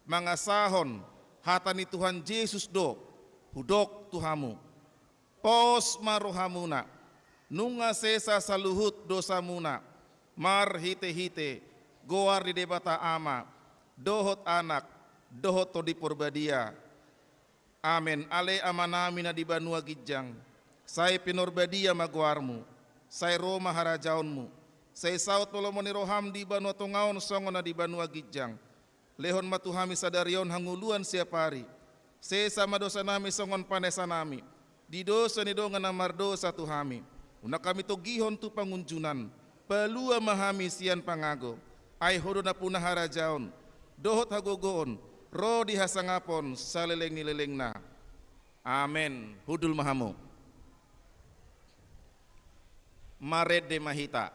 mangasahon hata ni Tuhan Jesus do hudok tu hamu. Pos ma rohamuna, nunga sesa saluhut dosamuna, marhitehite goar ni Debata Ama, dohot Anak, dohot Tondi Porbadia. Amen. Ale Amanami na di banua ginjang, sai pinorbadia ma goarmu, sai ro ma harajaonmu, sai saut ma lomo ni roham di banua tonga on songon na di banua ginjang. Lehon ma tu hami sadari on hangoluan siapari. Sesa ma dosanami songon panesanami di dosa ni dongan na mardosa tu hami. Unang hami togihon tu pangunjunan. Palua ma hami sian pangago. Ai Ho do nampuna harajaon, dohot hagogoon, ro di hasangapon saleleng ni lelengna. Amen. Hundul ma hamu. Marende ma hita.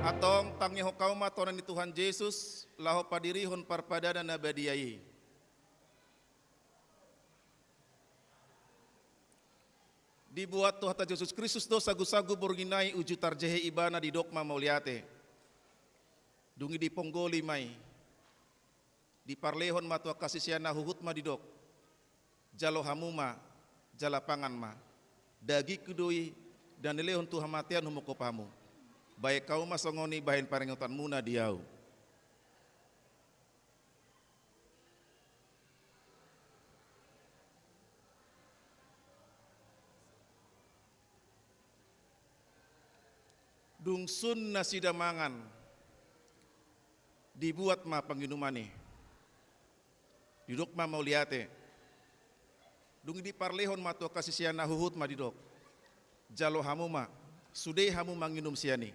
Antong tangihon hamu ma tona ni Tuhan Jesus, laho padirihon parpadanan na badia i. Dibuat Tuhanta Jesus Kristus do sagusagu borngin i uju tarjehe Ibana, didok ma mauliate. Dung i diponggoli ma i. Diparlehon ma tu angka siseanna, huhut ma didok: Jalo hamu ma, jala pangan ma. Dagingku do i, na nilehon tu hamatean humongkop hamu. Bahen hamu ma songon i bahen paringotanmuna di ahu. Dung sun nasida mangan, dibuat ma panginuman i. Didok ma mauliate. Dung i diparlehon ma tu angka siseanna, huhut ma didok: Jalo hamu ma, sude hamu manginum sian i.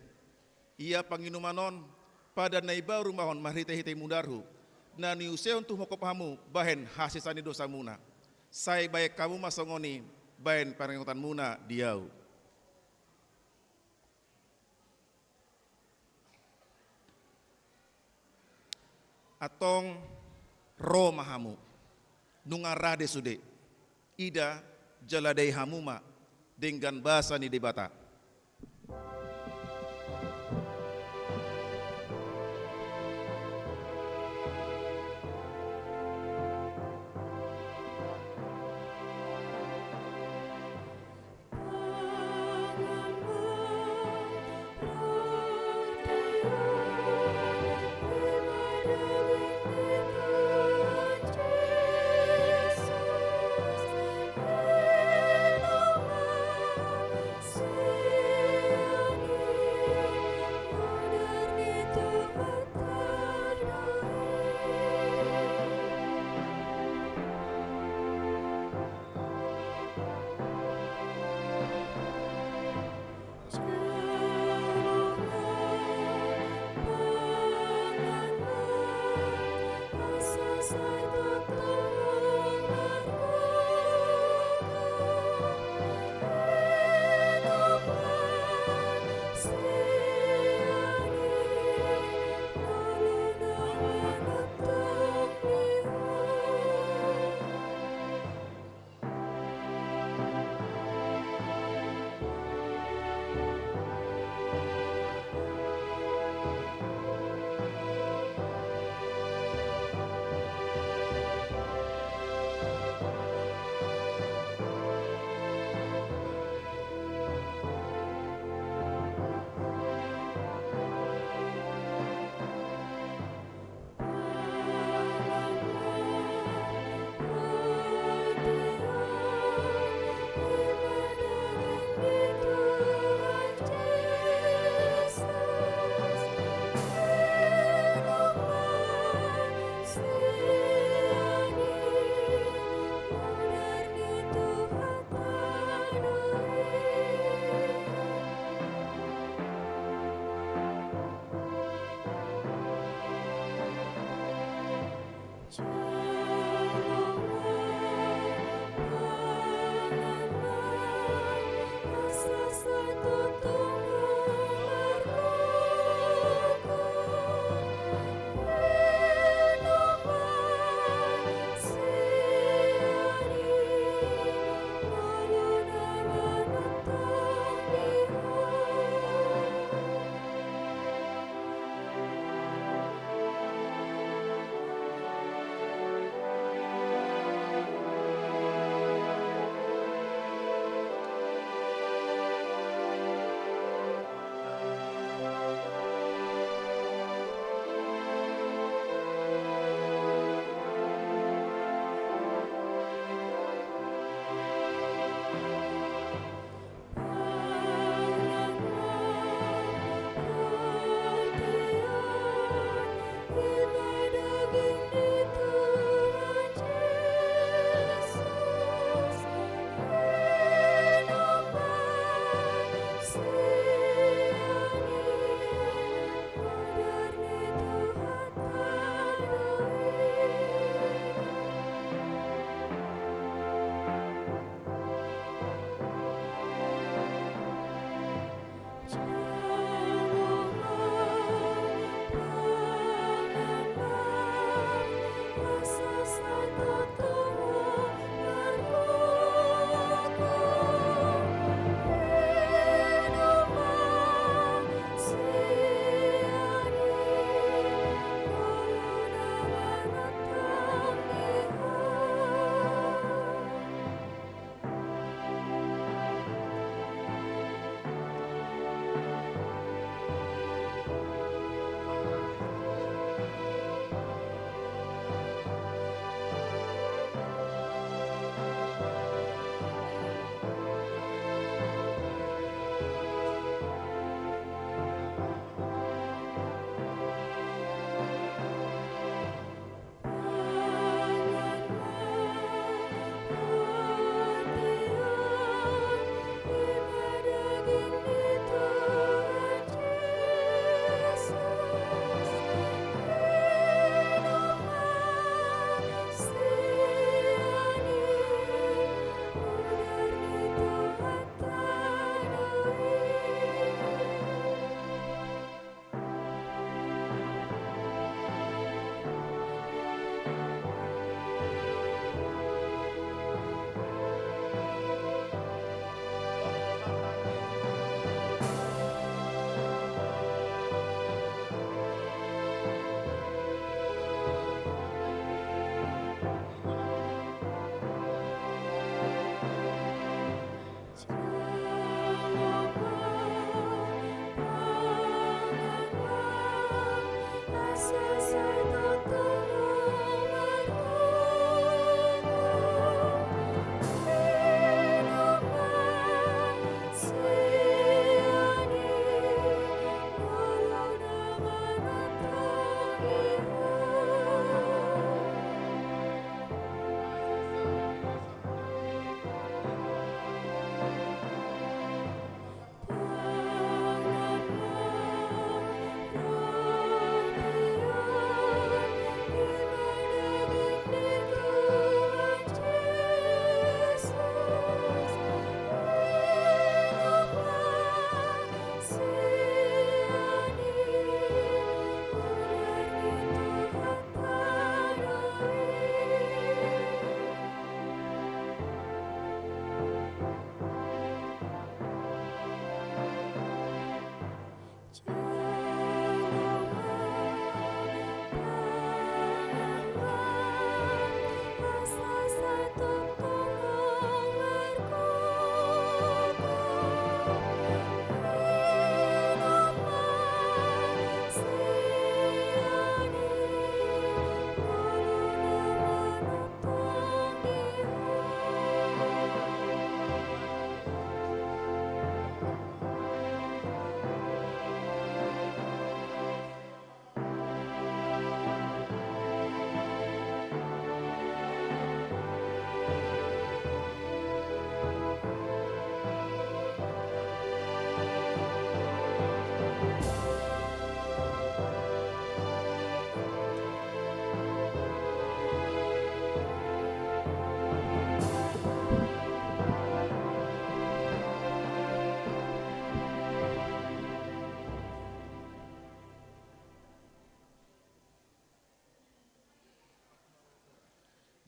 Ia panginuman on, padan na imbaru ma on marhitehite mudarhu, na niusehon tu humongkop hamu bahen hasesaan ni dosamuna. Sai bahen hamu ma songon i bahen paringotanmuna di ahu. Antong ro ma hamu, nunga rade sude. Ida, jala dai hamu ma denggan basa ni Debata.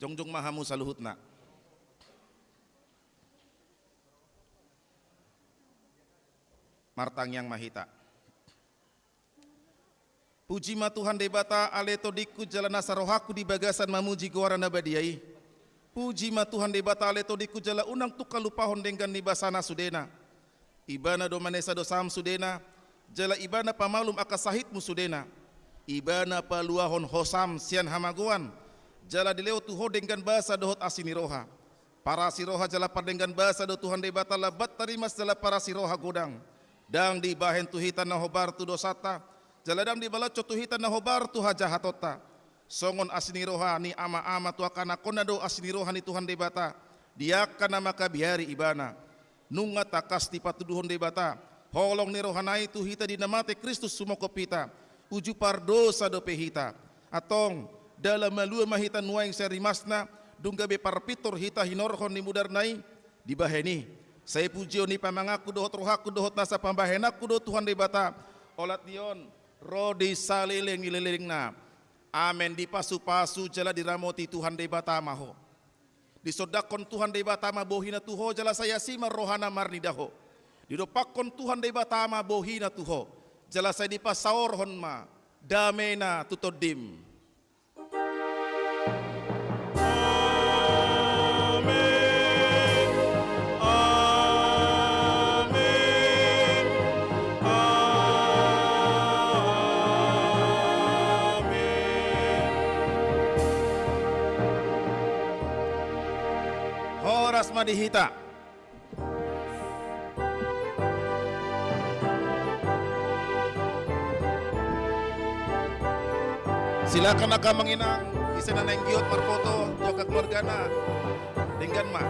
Jongjong ma hamu saluhutna. Martangiang ma hita. Puji ma Tuhan Debata, ale tondingku jala nasa rohangku di bagasan mamuji goarna na badia i. Puji ma Tuhan Debata, ale tondingku jala unang tung halupahon denggan ni basana sudena. Ibana do manesa dosam sudena, jala Ibana pamalum angka sahitmu sudena. Ibana paluahon hosam sian hamagoan, jala dilehon tu ho denggan basa dohot asi ni roha. Parasi roha jala pardenggan basa do Tuhan Debata, lambat na rimas jala parasi roha godang. Ndang dibahen tu hita na hombar tu dosanta, jala ndang dibalanshon tu hita na hombar tu hajahatonta. Songon asi ni roha ni ama-ama tu angka anakkonna do asi ni roha ni Tuhan Debata di angka na mangkabiari Ibana. Nunga tangkas dipatuduhon Debata holong ni rohana i tu hita di na mate Kristus sumongkop hita, uju pardosa dope hita. Antong, ndang la malua ma hita nuaeng sian rimasna, dung gabe parpintor hita hinorhon ni mudarna i. Dibahen i, sai pujion ni pamanganku dohot rohangku dohot nasa pambahenanku do Tuhan Debata, olat ni on ro di saleleng ni lelengna. Amen. Dipasupasu jala diramoti Tuhan Debata ma ho. Disondangkon Tuhan Debata ma bohina tu ho jala sai asi ma rohana marnida ho. Didompakkon Tuhan Debata ma bohina tu ho jala sai dipasaorhon ma damena tu tondim. Amen. Amen. Amen. Horas ma di hita. Silakan angka amang inang, ise na naeng giot marfoto tu angka keluargana, denggan ma.